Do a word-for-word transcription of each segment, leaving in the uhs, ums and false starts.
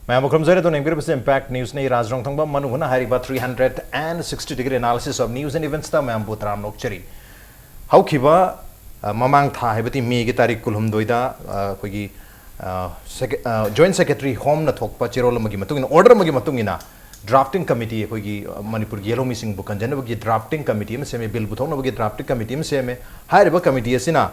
ꯃꯌꯥꯝꯕꯨ ꯈꯨꯔꯨꯝꯖꯔꯤ꯫ ꯑꯗꯨꯅ ꯌꯦꯡꯕꯤꯔꯤꯕꯁꯤ Impact Newsꯅꯤ꯫ ꯔꯥꯖ ꯔꯣꯡꯊꯣꯡꯕꯝ ꯃꯅꯨꯡ ꯍꯨꯠꯅ ꯍꯥꯏꯔꯤꯕ three hundred and sixty degree analysis of news and eventsꯇ ꯃꯌꯥꯝꯕꯨ ꯇꯔꯥꯝꯅ ꯑꯣꯛꯆꯔꯤ꯫ ꯍꯧꯈꯤꯕ, ꯑ, ꯃꯃꯥꯡ ꯊꯥ, ꯍꯥꯏꯕꯗꯤ Mayꯒꯤ ꯇꯥꯔꯤꯛ ꯀꯨꯟꯍꯨꯝꯗꯣꯏꯗ, ꯑ, ꯑꯩꯈꯣꯏꯒꯤ, ꯑ, ꯁꯦꯀ꯭ꯔꯦ-, ꯑ, Joint Secretary Homeꯅ ꯊꯣꯛꯄ ꯆꯦꯔꯣꯜ ꯑꯃꯒꯤ ꯃꯇꯨꯡ ꯏꯟꯅ, order ꯑꯃꯒꯤ ꯃꯇꯨꯡ ꯏꯟꯅ, drafting committee, ꯑꯩꯈꯣꯏꯒꯤ, ꯑ, ꯃꯅꯤꯄꯨꯔꯒꯤ ꯌꯦꯜꯍꯧꯃꯤꯁꯤꯡꯕꯨ ꯀꯟꯖꯅꯕꯒꯤ drafting committee ꯑꯃ ꯁꯦꯝꯃꯦ, bill ꯄꯨꯊꯣꯛꯅꯕꯒꯤ drafting committee ꯑꯃ ꯁꯦꯝꯃꯦ꯫ ꯍꯥꯏꯔꯤꯕ committee ꯑꯁꯤꯅ,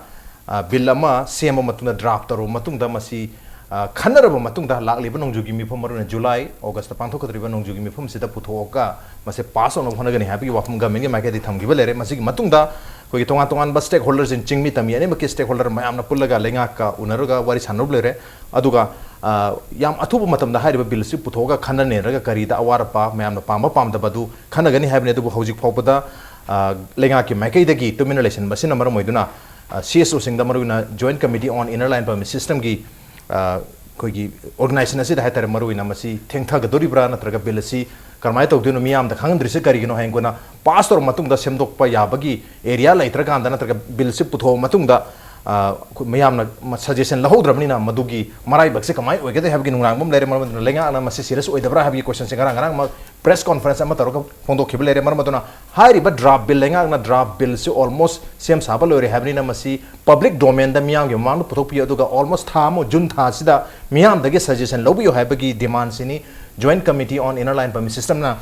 ꯑ, bill ꯑꯃ ꯁꯦꯝꯕ ꯃꯇꯨꯡꯗ, draft ꯇꯧꯔꯕ ꯃꯇꯨꯡꯗ, ꯃꯁꯤ, ꯑ, ꯈꯟꯅꯔꯕ ꯃꯇꯨꯡꯗ, ꯂꯥꯛꯂꯤꯕ ꯅꯣꯡꯖꯨꯒꯤ ꯃꯤꯐꯝ, ꯃꯔꯨꯑꯣꯏꯅ July, Augustꯇ ꯄꯥꯡꯊꯣꯛꯀꯗꯧꯔꯤꯕ ꯅꯣꯡꯖꯨꯒꯤ ꯃꯤꯐꯝꯁꯤꯗ ꯄꯨꯊꯣꯛꯑꯒ ꯃꯁꯤ pass ꯇꯧꯅꯕ ꯍꯣꯠꯅꯒꯅꯤ ꯍꯥꯏꯕꯒꯤ ꯋꯥꯐꯝ governmentꯀꯤ ꯃꯥꯏꯀꯩꯗꯒꯤ ꯊꯝꯈꯤꯕ ꯂꯩꯔꯦ꯫ ꯃꯁꯤꯒꯤ ꯃꯇꯨꯡꯗ ꯑꯩꯈꯣꯏꯒꯤ ꯇꯣꯉꯥꯟ ꯇꯣꯉꯥꯟꯕ stakeholderꯁꯤꯡ, ꯆꯤꯡꯃꯤ ꯇꯝꯃꯤ ꯑꯅꯤꯃꯛꯀꯤ stakeholder ꯃꯌꯥꯝꯅ ꯄꯨꯜꯂꯒ ꯂꯩꯉꯥꯛꯀ ꯎꯅꯔꯒ ꯋꯥꯔꯤ ꯁꯥꯟꯅꯔꯨꯕ ꯂꯩꯔꯦ꯫ ꯑꯗꯨꯒ, ꯑ, ꯌꯥꯝ ꯑꯊꯨꯕ ꯃꯇꯝꯗ ꯍꯥꯏꯔꯤꯕ billꯁꯤ ꯄꯨꯊꯣꯛꯑꯒ ꯈꯟꯅ ꯅꯩꯅꯔꯒ ꯀꯔꯤꯗ ꯑꯋꯥꯠ ꯑꯄꯥ, ꯃꯌꯥꯝꯅ ꯄꯥꯝꯕ ꯄꯥꯝꯗꯕ ꯑꯗꯨ ꯈꯟꯅꯒꯅꯤ ꯍꯥꯏꯕꯅꯤ꯫ ꯑꯗꯨꯕꯨ ꯍꯧꯖꯤꯛ ꯐꯥꯎꯕꯗ, ꯑ, ꯂꯩꯉꯥꯛꯀꯤ ꯃꯥꯏꯀꯩꯗꯒꯤ ꯇꯨꯃꯤꯟꯅ ꯂꯩꯁꯤꯟꯕ ꯑꯁꯤꯅ ꯃꯔꯝ ꯑꯣꯏꯗꯨꯅ, ꯑ, CSOꯁꯤꯡꯗ, ꯃꯔꯨꯑꯣꯏꯅ Joint Committee on Inner Line Permit Systemꯒꯤ, ꯑ, ꯑꯩꯈꯣꯏꯒꯤ organization ꯑꯁꯤꯗ ꯍꯥꯏꯇꯥꯔꯦ, ꯃꯔꯨꯑꯣꯏꯅ ꯃꯁꯤ ꯊꯦꯡꯊꯒꯗꯧꯔꯤꯕ꯭ꯔꯥ, ꯅꯠꯇ꯭ꯔꯒ bill ꯑꯁꯤ ꯀꯔꯝꯍꯥꯏꯅ ꯇꯧꯗꯣꯏꯅꯣ, ꯃꯤꯌꯥꯝꯗ ꯈꯪꯍꯟꯗ꯭ꯔꯤꯁꯦ ꯀꯔꯤꯒꯤꯅꯣ? ꯍꯌꯦꯡ ꯀꯣꯟꯅ pass ꯇꯧꯔꯕ ꯃꯇꯨꯡꯗ ꯁꯦꯝꯗꯣꯛꯄ ꯌꯥꯕꯒꯤ area ꯂꯩꯇ꯭ꯔꯀꯥꯟꯗ, ꯅꯠꯇ꯭ꯔꯒ billꯁꯤ ꯄꯨꯊꯣꯛꯑꯕ ꯃꯇꯨꯡꯗ, ꯑ, ꯑꯩꯈꯣꯏ ꯃꯌꯥꯝꯅ ꯃ-, suggestion ꯂꯧꯍꯧꯗ꯭ꯔꯕꯅꯤꯅ, ꯃꯗꯨꯒꯤ ꯃꯔꯥꯏꯕꯛꯁꯦ ꯀꯃꯥꯏꯅ ꯑꯣꯏꯒꯗꯒꯦ ꯍꯥꯏꯕꯒꯤ ꯅꯨꯡꯅꯥꯡꯕ ꯑꯃ ꯂꯩꯔꯦ꯫ ꯃꯔꯝ ꯑꯗꯨꯅ ꯂꯩꯉꯥꯛꯅ ꯃꯁꯤ serious ꯑꯣꯏꯗꯕ꯭ꯔꯥ ꯍꯥꯏꯕꯒꯤ questionꯁꯦ ꯉꯔꯥꯡ, ꯉꯔꯥꯡꯃꯛ press conference ꯑꯃ ꯇꯧꯔꯒ ꯐꯣꯡꯗꯣꯛꯈꯤꯕ ꯂꯩꯔꯦ꯫ ꯃꯔꯝ ꯑꯗꯨꯅ ꯍꯥꯏꯔꯤꯕ draft bill, ꯂꯩꯉꯥꯛꯅ draft billꯁꯤ almost ꯁꯦꯝ ꯁꯥꯕ ꯂꯣꯏꯔꯦ ꯍꯥꯏꯕꯅꯤꯅ, ꯃꯁꯤ public domainꯗ ꯃꯤꯌꯥꯝꯒꯤ ꯃꯃꯥꯡꯗ ꯄꯨꯊꯣꯛꯄꯤꯌꯨ, ꯑꯗꯨꯒ almost ꯊꯥ ꯑꯃ, June ꯊꯥꯁꯤꯗ ꯃꯤꯌꯥꯝꯗꯒꯤ suggestion ꯂꯧꯕꯤꯌꯨ ꯍꯥꯏꯕꯒꯤ demandꯁꯤꯅꯤ Joint Committee on Inner Line Permit Systemꯅ,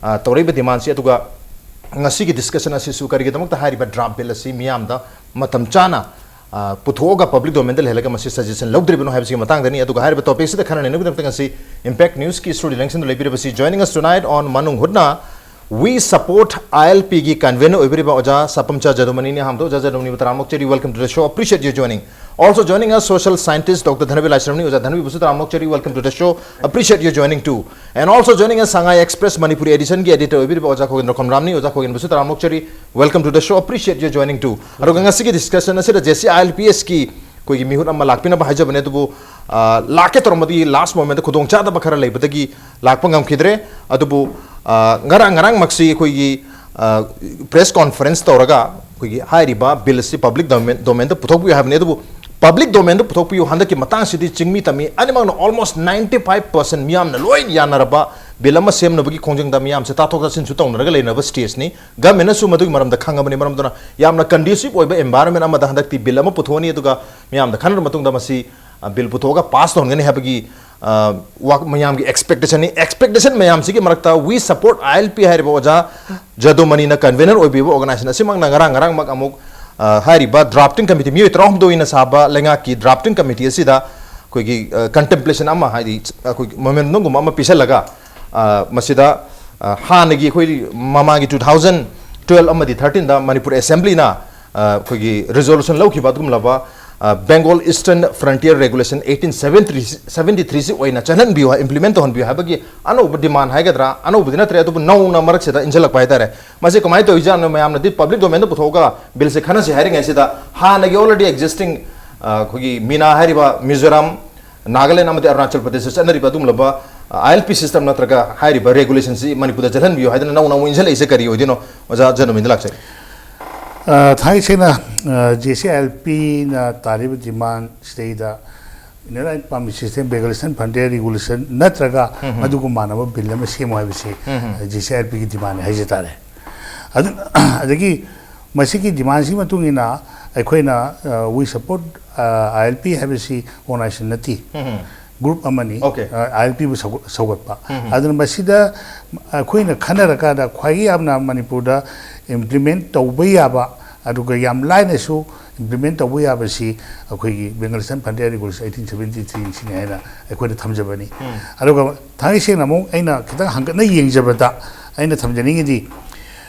ꯑ, ꯇꯧꯔꯛꯏꯕ demandꯁꯤ꯫ ꯑꯗꯨꯒ ꯉꯁꯤꯒꯤ discussion ꯑꯁꯤꯁꯨ ꯀꯔꯤꯒꯤꯗꯃꯛꯇ ꯍꯥꯏꯔꯤꯕ draft bill ꯑꯁꯤ ꯃꯤꯌꯥꯝꯗ ꯃꯇꯝ ꯆꯥꯅ, ꯑ, ꯄꯨꯊꯣꯛꯑꯒ public domainꯗ ꯂꯩꯍꯜꯂꯒ ꯃꯁꯤ suggestion ꯂꯧꯗ꯭ꯔꯤꯕꯅꯣ ꯍꯥꯏꯕꯁꯤꯒꯤ ꯃꯇꯥꯡꯗꯅꯤ꯫ ꯑꯗꯨꯒ ꯍꯥꯏꯔꯤꯕ topic ꯑꯁꯤꯗ ꯈꯟꯅ ꯅꯩꯅꯕꯒꯤꯗꯃꯛꯇ ꯉꯁꯤ Impact Newsꯀꯤ studio ꯂꯦꯡꯁꯤꯟꯗꯨꯅ ꯂꯩꯕꯤꯔꯤꯕꯁꯤ, joining us tonight on ꯃꯅꯨꯡ ꯍꯨꯠꯅ, We Support ILPꯒꯤ convener ꯑꯣꯏꯕꯤꯔꯤꯕ ꯑꯣꯖꯥ ꯁꯄꯝꯆꯥ ꯖꯗꯨꯃꯅꯤꯅꯤ꯫ ꯑꯍꯥꯟꯕꯗ ꯑꯣꯖꯥ ꯖꯗꯨꯃꯅꯤꯕꯨ ꯇꯔꯥꯝꯅ ꯑꯣꯛꯆꯔꯤ, welcome to the show, appreciate your joining. Also joining us, social scientist Doctor ꯙꯅꯕꯤꯔ ꯂꯥꯏꯁ꯭ꯔꯝꯅꯤ꯫ ꯑꯣꯖꯥ ꯙꯅꯕꯤꯕꯨꯁꯨ ꯇꯔꯥꯝꯅ ꯑꯣꯛꯆꯔꯤ, welcome to the show, appreciate your joining too. And also joining us, Sangai Express Manipuri editionꯒꯤ editor ꯑꯣꯏꯕꯤꯔꯤꯕ ꯑꯣꯖꯥ ꯈꯣꯒꯦꯟꯗ꯭ꯔ ꯈꯣꯝꯔꯥꯝꯅꯤ꯫ ꯑꯣꯖꯥ ꯈꯣꯒꯦꯟꯕꯨꯁꯨ ꯇꯔꯥꯝꯅ ꯑꯣꯛꯆꯔꯤ, welcome to the show, appreciate your joining too. ꯑꯗꯨꯒ ꯉꯁꯤꯒꯤ discussion ꯑꯁꯤꯗ JCILPSꯀꯤ ꯑꯩꯈꯣꯏꯒꯤ ꯃꯤꯍꯨꯠ ꯑꯃ ꯂꯥꯛꯄꯤꯅꯕ ꯍꯥꯏꯖꯕꯅꯦ, ꯑꯗꯨꯕꯨ, ꯑ, ꯂꯥꯛꯀꯦ ꯇꯧꯔꯝꯕꯗꯒꯤ last momentꯇ ꯈꯨꯗꯣꯡꯆꯥꯗꯕ ꯈꯔ ꯂꯩꯕꯗꯒꯤ ꯂꯥꯛꯄ ꯉꯝꯈꯤꯗ꯭ꯔꯦ꯫ ꯑꯗꯨꯕꯨ, ꯑ, ꯉꯔꯥꯡ, ꯉꯔꯥꯡꯃꯛꯁꯤ ꯑꯩꯈꯣꯏꯒꯤ, ꯑ, press conference ꯇꯧꯔꯒ ꯑꯩꯈꯣꯏꯒꯤ ꯍꯥꯏꯔꯤꯕ bill ꯑꯁꯤ public domain, domainꯗ ꯄꯨꯊꯣꯛꯄꯤꯌꯨ ꯍꯥꯏꯕꯅꯤ꯫ ꯑꯗꯨꯕꯨ ꯄꯕ꯭ꯂꯤꯛ ꯗꯣꯃꯦꯟꯗ ꯄꯨꯊꯣꯛꯄꯤꯌꯨ꯫ ꯍꯟꯗꯛꯀꯤ ꯃꯇꯥꯡꯁꯤꯗꯤ ꯆꯤꯡꯃꯤ ꯇꯝꯃꯤ ꯑꯅꯤꯃꯛꯅ almost ninety five percent ꯃꯤꯌꯥꯝꯅ ꯂꯣꯏ ꯌꯥꯅꯔꯕ ꯕꯤꯜ ꯑꯃ ꯁꯦꯝꯅꯕꯒꯤ ꯈꯣꯡꯖꯪꯗ ꯃꯤꯌꯥꯝꯁꯦ ꯇꯥꯊꯣꯛ ꯇꯥꯁꯤꯟꯁꯨ ꯇꯧꯅꯔꯒ ꯂꯩꯅꯕ ꯁ꯭ꯇꯦꯖꯅꯤ꯫ ꯒꯃꯦꯟꯅꯁꯨ ꯃꯗꯨꯒꯤ ꯃꯔꯝꯗ ꯈꯪꯉꯕꯅꯤ꯫ ꯃꯔꯝ ꯑꯗꯨꯅ ꯌꯥꯝꯅ ꯀꯟꯗ꯭ꯌꯨꯁꯤꯞ ꯑꯣꯏꯕ ꯑꯦꯟꯚꯥꯏꯔꯣꯟꯃꯦꯟ ꯑꯃꯗ ꯍꯟꯗꯛꯇꯤ ꯕꯤꯜ ꯑꯃ ꯄꯨꯊꯣꯛꯑꯅꯤ, ꯑꯗꯨꯒ ꯃꯤꯌꯥꯝꯗ ꯈꯟꯅꯔꯕ ꯃꯇꯨꯡꯗ ꯃꯁꯤ, ꯑ, ꯕꯤꯜ ꯄꯨꯊꯣꯛꯑꯒ ꯄꯥꯁ ꯇꯧꯍꯟꯒꯅꯤ ꯍꯥꯏꯕꯒꯤ, ꯑ, ꯋꯥ-, ꯃꯌꯥꯝꯒꯤ ꯑꯦꯛꯁꯄꯦꯛꯇꯦꯁꯟꯅꯤ꯫ ꯑꯦꯛꯁꯄꯦꯛꯇꯦꯁꯟ ꯃꯌꯥꯝꯁꯤꯒꯤ ꯃꯔꯛꯇ We Support I L P ꯍꯥꯏꯔꯤꯕ ꯑꯣꯖꯥ ꯖꯗꯨꯃꯅꯤꯅ ꯀꯟꯚꯦꯅꯔ ꯑꯣꯏꯕꯤꯕ ꯑꯣꯔꯒꯅꯥꯏꯖꯦꯁꯟ ꯑꯁꯤꯃꯛꯅ ꯉꯔꯥꯡ, ꯉꯔꯥꯡꯃꯛ ꯑꯃꯨꯛ, ꯑ, ꯍꯥꯏꯔꯤꯕ ꯗ꯭ꯔꯥꯐꯇꯤꯡ ꯀꯃꯤꯇꯤ, ꯃꯤꯑꯣꯏ ꯇꯔꯥꯍꯨꯝꯗꯣꯏꯅ ꯁꯥꯕ ꯂꯩꯉꯥꯛꯀꯤ ꯗ꯭ꯔꯥꯐꯇꯤꯡ ꯀꯃꯤꯇꯤ ꯑꯁꯤꯗ ꯑꯩꯈꯣꯏꯒꯤ, ꯑ, ꯀꯟꯇꯦꯝꯄ꯭ꯂꯦꯁꯟ ꯑꯃ, ꯍꯥꯏꯗꯤ ꯑꯩꯈꯣꯏꯒꯤ ꯃꯣꯃꯦꯟꯗꯝꯒꯨꯝꯕ ꯑꯃ ꯄꯤꯁꯜꯂꯒ, ꯑ, ꯃꯁꯤꯗ, ꯑ, ꯍꯥꯟꯅꯒꯤ ꯑꯩꯈꯣꯏ ꯃꯃꯥꯡꯒꯤ two thousand twelve ꯑꯃꯗꯤ thirteenꯗ ꯃꯅꯤꯄꯨꯔ ꯑꯦꯁꯦꯝꯕ꯭ꯂꯤꯅ, ꯑ, ꯑꯩꯈꯣꯏꯒꯤ ꯔꯤꯖꯣꯂꯨꯁꯟ ꯂꯧꯈꯤꯕ ꯑꯗꯨꯒꯨꯝꯂꯕ, ꯑ, Bengal Eastern Frontier Regulation eighteen seventy three, seventy three ꯁꯤ ꯑꯣꯏꯅ ꯆꯠꯍꯟꯕꯤꯌꯨ, ꯏꯝꯄ꯭ꯂꯤꯃꯦꯟ ꯇꯧꯍꯟꯕꯤꯌꯨ ꯍꯥꯏꯕꯒꯤ ꯑꯅꯧꯕ ꯗꯤꯃꯥꯟ ꯍꯥꯏꯒꯗ꯭ꯔꯥ, ꯑꯅꯧꯕꯗꯤ ꯅꯠꯇ꯭ꯔꯦ, ꯑꯗꯨꯕꯨ ꯅꯧꯅ ꯃꯔꯛꯁꯤꯗ ꯏꯟꯁꯤꯜꯂꯛꯄ ꯍꯥꯏꯇꯥꯔꯦ꯫ ꯃꯁꯤ ꯀꯃꯥꯏꯅ ꯇꯧꯔꯤꯖꯥꯠꯅꯣ? ꯃꯌꯥꯝꯅꯗꯤ ꯄꯕ꯭ꯂꯤꯛ ꯗꯣꯃꯦꯟꯗ ꯄꯨꯊꯣꯛꯑꯒ ꯕꯤꯜꯁꯦ ꯈꯟꯅꯁꯤ ꯍꯥꯏꯔꯤꯉꯩꯁꯤꯗ ꯍꯥꯟꯅꯒꯤ already existing, ꯑ, ꯑꯩꯈꯣꯏꯒꯤ ꯃꯤꯅꯥ ꯍꯥꯏꯔꯤꯕ ꯃꯤꯖꯣꯔꯥꯝ, ꯅꯥꯒꯥꯂꯦꯟ ꯑꯃꯗꯤ ꯑꯔꯨꯅꯥꯆꯜ ꯄ꯭ꯔꯗꯦꯁꯇ ꯆꯠꯅꯔꯤꯕ ꯑꯗꯨꯒꯨꯝꯂꯕ, ꯑ, I L P system ꯅꯠꯇ꯭ꯔꯒ ꯍꯥꯏꯔꯤꯕ ꯔꯦꯒꯨꯂꯦꯁꯟꯁꯤ ꯃꯅꯤꯄꯨꯔꯗ ꯆꯠꯍꯟꯕꯤꯌꯨ ꯍꯥꯏꯗꯅ ꯅꯧꯅ ꯑꯃꯨꯛ ꯏꯟꯁꯤꯜꯂꯛꯏꯁꯦ ꯀꯔꯤ ꯑꯣꯏꯗꯣꯏꯅꯣ, ꯑꯣꯖꯥ ꯖꯅꯨꯃꯤꯟꯗ ꯂꯥꯛꯆꯒꯦ꯫ ꯑ, ꯊꯥꯡꯒꯩ ꯁꯦꯡꯅ, ꯑ, J C I L Pꯅ ꯇꯥꯔꯤꯕ ꯗꯤꯃꯥꯟ ꯁꯤꯗꯩꯗ Inner Line Permit System, Bengal Eastern Frontier Regulation ꯅꯠꯇ꯭ꯔꯒ ꯃꯗꯨꯒ ꯃꯥꯟꯅꯕ ꯕꯤꯜ ꯑꯃ ꯁꯦꯝꯃꯨ ꯍꯥꯏꯕꯁꯤ, ꯑ, J C I L Pꯒꯤ ꯗꯤꯃꯥꯟꯅꯤ ꯍꯥꯏꯖ ꯇꯥꯔꯦ꯫ ꯑꯗꯨ, ꯑꯗꯒꯤ ꯃꯁꯤꯒꯤ ꯗꯤꯃꯥꯟꯁꯤꯒꯤ ꯃꯇꯨꯡ ꯏꯟꯅ ꯑꯩꯈꯣꯏꯅ, ꯑ, We Support, ꯑ, I L P ꯍꯥꯏꯕꯁꯤ ꯑꯣꯔꯒꯅꯥꯏꯖꯦꯁꯟ ꯅꯠꯇꯦ, ꯒ꯭ꯔꯨꯞ ꯑꯃꯅꯤ, Okay. ꯑ, I L Pꯕꯨ ꯁꯧꯒ-, ꯁꯧꯒꯠꯄ꯫ ꯑꯗꯨꯅ ꯃꯁꯤꯗ ꯑꯩꯈꯣꯏꯅ ꯈꯟꯅꯔꯀꯥꯟꯗ ꯈ꯭ꯋꯥꯏꯗꯒꯤ ꯌꯥꯝꯅ ꯃꯅꯤꯄꯨꯔꯗ ꯏꯝꯄ꯭ꯂꯤꯃꯦꯟ ꯇꯧꯕ ꯌꯥꯕ, ꯑꯗꯨꯒ ꯌꯥꯝ ꯂꯥꯏꯅꯁꯨ ꯏꯝꯄ꯭ꯂꯤꯃꯦꯟ ꯇꯧꯕ ꯌꯥꯕꯁꯤ ꯑꯩꯈꯣꯏꯒꯤ Bengal Eastern Frontier Regulation eighteen seventy three ꯁꯤꯅꯤ ꯍꯥꯏꯅ ꯑꯩꯈꯣꯏꯅ ꯊꯝꯖꯕꯅꯤ꯫ ꯑꯗꯨꯒ ꯊꯥꯡꯒꯩ ꯁꯦꯡꯅ ꯑꯃꯨꯛ ꯑꯩꯅ ꯈꯤꯇꯪ ꯍꯪꯒꯠꯅ ꯌꯦꯡꯖꯕꯗ ꯑꯩꯅ ꯊꯝꯖꯅꯤꯡꯉꯤꯗꯤ,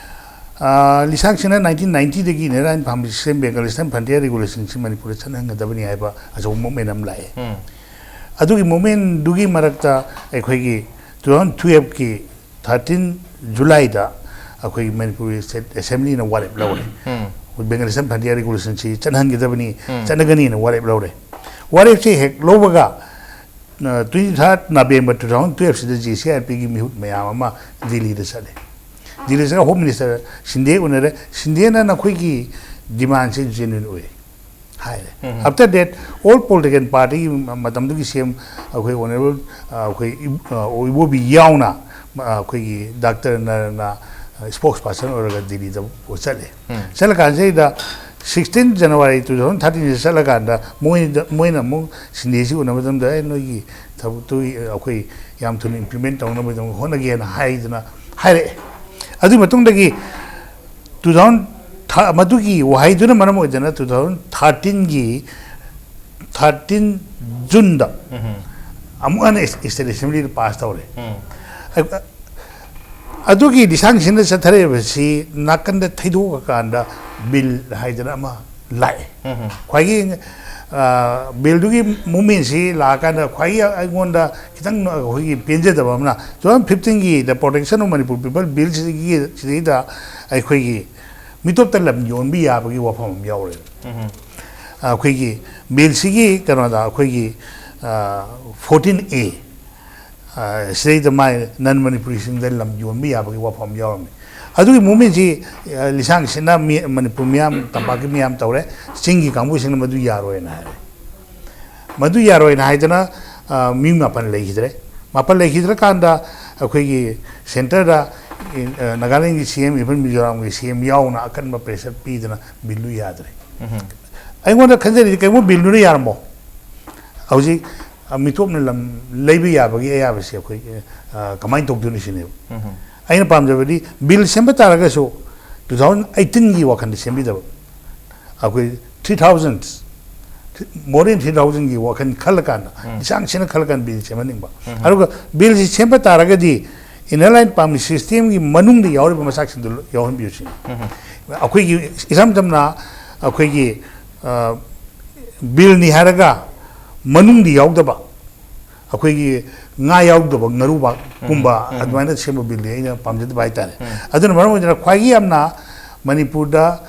ꯑ, ꯂꯤꯁꯥꯡꯁꯤꯠꯅ nineteen ninetyꯗꯒꯤ Inner Line Permit System, Bengal Eastern Frontier Regulationꯁꯤ ꯃꯅꯤꯄꯨꯔꯗ ꯆꯠꯍꯟꯒꯗꯕꯅꯤ ꯍꯥꯏꯕ ꯑꯆꯧꯕ ꯃꯨꯞꯃꯦꯟ ꯑꯃ ꯂꯥꯛꯑꯦ꯫ ꯑꯗꯨꯒꯤ ꯃꯨꯞꯃꯦꯟꯗꯨꯒꯤ ꯃꯔꯛꯇ ꯑꯩꯈꯣꯏꯒꯤ two thousand twelveꯀꯤ thirteen Julyꯗ ꯑꯩꯈꯣꯏꯒꯤ ꯃꯅꯤꯄꯨꯔꯒꯤ ꯁ꯭ꯇꯦꯠ ꯑꯦꯁꯦꯝꯕ꯭ꯂꯤꯅ ꯋꯥꯔꯦꯞ ꯂꯧꯔꯦ꯫ Bengal Eastern Frontier Regulationꯁꯤ ꯆꯠꯍꯟꯒꯗꯕꯅꯤ, ꯆꯠꯅꯒꯅꯤꯅ ꯋꯥꯔꯦꯞ ꯂꯧꯔꯦ꯫ ꯋꯥꯔꯦꯞꯁꯦ ꯍꯦꯛ ꯂꯧꯕꯒ, ꯑ, twenty third November two thousand twelveꯁꯤꯗ J C I L Pꯒꯤ ꯃꯤꯍꯨꯠ ꯃꯌꯥꯝ ꯑꯃ ꯗꯤꯜꯂꯤꯗ ꯆꯠꯂꯦ꯫ ꯗꯤꯜꯂꯤꯗ ꯆꯠꯂꯒ ꯍꯣꯝ ꯃꯤꯅꯤꯁꯇꯔ ꯁꯤꯟꯗꯦ ꯎꯅꯔꯦ꯫ ꯁꯤꯟꯗꯦꯅ ꯅꯈꯣꯏꯒꯤ ꯗꯤꯃꯥꯟꯁꯦ ꯖꯦꯅ꯭ꯋꯤꯟ ꯑꯣꯏ, ꯍꯥꯏꯔꯦ꯫ After that, all political party ꯒꯤ ꯃꯇꯝꯗꯨꯒꯤ ꯁꯤ ꯑꯦꯝ ꯑꯩꯈꯣꯏ ꯑꯣꯅꯔꯦꯕꯜ ꯑꯩꯈꯣꯏ ꯏꯕꯣꯕꯤ ꯌꯥꯎꯅ ꯑꯩꯈꯣꯏꯒꯤ ꯗꯥꯛꯇꯔ ꯅꯔꯅ ꯁ꯭ꯄꯣꯛꯁ ꯄꯥꯔꯁꯟ ꯑꯣꯏꯔꯒ ꯗꯤꯜꯂꯤꯗ ꯆꯠꯂꯦ꯫ ꯆꯠꯂꯀꯥꯟꯁꯤꯗ ꯁꯤꯛꯁꯇꯤꯟ ꯖꯅꯋꯥꯔꯤ ꯇꯨ ꯊꯥꯎꯖꯟ ꯊꯥꯔꯇꯤꯟꯁꯤꯗ ꯆꯠꯂꯀꯥꯟꯗ ꯃꯣꯏꯗ ꯃꯣꯏꯅ ꯑꯃꯨꯛ ꯁꯤꯟꯗꯦꯁꯤ ꯎꯅꯕ ꯃꯇꯝꯗ, "ꯑꯦ, ꯅꯣꯏꯒꯤ ꯊꯕꯛꯇꯨ ꯑꯩꯈꯣꯏ ꯌꯥꯝ ꯊꯨꯅ ꯏꯝꯄ꯭ꯂꯤꯃꯦꯟ ꯇꯧꯅꯕꯒꯤꯗꯃꯛ ꯍꯣꯠꯅꯒꯦꯅ" ꯍꯥꯏꯗꯅ ꯍꯥꯏꯔꯛꯑꯦ꯫ ꯑꯗꯨꯒꯤ ꯃꯇꯨꯡꯗꯒꯤ ꯇꯨ ꯊꯥꯎꯖꯟ ꯃꯗꯨꯒꯤ ꯋꯥꯍꯩꯗꯨꯅ ꯃꯔꯝ ꯑꯣꯏꯗꯅ ꯇꯨ ꯊꯥꯎꯖꯟ ꯊꯥꯔꯇꯤꯟꯒꯤ ꯊꯥꯔꯇꯤꯟ ꯖꯨꯟꯗ ꯑꯃꯨꯛ ꯍꯟꯅ ꯏꯁꯇꯦꯠ ꯑꯦꯁꯦꯝꯕ꯭ꯂꯤꯗ ꯄꯥꯁ ꯇꯧꯔꯦ꯫ ꯑꯗꯨꯒꯤ ꯂꯤꯁꯥꯡꯁꯤꯟꯅ ꯆꯠꯊꯔꯛꯏꯕꯁꯤ ꯅꯥꯀꯟꯗ ꯊꯩꯗꯣꯛꯑꯀꯥꯟꯗ ꯕꯤꯜ ꯍꯥꯏꯗꯅ ꯑꯃ ꯂꯥꯛꯑꯦ꯫ ꯈ꯭ꯋꯥꯏꯒꯤ, ꯑ, ꯕꯤꯜꯗꯨꯒꯤ ꯃꯨꯞꯃꯦꯟꯁꯤ ꯂꯥꯛꯑꯀꯥꯟꯗ ꯈ꯭ꯋꯥꯏꯒꯤ ꯑꯩꯉꯣꯟꯗ ꯈꯤꯇꯪ ꯑꯩꯈꯣꯏꯒꯤ ꯄꯦꯟꯖꯗꯕ ꯑꯃꯅ, ꯇꯨ ꯊꯥꯎꯖꯟ ꯐꯤꯐꯇꯤꯟꯒꯤ The Protection of Manipur People ꯕꯤꯜꯁꯤꯒꯤ ꯁꯤꯗꯩꯗ ꯑꯩꯈꯣꯏꯒꯤ ꯃꯤꯇꯣꯞꯇ ꯂꯝ ꯌꯣꯟꯕ ꯌꯥꯕꯒꯤ ꯋꯥꯐꯝ ꯑꯃ ꯌꯥꯎꯔꯦ꯫ ꯑꯩꯈꯣꯏꯒꯤ ꯕꯤꯜꯁꯤꯒꯤ ꯀꯩꯅꯣꯗ ꯑꯩꯈꯣꯏꯒꯤ, ꯑ, ꯐꯣꯔꯇꯤꯟ ꯑꯦ, ꯑ, ꯁꯤꯗꯩꯗ ꯃꯥꯏ ꯅꯟ ꯃꯅꯤꯄꯨꯔꯤꯁꯤꯡꯗ ꯂꯝ ꯌꯣꯟꯕ ꯌꯥꯕꯒꯤ ꯋꯥꯐꯝ ꯌꯥꯎꯔꯝꯃꯤ꯫ ꯑꯗꯨꯒꯤ ꯃꯨꯞꯃꯦꯟꯁꯤ, ꯑ, ꯂꯤꯁꯥꯡꯁꯤꯠꯅ ꯃꯤ-, ꯃꯅꯤꯄꯨꯔ ꯃꯤꯌꯥꯝ, ꯇꯝꯄꯥꯛꯀꯤ ꯃꯤꯌꯥꯝ ꯇꯧꯔꯦ꯫ ꯆꯤꯡꯒꯤ ꯀꯥꯡꯕꯨꯁꯤꯡꯅ ꯃꯗꯨ ꯌꯥꯔꯣꯏꯅ ꯍꯥꯏꯔꯦ꯫ ꯃꯗꯨ ꯌꯥꯔꯣꯏꯅ ꯍꯥꯏꯗꯅ, ꯑ, ꯃꯤ ꯃꯥꯄꯟ ꯂꯩꯈꯤꯗ꯭ꯔꯦ꯫ ꯃꯥꯄꯟ ꯂꯩꯈꯤꯗ꯭ꯔꯀꯥꯟꯗ ꯑꯩꯈꯣꯏꯒꯤ ꯁꯦꯟꯇꯔꯗ, ꯑ, ꯅꯥꯒꯥꯂꯦꯟꯒꯤ ꯁꯤ ꯑꯦꯝ, even ꯃꯤꯖꯣꯔꯥꯝꯒꯤ ꯁꯤ ꯑꯦꯝ ꯌꯥꯎꯅ ꯑꯀꯟꯕ ꯄ꯭ꯔꯦꯁꯔ ꯄꯤꯗꯅ ꯕꯤꯜꯗꯨ ꯌꯥꯗ꯭ꯔꯦ꯫ ꯑꯩꯉꯣꯟꯗ ꯈꯟꯖꯔꯤꯁꯦ, ꯀꯩꯒꯨꯝꯕ ꯕꯤꯜꯗꯨꯅ ꯌꯥꯔꯝꯃꯣ, ꯍꯧꯖꯤꯛ, ꯑ, ꯃꯤꯇꯣꯞꯅ ꯂꯝ ꯂꯩꯕ ꯌꯥꯕꯒꯤ ꯑꯌꯥꯕꯁꯦ ꯑꯩꯈꯣꯏ, ꯑ, ꯀꯃꯥꯏꯅ ꯇꯧꯗꯣꯏꯅꯣ ꯁꯤꯅꯦꯕ꯫ ꯑꯩꯅ ꯄꯥꯝꯖꯕꯗꯤ ꯕꯤꯜ ꯁꯦꯝꯕ ꯇꯥꯔꯒꯁꯨ ꯇꯨ ꯊꯥꯎꯖꯟ ꯑꯩꯠꯇꯤꯟꯒꯤ ꯋꯥꯈꯜꯗ ꯁꯦꯝꯕꯤꯗꯕ, ꯑꯩꯈꯣꯏ three thousand, more than three ꯊꯥꯎꯖꯟꯒꯤ ꯋꯥꯈꯜ ꯈꯜꯂꯀꯥꯟꯗ, ꯎꯝ꯫ ꯏꯆꯥꯡ ꯆꯦꯟꯅ ꯈꯜꯂꯀꯥꯟꯗ ꯕꯤꯜ ꯁꯦꯝꯍꯟꯅꯤꯡꯕ꯫ ꯎꯝ꯫ ꯑꯗꯨꯒ ꯕꯤꯜꯁꯤ ꯁꯦꯝꯕ ꯇꯥꯔꯒꯗꯤ ꯏꯟꯅꯔ ꯂꯥꯏꯟ ꯄꯥꯔꯃꯤꯠ ꯁꯤꯁꯇꯦꯝꯒꯤ ꯃꯅꯨꯡꯗ ꯌꯥꯎꯔꯤꯕ ꯃꯆꯥꯛꯁꯤꯡꯗꯣ ꯌꯥꯎꯍꯟꯕꯤꯌꯨ ꯁꯤꯅꯤ꯫ ꯎꯝ꯫ ꯑꯩꯈꯣꯏꯒꯤ ꯏꯁꯝ ꯁꯝꯅ ꯑꯩꯈꯣꯏꯒꯤ, ꯑ, ꯕꯤꯜꯅꯤ ꯍꯥꯏꯔꯒ ꯃꯅꯨꯡꯗ ꯌꯥꯎꯗꯕ, ꯑꯩꯈꯣꯏꯒꯤ ꯉꯥ ꯌꯥꯎꯗꯕ ꯉꯥꯔꯨꯕꯥꯛꯀꯨꯝꯕ, ꯎꯝ, ꯎꯝ꯫ ꯑꯗꯨꯃꯥꯏꯅ ꯁꯦꯝꯕ ꯕꯤꯜꯗꯤ ꯑꯩꯅ ꯄꯥꯝꯖꯗꯕ ꯍꯥꯏꯇꯥꯔꯦ꯫ ꯎꯝ꯫ ꯑꯗꯨꯅ ꯃꯔꯝ ꯑꯣꯏꯗꯅ ꯈ꯭ꯋꯥꯏꯒꯤ ꯌꯥꯝꯅ ꯃꯅꯤꯄꯨꯔꯗ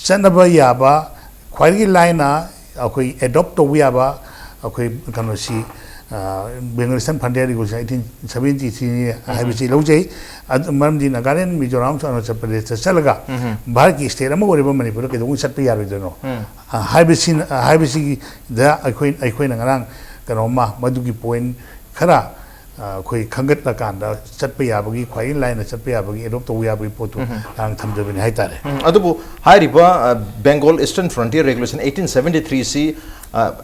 ꯆꯠꯅꯕ ꯌꯥꯕ, ꯈ꯭ꯋꯥꯏꯗꯒꯤ ꯂꯥꯏꯅ ꯑꯩꯈꯣꯏ ꯑꯦꯗꯣꯞ ꯇꯧꯕ ꯌꯥꯕ, ꯑꯩꯈꯣꯏ ꯀꯩꯅꯣꯁꯤ, ꯑ, Bengal Eastern Frontier Regulation eighteen seventy ꯊ꯭ꯔꯤꯅꯤ ꯎꯝ꯫ ꯍꯥꯏꯕꯁꯤ ꯂꯧꯖꯩ꯫ ꯑꯗꯨ ꯃꯔꯝꯗꯤ ꯅꯥꯒꯥꯂꯦꯟ, ꯃꯤꯖꯣꯔꯥꯝ, ꯑꯔꯨꯅꯥꯆꯜ ꯄ꯭ꯔꯗꯦꯁꯇ ꯆꯠꯂꯒ ꯎꯝ꯫ ꯚꯥꯔꯠꯀꯤ ꯁ꯭ꯇꯦꯠ ꯑꯃ ꯑꯣꯏꯔꯤꯕ ꯃꯅꯤꯄꯨꯔꯗ ꯀꯩꯗꯧꯉꯩ ꯆꯠꯄ ꯌꯥꯔꯣꯏꯗꯣꯏꯅꯣ? ꯎꯝ꯫ ꯍꯥꯏꯕꯁꯤꯅ ꯍꯥꯏꯕꯁꯤꯗ ꯑꯩꯈꯣꯏ ꯑꯩꯈꯣꯏꯅ ꯉꯔꯥꯡ ꯀꯩꯅꯣꯝꯃ ꯃꯗꯨꯒꯤ ꯄꯣꯏꯟ ꯈꯔ ꯑꯩꯈꯣꯏ ꯈꯟꯒꯠꯂꯀꯥꯟꯗ ꯆꯠꯄ ꯌꯥꯕꯒꯤ, ꯈ꯭ꯋꯥꯏꯗꯒꯤ ꯂꯥꯏꯅ ꯆꯠꯄ ꯌꯥꯕꯒꯤ, ꯑꯦꯗꯣꯞ ꯇꯧꯕ ꯌꯥꯕꯒꯤ ꯄꯣꯠꯇꯨ ꯉꯔꯥꯡ ꯊꯝꯖꯕꯅꯤ ꯍꯥꯏꯇꯥꯔꯦ꯫ ꯎꯝ, ꯑꯗꯨꯕꯨ ꯍꯥꯏꯔꯤꯕ Bengal eastern frontier regulation eighteen seventy ꯊ꯭ꯔꯤꯁꯤ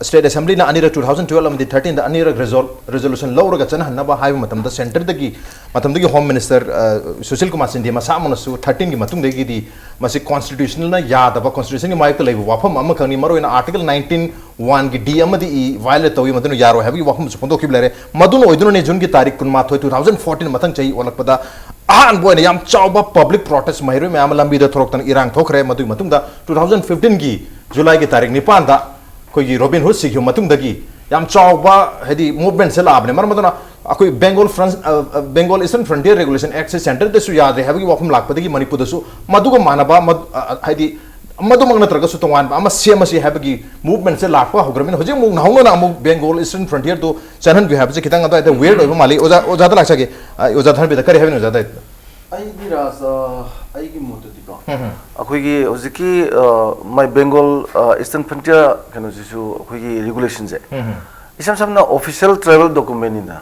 ꯁ꯭ꯇꯦꯠ ꯑꯦꯁꯦꯝꯕ꯭ꯂꯤꯅ ꯑꯅꯤꯔꯛ, ꯇꯨ ꯊꯥꯎꯖꯟ ꯇꯨꯋꯦꯜꯕ ꯑꯃꯗꯤ ꯊꯥꯔꯇꯤꯟꯗ ꯑꯅꯤꯔꯛ ꯔꯤꯖꯣꯜ ꯔꯤꯖꯣꯂꯨꯁꯟ ꯂꯧꯔꯒ ꯆꯠꯅꯍꯟꯅꯕ ꯍꯥꯏꯕ ꯃꯇꯝꯗ ꯁꯦꯟꯇꯔꯗꯒꯤ, ꯃꯇꯝꯗꯨꯒꯤ ꯍꯣꯝ ꯃꯤꯅꯤꯁꯇꯔ ꯁꯨꯁꯤꯜ ꯀꯨꯃꯥꯔ ꯁꯤꯟꯗꯦ ꯃꯁꯥꯃꯛꯅꯁꯨ ꯊꯥꯔꯇꯤꯟꯒꯤ ꯃꯇꯨꯡꯗꯒꯤꯗꯤ ꯃꯁꯤ ꯀꯣꯟꯁꯇꯤꯇ꯭ꯌꯨꯁꯅꯦꯜꯅ ꯌꯥꯗꯕ, ꯀꯣꯟꯁꯇꯤꯇ꯭ꯌꯨꯁꯟꯒꯤ ꯃꯥꯌꯣꯛꯇ ꯂꯩꯕ ꯋꯥꯐꯝ ꯑꯃꯈꯛꯅꯤ, ꯃꯔꯨꯑꯣꯏꯅ ꯑꯥꯔꯇꯤꯀꯜ ꯅꯥꯏꯟꯇꯤꯟ ꯋꯥꯟꯒꯤ ꯗꯤ ꯑꯃꯗꯤ ꯏ ꯚꯥꯏꯑꯣꯂꯦꯠ ꯇꯧꯏ, ꯃꯗꯨꯅ ꯌꯥꯔꯣꯏ ꯍꯥꯏꯕꯒꯤ ꯋꯥꯐꯝꯁꯨ ꯐꯣꯡꯗꯣꯛꯈꯤꯕ ꯂꯩꯔꯦ꯫ ꯃꯗꯨꯅ ꯑꯣꯏꯗꯨꯅꯅꯦ ꯖꯨꯟꯒꯤ ꯇꯥꯔꯤꯛ ꯀꯨꯟꯃꯥꯊꯣꯏ, ꯇꯨ ꯊꯥꯎꯖꯟ ꯐꯣꯔꯇꯤꯟ, ꯃꯊꯪ ꯆꯍꯤ ꯑꯣꯜꯂꯛꯄꯗ ꯑꯍꯥꯟꯕ ꯑꯣꯏꯅ ꯌꯥꯝ ꯆꯥꯎꯕ ꯄꯕ꯭ꯂꯤꯛ ꯄ꯭ꯔꯣꯇꯦꯁ, ꯃꯍꯩꯔꯣꯏ ꯃꯌꯥꯝ ꯑꯃ ꯂꯝꯕꯤꯗ ꯊꯣꯔꯛꯇꯅ ꯏꯔꯥꯡ ꯊꯣꯛꯈ꯭ꯔꯦ꯫ ꯃꯗꯨꯒꯤ ꯃꯇꯨꯡꯗ ꯇꯨ ꯊꯥꯎꯖꯟ ꯐꯤꯐꯇꯤꯟꯒꯤ ꯖꯨꯂꯥꯏꯒꯤ ꯇꯥꯔꯤꯛ ꯅꯤꯄꯥꯟꯗ ꯑꯩꯈꯣꯏꯒꯤ ꯔꯣꯕꯤꯟ ꯍꯨꯗ ꯁꯤꯈꯤꯕ ꯃꯇꯨꯡꯗꯒꯤ ꯌꯥꯝ ꯆꯥꯎꯕ, ꯍꯥꯏꯗꯤ, ꯃꯨꯚꯃꯦꯟꯠꯁꯦ ꯂꯥꯛꯑꯕꯅꯦ꯫ ꯃꯔꯝ ꯑꯗꯨꯅ ꯑꯩꯈꯣꯏ ꯕꯦꯡꯒꯣꯜ ꯐ꯭ꯔꯟ ꯕꯦꯡꯒꯣꯜ ꯏꯁꯇꯔꯟ ꯐ꯭ꯔꯟꯇꯤꯌꯔ ꯔꯦꯒꯨꯂꯦꯁꯟ ꯑꯦꯛꯠꯁꯦ ꯁꯦꯟꯇꯔꯗꯁꯨ ꯌꯥꯗ꯭ꯔꯦ ꯍꯥꯏꯕꯒꯤ ꯋꯥꯐꯝ ꯂꯥꯛꯄꯗꯒꯤ ꯃꯅꯤꯄꯨꯔꯗꯁꯨ ꯃꯗꯨꯒ ꯃꯥꯟꯅꯕ, ꯃ- ꯑ, ꯍꯥꯏꯗꯤ, ꯃꯗꯨꯃꯛ ꯅꯠꯇ꯭ꯔꯒꯁꯨ ꯇꯣꯉꯥꯟꯕ ꯑꯃ ꯁꯦꯝꯃꯁꯤ ꯍꯥꯏꯕꯒꯤ ꯃꯨꯚꯃꯦꯟꯠꯁꯦ ꯂꯥꯛꯄ ꯍꯧꯈ꯭ꯔꯕꯅꯤꯅ ꯍꯧꯖꯤꯛ ꯑꯃꯨꯛ ꯅꯧꯍꯧꯅꯅ ꯑꯃꯨꯛ ꯕꯦꯡꯒꯣꯜ ꯏꯁꯇꯔꯟ ꯐ꯭ꯔꯟꯇꯤꯌꯔꯗꯨ ꯆꯠꯍꯟꯕꯤꯌꯨ ꯍꯥꯏꯕꯁꯦ ꯈꯤꯇꯪ ꯑꯗꯨꯋꯥꯏꯗ ꯋꯤꯌꯔꯗ ꯑꯣꯏꯕ ꯃꯥꯜꯂꯤ꯫ ꯑꯣꯖꯥ, ꯑꯣꯖꯥꯗ ꯂꯥꯛꯆꯒꯦ꯫ ꯑ, ꯑꯣꯖꯥ ꯊꯥꯟꯕꯤꯗ ꯀꯔꯤ ꯍꯥꯏꯕꯤꯅꯣ, ꯑꯣꯖꯥꯗ? ꯑꯩꯗꯤ ꯔꯥꯖ, ꯑ, ꯑꯩꯒꯤ ꯃꯣꯠꯇꯗꯤꯀꯣ, ꯑꯩꯈꯣꯏꯒꯤ ꯍꯧꯖꯤꯛꯀꯤ, ꯑ, ꯃꯥꯏ ꯕꯦꯡꯒꯣꯜ, ꯑ, ꯏꯁꯇꯔꯟ ꯐ꯭ꯔꯟꯇꯤꯌꯔ ꯀꯩꯅꯣꯁꯤꯁꯨ, ꯑꯩꯈꯣꯏꯒꯤ ꯔꯤꯒꯨꯂꯦꯁꯟꯁꯦ ꯏꯁꯝ ꯁꯝꯅ ꯑꯣꯐꯤꯁꯤꯌꯦꯜ ꯇ꯭ꯔꯦꯚꯦꯜ ꯗꯣꯀꯨꯃꯦꯟꯅꯤꯅ,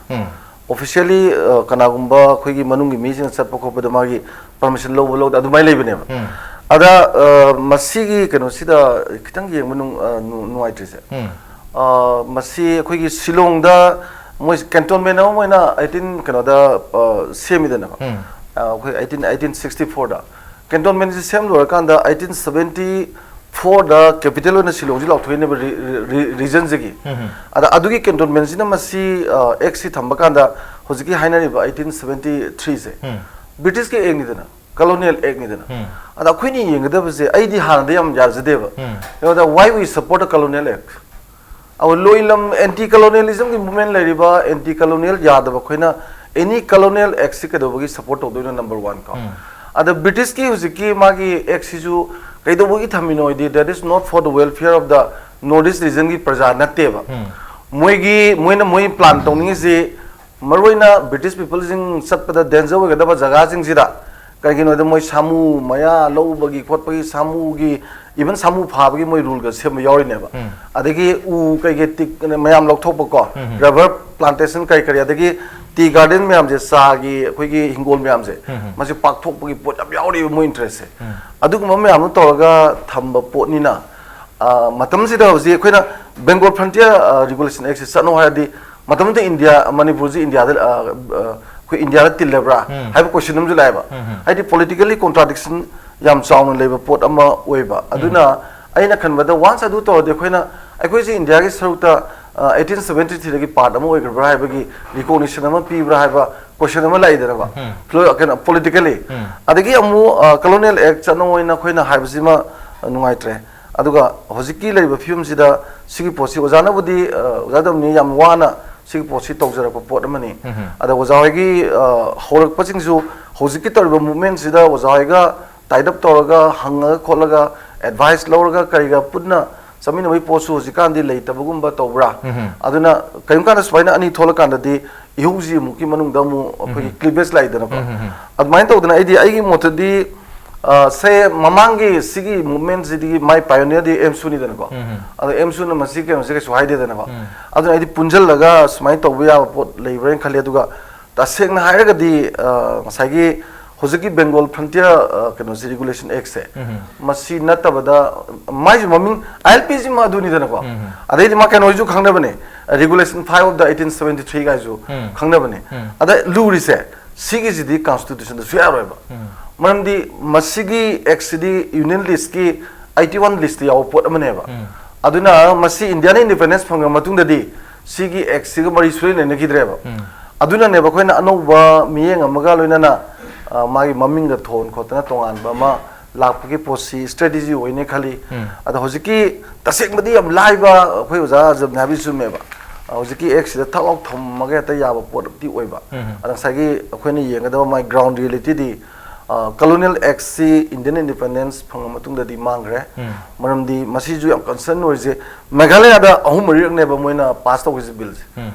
ꯑꯣꯐꯤꯁꯤꯌꯦꯜꯂꯤ ꯀꯅꯥꯒꯨꯝꯕ ꯑꯩꯈꯣꯏꯒꯤ ꯃꯅꯨꯡꯒꯤ ꯃꯤꯁꯤꯡꯅ ꯆꯠꯄ ꯈꯣꯠꯄꯗ ꯃꯥꯒꯤ ꯄꯔꯃꯤꯁꯟ ꯂꯧꯕ ꯂꯧꯗ ꯑꯗꯨꯃꯥꯏꯅ ꯂꯩꯕꯅꯦꯕ꯫ ꯑꯗ, ꯑ, ꯃꯁꯤꯒꯤ ꯀꯩꯅꯣꯁꯤꯗ ꯈꯤꯇꯪ ꯌꯦꯡꯕ ꯅꯨꯡ-, ꯑ, ꯅꯨꯡ-, ꯅꯨꯡꯉꯥꯏꯇ꯭ꯔꯤꯁꯦ, ꯑ, ꯃꯁꯤ ꯑꯩꯈꯣꯏꯒꯤ ꯁꯤꯂꯣꯡꯗ ꯃꯣꯏ ꯀꯦꯟꯇꯣꯟꯃꯦꯟ ꯑꯃ ꯑꯣꯏꯅ ꯑꯩꯠꯇꯤꯟ ꯀꯩꯅꯣꯗ, ꯑ, ꯁꯦꯝꯃꯤꯗꯅꯀꯣ꯫ ꯑ, ꯑꯩꯈꯣꯏ ꯑꯩꯠꯇꯤꯟ, ꯑꯩꯠꯇꯤꯟ ꯁꯤꯛꯁꯇꯤ ꯐꯣꯔꯗ ꯀꯦꯟꯇꯣꯟꯃꯦꯟꯁꯤ ꯁꯦꯝ ꯂꯣꯏꯔꯀꯥꯟꯗ ꯑꯩꯠꯇꯤꯟ ꯁꯕꯦꯟꯇꯤ ꯐꯣꯔꯗ ꯀꯦꯄꯤꯇꯦꯜ ꯑꯣꯏꯅ ꯁꯤꯂꯣꯡꯁꯤ ꯂꯥꯎꯊꯣꯛꯏꯅꯦꯕ, ꯔꯤ-, ꯔꯤ-, ꯔꯤ-, ꯔꯤꯖꯟꯁꯤꯒꯤ꯫ ꯑꯗ ꯑꯗꯨꯒꯤ ꯀꯦꯟꯇꯣꯟꯃꯦꯟꯁꯤꯅ ꯃꯁꯤ, ꯑ, ꯑꯦꯛꯁꯤ ꯊꯝꯕ ꯀꯥꯟꯗ ꯍꯧꯖꯤꯛꯀꯤ ꯍꯥꯏꯅꯔꯤꯕ ꯑꯩꯠꯇꯤꯟ ꯁꯕꯦꯟꯇꯤ ꯊ꯭ꯔꯤꯁꯦ ꯕ꯭ꯔꯤꯇꯤꯁꯀꯤ ꯑꯦꯛꯅꯤꯗꯅ, ꯀꯣꯂꯣꯅꯤꯌꯦꯜ ꯑꯦꯛꯅꯤꯗꯅ꯫ ꯑꯗ ꯑꯩꯈꯣꯏꯅ ꯌꯦꯡꯒꯗꯕꯁꯦ, ꯑꯩꯗꯤ ꯍꯥꯟꯅꯗꯤ ꯌꯥꯝ ꯌꯥꯖꯗꯦꯕ꯫ ꯀꯩꯅꯣꯗ, why we support a colonial act? ꯑꯩꯈꯣꯏ ꯂꯣꯏꯂꯝ ꯑꯦꯟꯇꯤ ꯀꯣꯂꯣꯅꯤꯌꯦꯂꯤꯖꯝꯒꯤ ꯃꯨꯚꯃꯦꯟ ꯂꯩꯔꯤꯕ, ꯑꯦꯟꯇꯤ ꯀꯣꯂꯣꯅꯤꯌꯦꯜ ꯌꯥꯗꯕ ꯑꯩꯈꯣꯏꯅ ꯑꯦꯅꯤ ꯀꯣꯂꯣꯅꯤꯌꯦꯜ ꯑꯦꯛꯁꯤ ꯀꯩꯗꯧꯕꯒꯤ ꯁꯞꯄꯣꯔꯠ ꯇꯧꯗꯣꯏꯅꯣ? ꯅꯝꯕꯔ ꯋꯥꯟ ꯀꯣ꯫ ꯑꯗ ꯕ꯭ꯔꯤꯇꯤꯁꯀꯤ ꯍꯧꯖꯤꯛꯀꯤ ꯃꯥꯒꯤ ꯑꯦꯛꯁꯤꯁꯨ ꯀꯩꯗꯧꯕꯒꯤ ꯊꯝꯃꯤꯅꯣ ꯍꯥꯏꯗꯤ, that is not for the welfare of the North East regionꯒꯤ ꯄ꯭ꯔꯖꯥ ꯅꯠꯇꯦꯕ꯫ ꯃꯣꯏꯒꯤ, ꯃꯣꯏꯅ ꯃꯣꯏ ꯄ꯭ꯂꯥꯟ ꯇꯧꯅꯤꯡꯉꯤꯁꯤ ꯃꯔꯨꯑꯣꯏꯅ ꯕ꯭ꯔꯤꯇꯤꯁ ꯄꯤꯄꯜꯁꯤꯡ ꯆꯠꯄꯗ ꯗꯦꯟꯖꯔ ꯑꯣꯏꯒꯗꯕ ꯖꯒꯥꯁꯤꯡꯁꯤꯗ ꯀꯩꯒꯤꯅꯣꯗ ꯃꯣꯏ ꯁꯥꯃꯨ ꯃꯌꯥ ꯂꯧꯕꯒꯤ ꯈꯣꯠꯄꯒꯤ, ꯁꯥꯃꯨꯒꯤ, even ꯁꯥꯃꯨ ꯐꯥꯕꯒꯤ ꯃꯣꯏ ꯔꯨꯜꯒ ꯁꯦꯝꯕ ꯌꯥꯎꯔꯤꯅꯦꯕ꯫ ꯑꯗꯒꯤ ꯎ ꯀꯩꯀꯩ ꯇꯤꯛ ꯃꯌꯥꯝ ꯂꯧꯊꯣꯛꯄꯀꯣ, ꯔꯕꯔ ꯄ꯭ꯂꯥꯟꯇꯦꯁꯟ ꯀꯔꯤ ꯀꯔꯤ, ꯑꯗꯒꯤ ꯇꯤ ꯒꯥꯔꯗꯦꯟ ꯃꯌꯥꯝꯁꯦ, ꯆꯥꯒꯤ ꯑꯩꯈꯣꯏꯒꯤ ꯍꯤꯡꯒꯣꯜ ꯃꯌꯥꯝꯁꯦ, ꯃꯁꯤ ꯄꯥꯛꯊꯣꯛꯄꯒꯤ ꯄꯣꯠ ꯌꯥꯝ ꯌꯥꯎꯔꯤꯕ ꯃꯣꯏ ꯏꯟꯇꯔꯦꯁꯁꯦ꯫ ꯑꯗꯨꯒꯨꯝꯕ ꯃꯌꯥꯝꯗꯨ ꯇꯧꯔꯒ ꯊꯝꯕ ꯄꯣꯠꯅꯤꯅ, ꯑ, ꯃꯇꯝꯁꯤꯗ ꯍꯧꯖꯤꯛ ꯑꯩꯈꯣꯏꯅ Bengal Frontier, ꯑ, Regulation Act ꯁꯤ ꯆꯠꯅꯧ ꯍꯥꯏꯔꯗꯤ, ꯃꯇꯝꯗꯨꯗ ꯏꯟꯗꯤꯌꯥ, ꯃꯅꯤꯄꯨꯔꯁꯤ ꯏꯟꯗꯤꯌꯥꯗ, ꯑ, ꯑ, ꯑꯩꯈꯣꯏ ꯏꯟꯗꯤꯌꯥꯗ ꯇꯤꯜꯂꯕ꯭ꯔꯥ ꯍꯥꯏꯕ ꯀꯣꯏꯁꯟ ꯑꯃꯁꯨ ꯂꯥꯛꯑꯦꯕ꯫ ꯍꯥꯏꯗꯤ politically contradiction ꯌꯥꯝ ꯆꯥꯎꯅ ꯂꯩꯕ ꯄꯣꯠ ꯑꯃ ꯑꯣꯏꯕ꯫ ꯑꯗꯨꯅ ꯑꯩꯅ ꯈꯟꯕꯗ, ꯋꯥꯟꯁ ꯑꯗꯨ ꯇꯧꯔꯗꯤ, ꯑꯩꯈꯣꯏꯅ, ꯑꯩꯈꯣꯏꯁꯤ ꯏꯟꯗꯤꯌꯥꯒꯤ ꯁꯔꯨꯛꯇ, ꯑ, ꯑꯩꯠꯇꯤꯟ ꯁꯕꯦꯟꯇꯤ ꯊ꯭ꯔꯤꯗꯒꯤ ꯄꯥꯔꯠ ꯑꯃ ꯑꯣꯏꯈ꯭ꯔꯕ꯭ꯔꯥ ꯍꯥꯏꯕꯒꯤ ꯔꯤꯀꯣꯛꯅꯤꯁꯟ ꯑꯃ ꯄꯤꯕ꯭ꯔꯥ ꯍꯥꯏꯕ ꯀꯣꯏꯁꯟ ꯑꯃ ꯂꯥꯛꯏꯗꯅꯀꯣ꯫ ꯐ꯭ꯂꯣ-, ꯀꯩꯅꯣ, ꯄꯣꯂꯤꯇꯤꯀꯦꯜꯂꯤ꯫ ꯑꯗꯒꯤ ꯑꯃꯨꯛ, ꯑ, ꯀꯣꯂꯣꯅꯤꯌꯦꯜ ꯑꯦꯛ ꯆꯠꯅꯧ ꯍꯥꯏꯅ ꯑꯩꯈꯣꯏꯅ ꯍꯥꯏꯕꯁꯤꯃ ꯅꯨꯡꯉꯥꯏꯇ꯭ꯔꯦ꯫ ꯑꯗꯨꯒ ꯍꯧꯖꯤꯛꯀꯤ ꯂꯩꯔꯤꯕ ꯐꯤꯕꯝꯁꯤꯗ ꯁꯤꯒꯤ ꯄꯣꯠꯁꯤ ꯑꯣꯖꯥꯅꯕꯨꯗꯤ, ꯑ, ꯑꯣꯖꯥ ꯗꯝꯅꯤ ꯌꯥꯝ ꯋꯥꯅ ꯁꯤꯒꯤ ꯄꯣꯠꯁꯤ ꯇꯧꯖꯔꯛꯄ ꯄꯣꯠ ꯑꯃꯅꯤ꯫ ꯑꯗ ꯑꯣꯖꯥ ꯍꯣꯏꯒꯤ, ꯑ, ꯍꯧꯔꯛꯄꯁꯤꯡꯁꯨ ꯍꯧꯖꯤꯛꯀꯤ ꯇꯧꯔꯤꯕ ꯃꯨꯞꯃꯦꯟꯁꯤꯗ ꯑꯣꯖꯥ ꯍꯣꯏꯒ ꯇꯥꯏꯗꯞ ꯇꯧꯔꯒ, ꯍꯪꯉꯒ ꯈꯣꯠꯂꯒ, ꯑꯦꯗꯚꯥꯏꯁ ꯂꯧꯔꯒ ꯀꯔꯤꯒ ꯄꯨꯟꯅ ꯆꯠꯃꯤꯟꯅꯕꯒꯤ ꯄꯣꯠꯁꯨ ꯍꯧꯖꯤꯛꯀꯥꯟꯗꯤ ꯂꯩꯇꯕꯒꯨꯝꯕ ꯇꯧꯕ꯭ꯔꯥ? ꯑꯗꯨꯅ ꯀꯔꯤꯒꯨꯝꯕ ꯀꯥꯟꯗ ꯁꯨꯃꯥꯏꯅ ꯑꯅꯤ ꯊꯣꯛꯂꯀꯥꯟꯗꯗꯤ ꯏꯍꯧꯁꯤ ꯑꯃꯨꯛꯀꯤ ꯃꯅꯨꯡꯗ ꯑꯃꯨꯛ ꯑꯩꯈꯣꯏꯒꯤ ꯀ꯭ꯂꯤꯕꯦꯖ ꯂꯥꯛꯏꯗꯅꯀꯣ꯫ ꯑꯗꯨꯃꯥꯏꯅ ꯇꯧꯗꯅ ꯑꯩꯗꯤ, ꯑꯩꯒꯤ ꯃꯣꯠꯇꯗꯤ, ꯑ, ꯁꯦ, ꯃꯃꯥꯡꯒꯤ ꯁꯤꯒꯤ ꯃꯨꯞꯃꯦꯟꯁꯤꯗꯤ ꯃꯥꯏ ꯄꯥꯏꯑꯣꯅꯤꯌꯔꯗꯤ ꯑꯦꯝꯁꯨꯅꯤꯗꯅꯀꯣ꯫ ꯑꯗꯣ ꯑꯦꯝꯁꯨꯅ ꯃꯁꯤ ꯀꯩꯅꯣꯁꯦ ꯀꯩꯁꯨ ꯍꯥꯏꯗꯦꯗꯅꯀꯣ꯫ ꯑꯗꯨꯅ ꯑꯩꯗꯤ ꯄꯨꯟꯁꯤꯜꯂꯒ ꯁꯨꯃꯥꯏꯅ ꯇꯧꯕ ꯌꯥꯕ ꯄꯣꯠ ꯂꯩꯕ꯭ꯔꯥꯅ ꯈꯜꯂꯤ꯫ ꯑꯗꯨꯒ ꯇꯁꯦꯡꯅ ꯍꯥꯏꯔꯒꯗꯤ, ꯑ, ꯉꯁꯥꯏꯒꯤ ꯍꯧꯖꯤꯛꯀꯤ Bengal Frontier, ꯑ, ꯀꯩꯅꯣꯁꯦ, Regulation Act ꯁꯦ, ꯃꯁꯤ ꯅꯠꯇꯕꯗ, ꯃꯥꯏꯁꯨ ꯃꯃꯤꯡ, ꯑꯥꯏ ꯑꯦꯜ ꯄꯤ ꯁꯤꯃ ꯑꯗꯨꯅꯤꯗꯅꯀꯣ꯫ ꯑꯗꯩꯗꯤ ꯃꯥ ꯀꯩꯅꯣꯁꯨ ꯈꯪꯅꯕꯅꯦ, Regulation five of the eighteen seventy three ꯒꯥꯏꯁꯨ ꯈꯪꯅꯕꯅꯦ꯫ ꯑꯗ ꯂꯨꯔꯤꯁꯦ, ꯁꯤꯒꯤꯁꯤꯗꯤ ꯀꯟꯁꯇꯤꯇ꯭ꯌꯨꯁꯟꯗ ꯁꯨꯌꯥ ꯌꯥꯔꯣꯏꯕ꯫ ꯃꯔꯝꯗꯤ ꯃꯁꯤꯒꯤ ꯑꯦꯛꯁꯤꯗꯤ ꯌꯨꯅꯤꯌꯟ ꯂꯤꯁꯀꯤ ꯑꯩꯠꯇꯤ ꯋꯥꯟ ꯂꯤꯁꯇ ꯌꯥꯎꯕ ꯄꯣꯠ ꯑꯃꯅꯦꯕ꯫ ꯑꯗꯨꯅ ꯃꯁꯤ ꯏꯟꯗꯤꯌꯥꯅ ꯏꯟꯗꯤꯄꯦꯟꯗꯦꯟꯁ ꯐꯪꯉ ꯃꯇꯨꯡꯗꯗꯤ ꯁꯤꯒꯤ ꯑꯦꯛꯁꯤꯒ ꯃꯔꯤ ꯁꯨꯡꯂꯩ ꯂꯩꯅꯈꯤꯗ꯭ꯔꯦꯕ꯫ ꯑꯗꯨꯅꯅꯦꯕ ꯑꯩꯈꯣꯏꯅ ꯑꯅꯧꯕ ꯃꯤꯠꯌꯦꯡ ꯑꯃꯒ ꯂꯣꯏꯅꯅ, ꯑ, ꯃꯥꯒꯤ ꯃꯃꯤꯡꯒ ꯊꯣꯟ ꯈꯣꯠꯇꯅ ꯇꯣꯉꯥꯟꯕ ꯑꯃ ꯂꯥꯛꯄꯒꯤ ꯄꯣꯠꯁꯤ ꯏꯁꯇ꯭ꯔꯦꯇꯦꯖꯤ ꯑꯣꯏꯅꯤ ꯈꯜꯂꯤ꯫ ꯑꯗꯣ ꯍꯧꯖꯤꯛꯀꯤ ꯇꯁꯦꯡꯕꯗꯤ ꯌꯥꯝ ꯂꯥꯏꯕ, ꯑꯩꯈꯣꯏ ꯑꯣꯖꯥ ꯑꯖꯝꯅ ꯍꯥꯏꯕꯗꯨ ꯆꯨꯝꯃꯦꯕ꯫ ꯑ, ꯍꯧꯖꯤꯛꯀꯤ ꯑꯦꯛꯁꯤꯗ ꯊꯛ ꯂꯥꯎ ꯊꯝꯃꯒ ꯍꯦꯛꯇ ꯌꯥꯕ ꯄꯣꯠꯇꯤ ꯑꯣꯏꯕ꯫ ꯑꯗ ꯉꯁꯥꯏꯒꯤ ꯑꯩꯈꯣꯏꯅ ꯌꯦꯡꯒꯗꯕ ꯃꯥꯒꯤ ꯒ꯭ꯔꯥꯎꯟ ꯔꯤꯌꯦꯂꯤꯇꯤꯗꯤ, ꯑ, ꯀꯣꯂꯣꯅꯤꯌꯦꯜ ꯑꯦꯛꯁꯤ ꯏꯟꯗꯤꯌꯟ ꯏꯟꯗꯤꯄꯦꯟꯗꯦꯟꯁ ꯐꯪꯉ ꯃꯇꯨꯡꯗꯗꯤ ꯃꯥꯡꯈ꯭ꯔꯦ꯫ ꯃꯔꯝꯗꯤ ꯃꯁꯤꯁꯨ ꯌꯥꯝ ꯀꯟꯁꯔꯟ ꯑꯣꯏꯔꯤꯁꯦ, ꯃꯦꯘꯥꯂꯌꯥꯗ ꯑꯍꯨꯝ ꯃꯔꯤꯔꯛꯅꯦꯕ ꯃꯣꯏꯅ ꯄꯥꯁ ꯇꯧꯈꯤꯁꯦ ꯕꯤꯜꯁꯦ꯫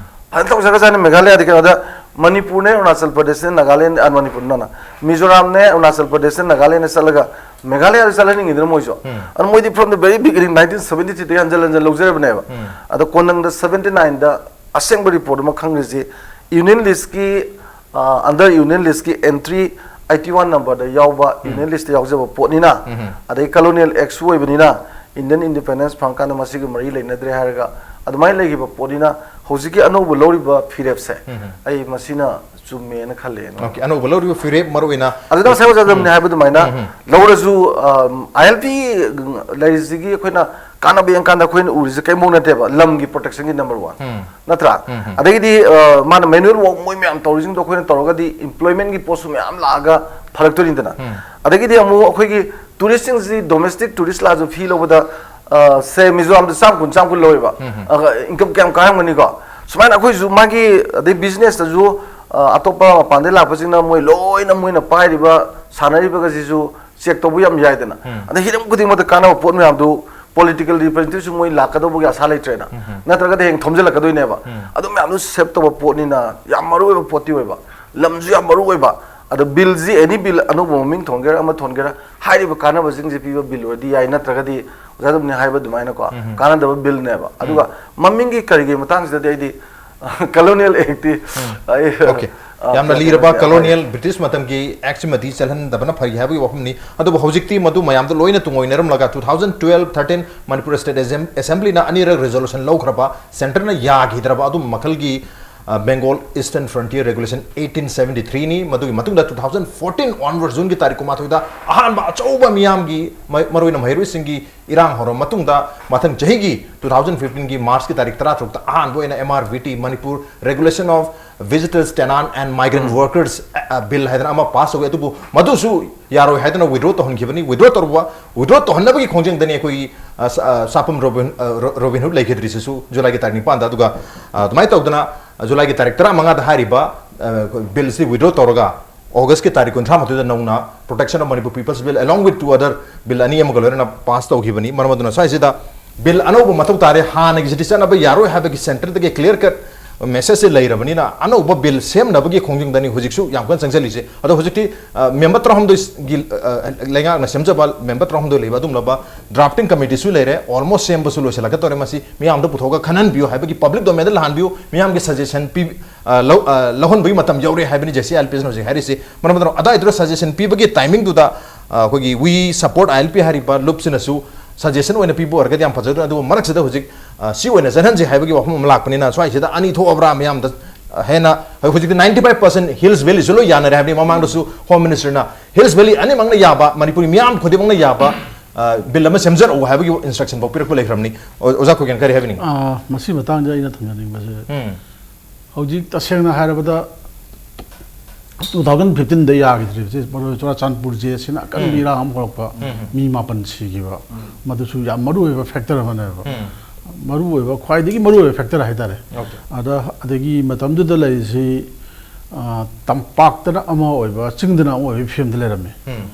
ꯐꯖꯅ ꯇꯧꯖꯈ꯭ꯔꯖꯥꯠꯅꯤ ꯃꯦꯘꯥꯂꯌꯥꯗꯤ꯫ ꯀꯩꯅꯣꯗ, ꯃꯅꯤꯄꯨꯔꯅꯦ, ꯑꯔꯨꯅꯥꯆꯜ ꯄ꯭ꯔꯗꯦꯁꯅꯦ, ꯅꯥꯒꯥꯂꯦꯟ, ꯑ, ꯃꯅꯤꯄꯨꯔ ꯅꯅ ꯃꯤꯖꯣꯔꯥꯝꯅꯦ, ꯑꯔꯨꯅꯥꯆꯜ ꯄ꯭ꯔꯗꯦꯁꯅꯦ, ꯅꯥꯒꯥꯂꯦꯟꯅꯦ ꯆꯠꯂꯒ ꯃꯦꯘꯥꯂꯌꯥꯗ ꯆꯠꯍꯟꯅꯤꯡꯉꯤꯗꯅ ꯃꯣꯏꯁꯨ꯫ ꯑꯗꯨ ꯃꯣꯏꯗꯤ from the very beginning nineteen seventy three ꯗꯒꯤ ꯍꯟꯖꯤꯜ ꯍꯟꯖꯤꯜ ꯂꯧꯖꯔꯕꯅꯦꯕ꯫ ꯑꯗꯣ ꯀꯣꯟꯅꯪꯗ seventy nine ꯗ ꯑꯁꯦꯡꯕ report ꯑꯃ ꯈꯪꯈ꯭ꯔꯤꯁꯤ, ꯌꯨꯅꯤꯌꯟ ꯂꯤꯁꯀꯤ, ꯑ, under ꯌꯨꯅꯤꯌꯟ ꯂꯤꯁꯀꯤ entry eighty one number ꯗ ꯌꯥꯎꯕ, ꯌꯨꯅꯤꯌꯟ ꯂꯤꯁꯇ ꯌꯥꯎꯖꯕ ꯄꯣꯠꯅꯤꯅ, ꯑꯗꯩ colonial act ꯁꯨ ꯑꯣꯏꯕꯅꯤꯅ, Indian independence ꯐꯪꯉꯀꯥꯟꯗ ꯃꯁꯤꯒ ꯃꯔꯤ ꯂꯩꯅꯗ꯭ꯔꯦ ꯍꯥꯏꯔꯒ ꯑꯗꯨꯃꯥꯏꯅ ꯂꯩꯈꯤꯕ ꯄꯣꯠꯅꯤꯅ, ꯍꯧꯖꯤꯛꯀꯤ ꯑꯅꯧꯕ ꯂꯧꯔꯤꯕ ꯐꯤꯔꯦꯞꯁꯦ ꯑꯩ ꯃꯁꯤꯅ ꯆꯨꯝꯃꯦꯅ ꯈꯜꯂꯦ꯫ Okay, ꯑꯅꯧꯕ ꯂꯧꯔꯤꯕ ꯐꯤꯔꯦꯞ ꯃꯔꯨ ꯑꯣꯏꯅ ꯑꯗꯨꯗ ꯉꯁꯥꯏ ꯑꯣꯖꯥ ꯖꯝꯅꯤ ꯍꯥꯏꯕ ꯑꯗꯨꯃꯥꯏꯅ ꯂꯧꯔꯁꯨ, ꯑꯝ, ILP ꯂꯩꯔꯤꯁꯤꯒꯤ ꯑꯩꯈꯣꯏꯅ ꯀꯥꯟꯅꯕ ꯌꯦꯡꯀꯥꯟꯗ ꯑꯩꯈꯣꯏꯅ ꯎꯔꯤꯁꯦ ꯀꯩꯝꯕꯧ ꯅꯠꯇꯦꯕ, ꯂꯝꯒꯤ protectionꯒꯤ number one, ꯅꯠꯇ꯭ꯔꯥ? ꯑꯗꯒꯤꯗꯤ, ꯑ, ꯃꯥꯅ manual work ꯃꯣꯏ ꯃꯌꯥꯝ ꯇꯧꯔꯤꯁꯤꯡꯗꯣ ꯑꯩꯈꯣꯏꯅ ꯇꯧꯔꯒꯗꯤ employmentꯒꯤ ꯄꯣꯠꯁꯨ ꯃꯌꯥꯝ ꯂꯥꯛꯑꯒ ꯐꯔꯛꯇꯣꯏꯅꯤꯗꯅ꯫ ꯑꯗꯒꯤꯗꯤ ꯑꯃꯨꯛ ꯑꯩꯈꯣꯏꯒꯤ touristꯁꯤꯡꯁꯤ, domestic tourist ꯂꯥꯛꯑꯁꯨ ꯐꯤ ꯂꯧꯕꯗ, ꯑ, ꯁꯦ ꯃꯤꯖꯣꯔꯥꯝꯗ ꯆꯥꯝ ꯀꯨꯟ, ꯆꯥꯝ ꯀꯨꯟ ꯂꯧꯋꯦꯕ꯫ ꯑ, income ꯀꯌꯥꯝ ꯀꯥꯔꯝꯒꯅꯤꯀꯣ? ꯁꯨꯃꯥꯏꯅ ꯑꯩꯈꯣꯏꯁꯨ ꯃꯥꯒꯤ, ꯑꯗꯩ businessꯇꯁꯨ, ꯑ, ꯑꯇꯣꯞꯄ ꯃꯄꯥꯟꯗꯩ ꯂꯥꯛꯄꯁꯤꯡꯅ ꯃꯣꯏ ꯂꯣꯏꯅ ꯃꯣꯏꯅ ꯄꯥꯏꯔꯤꯕ, ꯁꯥꯟꯅꯔꯤꯕꯒꯁꯤꯁꯨ check ꯇꯧꯕ ꯌꯥꯝ ꯌꯥꯏꯗꯅ꯫ ꯑꯗꯩ ꯍꯤꯔꯝ ꯈꯨꯗꯤꯡꯃꯛꯇ ꯀꯥꯟꯅꯕ ꯄꯣꯠ ꯃꯌꯥꯝꯗꯨ political representative ꯁꯨ ꯃꯣꯏ ꯂꯥꯛꯀꯗꯧꯕꯒꯤ ꯑꯁꯥ ꯂꯩꯇ꯭ꯔꯦꯅ꯫ ꯅꯠꯇ꯭ꯔꯒꯗꯤ ꯍꯌꯦꯡ ꯊꯣꯝꯖꯤꯜꯂꯛꯀꯗꯣꯏꯅꯦꯕ꯫ ꯑꯗꯨ ꯃꯌꯥꯝꯗꯨ save ꯇꯧꯕ ꯄꯣꯠꯅꯤꯅ ꯌꯥꯝ ꯃꯔꯨ ꯑꯣꯏꯕ ꯄꯣꯠꯇꯤ ꯑꯣꯏꯕ꯫ ꯂꯝꯁꯨ ꯌꯥꯝ ꯃꯔꯨ ꯑꯣꯏꯕ꯫ ꯑꯗꯣ billꯁꯤ, any bill ꯑꯅꯧꯕ ꯃꯃꯤꯡ ꯊꯣꯟꯒꯦꯔꯥ ꯑꯃ ꯊꯣꯟꯒꯦꯔꯥ, ꯍꯥꯏꯔꯤꯕ ꯀꯥꯟꯅꯕꯁꯤꯡꯁꯦ ꯄꯤꯕ bill ꯑꯣꯏꯔꯗꯤ ꯌꯥꯏ, ꯅꯠꯇ꯭ꯔꯒꯗꯤ ꯑꯣꯖꯥ ꯗꯝꯅꯤ ꯍꯥꯏꯕ ꯑꯗꯨꯃꯥꯏꯅꯀꯣ, ꯀꯥꯟꯅꯗꯕ billꯅꯦꯕ꯫ ꯑꯗꯨꯒ ꯃꯃꯤꯡꯒꯤ ꯀꯔꯤꯒꯤ ꯃꯇꯥꯡꯁꯤꯗꯗꯤ ꯑꯩꯗꯤ colonial actꯇꯤ ꯑꯩ, Okay. ꯑ, ꯌꯥꯝꯅ ꯀꯩꯅꯣ ꯂꯤꯔꯕ ꯇꯧꯖꯒꯦ꯫ Colonial British ꯃꯇꯝꯒꯤ actꯁꯤꯃꯗꯤ ꯆꯠꯍꯟꯗꯕꯅ ꯐꯩ ꯍꯥꯏꯕꯒꯤ ꯋꯥꯐꯝꯅꯤ꯫ ꯑꯗꯨꯕꯨ ꯍꯧꯖꯤꯛꯇꯤ ꯃꯗꯨ ꯃꯌꯥꯝꯗ ꯂꯣꯏꯅ ꯇꯨꯡꯑꯣꯏꯅꯔꯝꯂꯒ two thousand twelve thirteen Manipur State Assem-, Assemblyꯅ ꯑꯅꯤꯔꯛ resolution ꯂꯧꯈ꯭ꯔꯕ, centreꯅ ꯌꯥꯈꯤꯗ꯭ꯔꯕ ꯑꯗꯨꯝꯕ ꯃꯈꯜꯒꯤ, ꯑ, Bengal Eastern Frontier Regulation eighteen seventy threeꯅꯤ꯫ ꯃꯗꯨꯒꯤ ꯃꯇꯨꯡꯗ two thousand fourteen onward Juneꯒꯤ ꯇꯥꯔꯤꯛ ꯀꯨꯟꯃꯥꯊꯣꯏꯗ ꯑꯍꯥꯟꯕ ꯑꯆꯧꯕ ꯃꯤꯌꯥꯝꯒꯤ, ꯃ-, ꯃꯔꯨꯑꯣꯏꯅ ꯃꯍꯩꯔꯣꯏꯁꯤꯡꯒꯤ ꯏꯔꯥꯡ ꯍꯧꯔꯕ ꯃꯇꯨꯡꯗ, ꯃꯊꯪ ꯆꯍꯤꯒꯤ two thousand fifteenꯒꯤ Marchꯀꯤ ꯇꯥꯔꯤꯛ ꯇꯔꯥꯇꯔꯨꯛꯇ ꯑꯍꯥꯟꯕ ꯑꯣꯏꯅ MRVT, Manipur Regulation of Visitors, Tenant and Migrant Workers, ꯑ, ꯑ, Bill ꯍꯥꯏꯗꯅ ꯑꯃ pass ꯇꯧꯏ꯫ ꯑꯗꯨꯕꯨ ꯃꯗꯨꯁꯨ ꯌꯥꯔꯣꯏ ꯍꯥꯏꯗꯨꯅ withdraw ꯇꯧꯍꯟꯈꯤꯕꯅꯤ꯫ Withdraw ꯇꯧꯔꯨꯕ, withdraw ꯇꯧꯍꯟꯅꯕꯒꯤ ꯈꯣꯡꯖꯪꯗꯅꯤ ꯑꯩꯈꯣꯏꯒꯤ, ꯑ, ꯁ-, ꯑ, ꯁꯥꯄꯝ ꯔꯣꯕꯤꯟ, ꯑ, ꯔꯣ-, ꯔꯣꯕꯤꯟ ꯍꯨꯗ ꯂꯩꯈꯤꯗ꯭ꯔꯤꯁꯤꯁꯨ Julyꯒꯤ ꯇꯥꯔꯤꯛ ꯅꯤꯄꯥꯟꯗ꯫ ꯑꯗꯨꯒ, ꯑ, ꯑꯗꯨꯃꯥꯏꯅ ꯇꯧꯗꯅ, ꯑ, Julyꯒꯤ ꯇꯥꯔꯤꯛ ꯇꯔꯥꯃꯉꯥꯗ ꯍꯥꯏꯔꯤꯕ, ꯑ, billꯁꯤ withdraw ꯇꯧꯔꯒ Augustꯀꯤ ꯇꯥꯔꯤꯛ ꯀꯨꯟꯊ꯭ꯔꯥ ꯃꯥꯊꯣꯏꯗ ꯅꯧꯅ Protection of Manipur People's Bill along with two other bill ꯑꯅꯤ ꯑꯃꯒ ꯂꯣꯏꯅꯅ pass ꯇꯧꯈꯤꯕꯅꯤ꯫ ꯃꯔꯝ ꯑꯗꯨꯅ ꯁ꯭ꯋꯥꯏꯁꯤꯗ bill ꯑꯅꯧꯕ ꯃꯊꯧ ꯇꯥꯔꯦ, ꯍꯥꯟꯅꯒꯤꯁꯤꯗꯤ ꯆꯠꯅꯕ ꯌꯥꯔꯣꯏ ꯍꯥꯏꯕꯒꯤ centreꯗꯒꯤ clear cut, ꯃꯦꯁꯦꯖꯁꯦ ꯂꯩꯔꯕꯅꯤꯅ ꯑꯅꯧꯕ ꯕꯤꯜ ꯁꯦꯝꯅꯕꯒꯤ ꯈꯣꯡꯖꯪꯗꯅꯤ ꯍꯧꯖꯤꯛꯁꯨ ꯌꯥꯝ ꯀꯟꯅ ꯆꯪꯁꯤꯜꯂꯤꯁꯦ꯫ ꯑꯗꯣ ꯍꯧꯖꯤꯛꯇꯤ ꯃꯦꯝꯕꯔ ꯇꯔꯥꯍꯨꯝꯗꯣꯏꯒꯤ ꯂꯩꯉꯥꯛꯅ ꯁꯦꯝꯖꯕ ꯃꯦꯝꯕꯔ ꯇꯔꯥꯍꯨꯝꯗꯣꯏ ꯂꯩꯕ ꯑꯗꯨꯒꯨꯝꯂꯕ ꯗ꯭ꯔꯥꯐꯇꯤꯡ ꯀꯃꯤꯇꯤꯁꯨ ꯂꯩꯔꯦ, ꯑꯣꯜꯃꯣꯁ ꯁꯦꯝꯕꯁꯨ ꯂꯣꯏꯁꯤꯜꯂꯛꯀꯗꯧꯔꯦ꯫ ꯃꯁꯤ ꯃꯤꯌꯥꯝꯗ ꯄꯨꯊꯣꯛꯑꯒ ꯈꯟꯍꯟꯕꯤꯌꯨ ꯍꯥꯏꯕꯒꯤ ꯄꯕ꯭ꯂꯤꯛ ꯗꯣꯃꯦꯟꯗ ꯂꯥꯛꯍꯟꯕꯤꯌꯨ, ꯃꯤꯌꯥꯝꯒꯤ ꯁꯖꯦꯁꯟ ꯄꯤ ꯑ, ꯂꯧ-, ꯑ, ꯂꯧꯍꯟꯕꯒꯤ ꯃꯇꯝ ꯌꯧꯔꯦ ꯍꯥꯏꯕꯅꯤ J C I L P ꯑꯦꯁꯅ ꯍꯧꯖꯤꯛ ꯍꯥꯏꯔꯤꯁꯤ꯫ ꯃꯔꯝ ꯑꯗꯨꯅ ꯑꯗꯥꯏꯗꯨꯗ ꯁꯖꯦꯁꯟ ꯄꯤꯕꯒꯤ ꯇꯥꯏꯃꯤꯡꯗꯨꯗ ꯑ, ꯑꯩꯈꯣꯏꯒꯤ we support I L P ꯍꯥꯏꯔꯤꯕ ꯂꯨꯞꯁꯤꯅꯁꯨ ꯁꯖꯦꯁꯟ ꯑꯣꯏꯅ ꯄꯤꯕ ꯑꯣꯏꯔꯒꯗꯤ ꯌꯥꯝ ꯐꯖꯗꯣꯏꯅꯤ꯫ ꯑꯗꯨꯕꯨ ꯃꯔꯛꯁꯤꯗ ꯍꯧꯖꯤꯛ ꯑ, ꯁꯤ ꯑꯣꯏꯅ ꯆꯠꯍꯟꯁꯤ ꯍꯥꯏꯕꯒꯤ ꯋꯥꯐꯝ ꯑꯃ ꯂꯥꯛꯄꯅꯤꯅ ꯁ꯭ꯋꯥꯏꯁꯤꯗ ꯑꯅꯤ ꯊꯣꯛꯑꯕ꯭ꯔꯥ ꯃꯌꯥꯝꯗ ꯑ, ꯍꯦꯟꯅ ꯍꯧꯖꯤꯛꯇꯤ ꯅꯥꯏꯟꯇꯤ ꯐꯥꯏꯚ ꯄꯥꯔꯁꯦꯟ ꯍꯤꯜꯁ ꯚꯦꯂꯤꯁꯨ ꯂꯣꯏ ꯌꯥꯅꯔꯦ ꯍꯥꯏꯕꯅꯤ꯫ ꯃꯃꯥꯡꯗꯁꯨ ꯍꯣꯝ ꯃꯤꯅꯤꯁꯇꯔꯅ ꯍꯤꯜꯁ ꯚꯦꯂꯤ ꯑꯅꯤꯃꯛꯅ ꯌꯥꯕ, ꯃꯅꯤꯄꯨꯔꯤ ꯃꯤꯌꯥꯝ ꯈꯨꯗꯤꯡꯃꯛꯅ ꯌꯥꯕ ꯑ, ꯕꯤꯜ ꯑꯃ ꯁꯦꯝꯖꯔꯛꯎ ꯍꯥꯏꯕꯒꯤ ꯏꯟꯁꯇ꯭ꯔꯛꯁꯟ ꯐꯥꯎ ꯄꯤꯔꯛꯄ ꯂꯩꯈ꯭ꯔꯕꯅꯤ꯫ ꯑꯣ-, ꯑꯣꯖꯥ ꯈꯣꯏꯒꯦꯟ ꯀꯔꯤ ꯍꯥꯏꯕꯤꯅꯤꯡꯉꯤ? ꯑꯥ, ꯃꯁꯤ ꯃꯇꯥꯡꯗ ꯑꯩꯅ ꯊꯝꯖꯅꯤꯡꯕꯁꯦ, ꯎꯝ꯫ ꯍꯧꯖꯤꯛ ꯇꯁꯦꯡꯅ ꯍꯥꯏꯔꯕꯗ two thousand fifteen ꯌꯥꯈꯤꯗ꯭ꯔꯤꯕꯁꯦ ꯃꯔꯨ ꯑꯣꯏꯅ ꯆꯨꯔꯥꯆꯥꯟꯄꯨꯔ ꯖꯦ ꯑꯦꯁ ꯁꯤꯅ ꯑꯀꯟꯕ ꯎꯝ꯫ ꯏꯔꯥꯡ ꯑꯃ ꯍꯧꯔꯛꯄ, ꯎꯝ꯫ ꯃꯤ ꯃꯥꯄꯟ ꯁꯤꯈꯤꯕ, ꯎꯝ꯫ ꯃꯗꯨꯁꯨ ꯌꯥꯝ ꯃꯔꯨ ꯑꯣꯏꯕ ꯐꯦꯛꯇꯔ ꯑꯃꯅꯦꯕ꯫ ꯎꯝ꯫ ꯃꯔꯨ ꯑꯣꯏꯕ, ꯈ꯭ꯋꯥꯏꯗꯒꯤ ꯃꯔꯨ ꯑꯣꯏꯕ ꯐꯦꯛꯇꯔ ꯍꯥꯏꯇꯥꯔꯦ꯫ ꯑꯣꯀꯦ꯫ ꯑꯗ, ꯑꯗꯒꯤ ꯃꯇꯝꯗꯨꯗ ꯂꯩꯔꯤꯁꯤ, ꯑ, ꯇꯝꯄꯥꯛꯇꯅ ꯑꯃ ꯑꯣꯏꯕ, ꯆꯤꯡꯗꯅ ꯑꯃ ꯑꯣꯏꯕ ꯐꯤꯕꯝꯗ ꯂꯩꯔꯝꯃꯤ꯫ ꯎꯝ꯫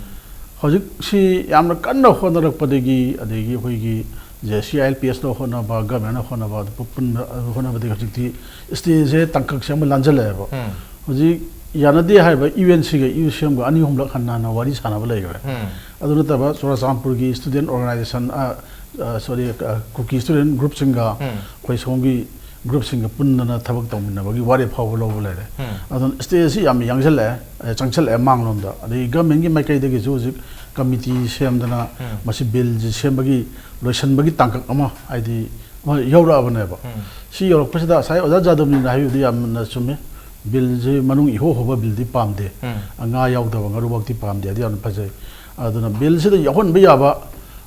ꯍꯧꯖꯤꯛꯁꯤ ꯌꯥꯝꯅ ꯀꯟꯅ ꯍꯣꯠꯅꯔꯛꯄꯗꯒꯤ, ꯑꯗꯒꯤ ꯑꯩꯈꯣꯏꯒꯤ J C I L P ꯑꯦꯁꯅ ꯍꯣꯠꯅꯕ, ꯒꯚꯔꯟꯃꯦꯟꯅ ꯍꯣꯠꯅꯕ, ꯑꯗꯨ ꯄꯨꯟꯅ ꯍꯣꯠꯅꯕꯗꯒꯤ ꯍꯧꯖꯤꯛꯇꯤ ꯁ꯭ꯇꯦꯖꯁꯦ ꯇꯥꯡꯀꯛꯁꯦ ꯑꯃ ꯂꯥꯟꯖꯜꯂꯛꯑꯦꯕ꯫ ꯎꯝ꯫ ꯍꯧꯖꯤꯛ ꯌꯥꯅꯗꯦ ꯍꯥꯏꯕ ꯌꯨ ꯑꯦꯟ ꯁꯤꯒ ꯌꯨ ꯁꯤ ꯑꯦꯝꯒ ꯑꯅꯤ ꯑꯍꯨꯝꯂꯛ ꯍꯟꯅ ꯍꯟꯅ ꯋꯥꯔꯤ ꯁꯥꯟꯅꯕ ꯂꯩꯈ꯭ꯔꯦ꯫ ꯎꯝ꯫ ꯑꯗꯨ ꯅꯠꯇꯕ ꯆꯨꯔꯥꯆꯥꯟꯄꯨꯔꯒꯤ ꯁ꯭ꯇꯨꯗꯦꯟ ꯑꯣꯔꯒꯅꯥꯏꯖꯦꯁꯟ, ꯑ, ꯑ, ꯁꯣꯔꯤ, ꯑ, ꯀꯨꯀꯤ ꯁ꯭ꯇꯨꯗꯦꯟ ꯒ꯭ꯔꯨꯞꯁꯤꯡꯒ ꯎꯝ꯫ ꯑꯩꯈꯣꯏ ꯁꯣꯝꯒꯤ ꯒ꯭ꯔꯨꯞꯁꯤꯡꯒ ꯄꯨꯟꯗꯅ ꯊꯕꯛ ꯇꯧꯃꯤꯟꯅꯕꯒꯤ ꯋꯥꯔꯦꯞ ꯐꯥꯎꯕ ꯂꯧꯕ ꯂꯩꯔꯦ꯫ ꯎꯝ꯫ ꯑꯗꯨꯅ ꯁ꯭ꯇꯦꯖꯁꯤ ꯌꯥꯝ ꯌꯥꯡꯁꯤꯜꯂꯛꯑꯦ, ꯑꯦ, ꯆꯪꯁꯤꯜꯂꯛꯑꯦ ꯃꯥꯡꯂꯣꯝꯗ꯫ ꯑꯗꯒꯤ ꯒꯚꯔꯟꯃꯦꯟꯒꯤ ꯃꯥꯏꯀꯩꯗꯒꯤꯁꯨ ꯍꯧꯖꯤꯛ ꯀꯃꯤꯇꯤ ꯁꯦꯝꯗꯅ ꯎꯝ꯫ ꯃꯁꯤ ꯕꯤꯜꯁꯤ ꯁꯦꯝꯕꯒꯤ ꯂꯣꯏꯁꯤꯟꯕꯒꯤ ꯇꯥꯡꯀꯛ ꯑꯃ, ꯍꯥꯏꯗꯤ, ꯑꯃ ꯌꯧꯔꯛꯑꯕꯅꯦꯕ꯫ ꯎꯝ꯫ ꯁꯤ ꯌꯧꯔꯛꯄꯁꯤꯗ ꯉꯁꯥꯏ ꯑꯣꯖꯥ ꯖꯥꯗꯕꯅꯤꯅ ꯍꯥꯏꯕꯤꯕꯗꯤ ꯌꯥꯝꯅ ꯆꯨꯝꯃꯦ꯫ ꯕꯤꯜꯁꯤ ꯃꯅꯨꯡ ꯏꯍꯧ ꯍꯧꯕ ꯕꯤꯜꯗꯤ ꯄꯥꯝꯗꯦ꯫ ꯎꯝ꯫ ꯉꯥ ꯌꯥꯎꯗꯕ ꯉꯥꯔꯨꯕꯥꯛꯇꯤ ꯄꯥꯝꯗꯦ꯫ ꯑꯗꯨ ꯌꯥꯝꯅ ꯐꯖꯩ꯫ ꯑꯗꯨꯅ ꯕꯤꯜꯁꯤꯗ ꯌꯥꯎꯍꯟꯕ ꯌꯥꯕ,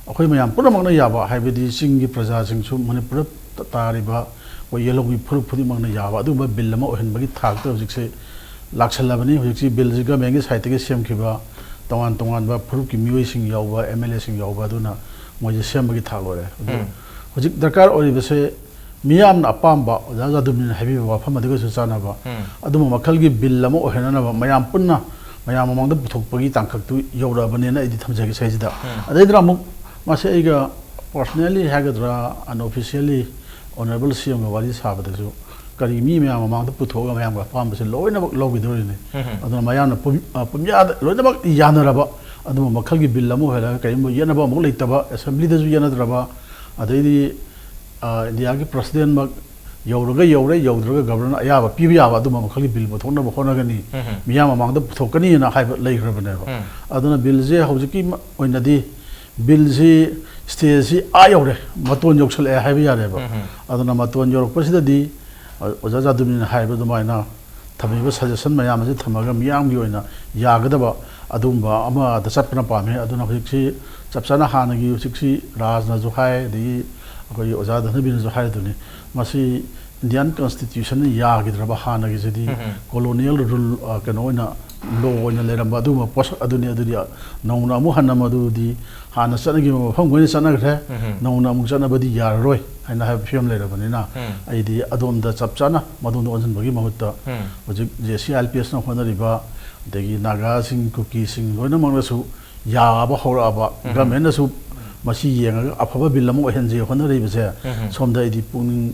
ꯑꯩꯈꯣꯏ ꯃꯌꯥꯝ ꯄꯨꯝꯅꯃꯛꯅ ꯌꯥꯕ, ꯍꯥꯏꯕꯗꯤ ꯆꯤꯡꯒꯤ ꯄ꯭ꯔꯖꯥꯁꯤꯡꯁꯨ, ꯃꯅꯤꯄꯨꯔꯗ ꯇꯥꯔꯤꯕ ꯑꯩꯈꯣꯏ ꯌꯦꯜꯍꯧꯃꯤ ꯐꯨꯔꯨꯞ ꯈꯨꯗꯤꯡꯃꯛꯅ ꯌꯥꯕ ꯑꯗꯨꯒꯨꯝꯕ ꯕꯤꯜ ꯑꯃ ꯑꯣꯏꯍꯟꯕꯒꯤ ꯊꯥꯛꯇ ꯍꯧꯖꯤꯛꯁꯦ ꯂꯥꯛꯁꯜꯂꯕꯅꯤ꯫ ꯍꯧꯖꯤꯛꯁꯤ ꯕꯤꯜꯁꯤ ꯒꯚꯔꯟꯃꯦꯟꯒꯤ ꯁꯥꯏꯠꯇꯒꯤ ꯁꯦꯝꯈꯤꯕ, ꯇꯣꯉꯥꯟ ꯇꯣꯉꯥꯟꯕ ꯐꯨꯔꯨꯞꯀꯤ ꯃꯤꯑꯣꯏꯁꯤꯡ ꯌꯥꯎꯕ, ꯑꯦꯝ ꯑꯦꯜ ꯑꯦꯁꯤꯡ ꯌꯥꯎꯕ, ꯑꯗꯨꯅ ꯃꯣꯏꯁꯦ ꯁꯦꯝꯕꯒꯤ ꯊꯥꯛ ꯂꯣꯏꯔꯦ꯫ ꯑꯗꯨ ꯎꯝ꯫ ꯍꯧꯖꯤꯛ ꯗꯔꯀꯥꯔ ꯑꯣꯏꯔꯤꯕꯁꯦ ꯃꯤꯌꯥꯝꯅ ꯑꯄꯥꯝꯕ, ꯑꯣꯖꯥ ꯖꯥꯗꯨꯃꯅꯤꯅ ꯍꯥꯏꯕꯤꯕ ꯋꯥꯐꯝ ꯑꯗꯨꯒꯁꯨ ꯆꯥꯟꯅꯕ, ꯎꯝ꯫ ꯑꯗꯨꯝꯕ ꯃꯈꯜꯒꯤ ꯕꯤꯜ ꯑꯃ ꯑꯣꯏꯍꯟꯅꯅꯕ ꯃꯌꯥꯝ ꯄꯨꯟꯅ ꯃꯌꯥꯝ ꯃꯃꯥꯡꯗ ꯄꯨꯊꯣꯛꯄꯒꯤ ꯇꯥꯡꯀꯛꯇꯨ ꯌꯧꯔꯛꯑꯕꯅꯦꯅ ꯑꯩꯗꯤ ꯊꯝꯖꯒꯦ ꯁꯤꯗꯩꯁꯤꯗ꯫ ꯎꯝ꯫ ꯑꯗꯩꯗꯨꯅ ꯑꯃꯨꯛ ꯃꯁꯤ ꯑꯩꯒ personally ꯍꯥꯏꯒꯗ꯭ꯔꯥ, unofficially honourable ꯁꯤ ꯑꯦꯝꯒ ꯋꯥꯔꯤ ꯁꯥꯕꯗꯁꯨ ꯀꯔꯤ ꯃꯤ ꯃꯌꯥꯝ ꯃꯃꯥꯡꯗ ꯄꯨꯊꯣꯛꯑꯒ ꯃꯌꯥꯝꯒꯤ ꯑꯄꯥꯝꯕꯁꯦ ꯂꯣꯏꯅꯃꯛ ꯂꯧꯈꯤꯗꯣꯔꯤꯅꯤ꯫ ꯑꯗꯨꯅ ꯃꯌꯥꯝꯅ ꯄꯨꯝ-, ꯑ, ꯄꯨꯝꯌꯥꯗ ꯂꯣꯏꯅꯃꯛ ꯌꯥꯅꯔꯕ ꯑꯗꯨꯝꯕ ꯃꯈꯜꯒꯤ ꯕꯤꯜ ꯑꯃ ꯑꯣꯏꯍꯜꯂꯒ, ꯀꯔꯤꯒꯨꯝꯕ ꯌꯦꯠꯅꯕ ꯑꯃꯨꯛ ꯂꯩꯇꯕ, ꯑꯦꯁꯦꯝꯕ꯭ꯂꯤꯗꯁꯨ ꯌꯦꯠꯅꯗ꯭ꯔꯕ, ꯑꯗꯩꯗꯤ, ꯑ, ꯏꯟꯗꯤꯌꯥꯒꯤ ꯄ꯭ꯔꯁꯤꯗꯦꯟꯃꯛ ꯌꯧꯔꯒ ꯌꯧꯔꯦ, ꯌꯧꯗ꯭ꯔꯒ ꯒꯕꯔꯅꯔꯅ ꯑꯌꯥꯕ ꯄꯤꯕ ꯌꯥꯕ ꯑꯗꯨꯝꯕ ꯃꯈꯜꯒꯤ ꯕꯤꯜ ꯄꯨꯊꯣꯛꯅꯕ ꯍꯣꯠꯅꯒꯅꯤ, ꯃꯤꯌꯥꯝ ꯃꯃꯥꯡꯗ ꯄꯨꯊꯣꯛꯀꯅꯤꯅ ꯍꯥꯏꯕ ꯂꯩꯈ꯭ꯔꯕꯅꯦꯕ꯫ ꯑꯗꯨꯅ ꯕꯤꯜꯁꯦ ꯍꯧꯖꯤꯛꯀꯤ ꯃ-, ꯑꯣꯏꯅꯗꯤ ꯕꯤꯜꯁꯤ ꯁ꯭ꯇꯦꯖꯁꯤ ꯑꯥ ꯌꯧꯔꯦ, ꯃꯇꯣꯟ ꯌꯧꯁꯜꯂꯛꯑꯦ ꯍꯥꯏꯕ ꯌꯥꯔꯦꯕ꯫ ꯑꯗꯨꯅ ꯃꯇꯣꯟ ꯌꯧꯔꯛꯄꯁꯤꯗꯗꯤ, ꯑ, ꯑꯣꯖꯥ ꯖꯥꯗꯨꯃꯤꯅ ꯍꯥꯏꯕ ꯑꯗꯨꯃꯥꯏꯅ ꯊꯝꯃꯤꯕ ꯁꯖꯦꯁꯟ ꯃꯌꯥꯝ ꯑꯁꯤ ꯊꯝꯃꯒ ꯃꯤꯌꯥꯝꯒꯤ ꯑꯣꯏꯅ ꯌꯥꯒꯗꯕ ꯑꯗꯨꯒꯨꯝꯕ ꯑꯃꯗ ꯆꯠꯄꯅ ꯄꯥꯝꯃꯤ꯫ ꯑꯗꯨꯅ ꯍꯧꯖꯤꯛꯁꯤ ꯆꯞ ꯆꯥꯅ ꯍꯥꯟꯅꯒꯤ, ꯍꯧꯖꯤꯛꯁꯤ ꯔꯥꯖꯅꯁꯨ ꯍꯥꯏ, ꯑꯗꯒꯤ ꯑꯩꯈꯣꯏꯒꯤ ꯑꯣꯖꯥ ꯙꯅꯕꯤꯔꯅꯁꯨ ꯍꯥꯏꯗꯨꯅꯤ, ꯃꯁꯤ ꯏꯟꯗꯤꯌꯥꯟ ꯀꯟꯁꯇꯤꯇ꯭ꯌꯨꯁꯟꯅ ꯌꯥꯈꯤꯗ꯭ꯔꯕ, ꯍꯥꯟꯅꯒꯤꯁꯤꯗꯤ ꯀꯣꯂꯣꯅꯤꯌꯦꯜ ꯔꯨꯜ, ꯑ, ꯀꯩꯅꯣ ꯑꯣꯏꯅ, ꯂꯣ ꯑꯣꯏꯅ ꯂꯩꯔꯝꯕ ꯑꯗꯨꯒꯨꯝꯕ ꯄꯣꯠꯁꯛ ꯑꯗꯨꯅꯤ꯫ ꯑꯗꯨꯗꯤ ꯅꯧꯅ ꯑꯃꯨꯛ ꯍꯟꯅ ꯃꯗꯨꯗꯤ ꯍꯥꯟꯅ ꯆꯠꯅꯈꯤꯕ ꯃꯐꯝ ꯂꯣꯏꯅ ꯆꯠꯅꯈ꯭ꯔꯦ, ꯅꯧꯅ ꯑꯃꯨꯛ ꯆꯠꯅꯕꯗꯤ ꯌꯥꯔꯔꯣꯏ ꯍꯥꯏꯅ ꯍꯥꯏꯕ ꯐꯤꯕꯝ ꯂꯩꯔꯕꯅꯤꯅ, ꯑꯩꯗꯤ ꯑꯗꯣꯝꯗ ꯆꯞ ꯆꯥꯅ ꯃꯗꯣꯝꯗ ꯑꯣꯟꯁꯤꯟꯕꯒꯤ ꯃꯍꯨꯠꯇ ꯍꯧꯖꯤꯛ J C I L P ꯑꯦꯁꯅ ꯍꯣꯠꯅꯔꯤꯕ, ꯑꯗꯒꯤ ꯅꯥꯒꯥꯁꯤꯡ, ꯀꯨꯀꯤꯁꯤꯡ ꯂꯣꯏꯅꯃꯛꯅꯁꯨ ꯌꯥꯕ ꯍꯧꯔꯛꯑꯕ, ꯒꯃꯦꯟꯅꯁꯨ ꯃꯁꯤ ꯌꯦꯡꯉꯒ ꯑꯐꯕ ꯕꯤꯜ ꯑꯃ ꯑꯣꯏꯍꯟꯁꯦ ꯍꯣꯠꯅꯔꯤꯕꯁꯦ, ꯁꯣꯝꯗ ꯑꯩꯗꯤ ꯄꯨꯛꯅꯤꯡ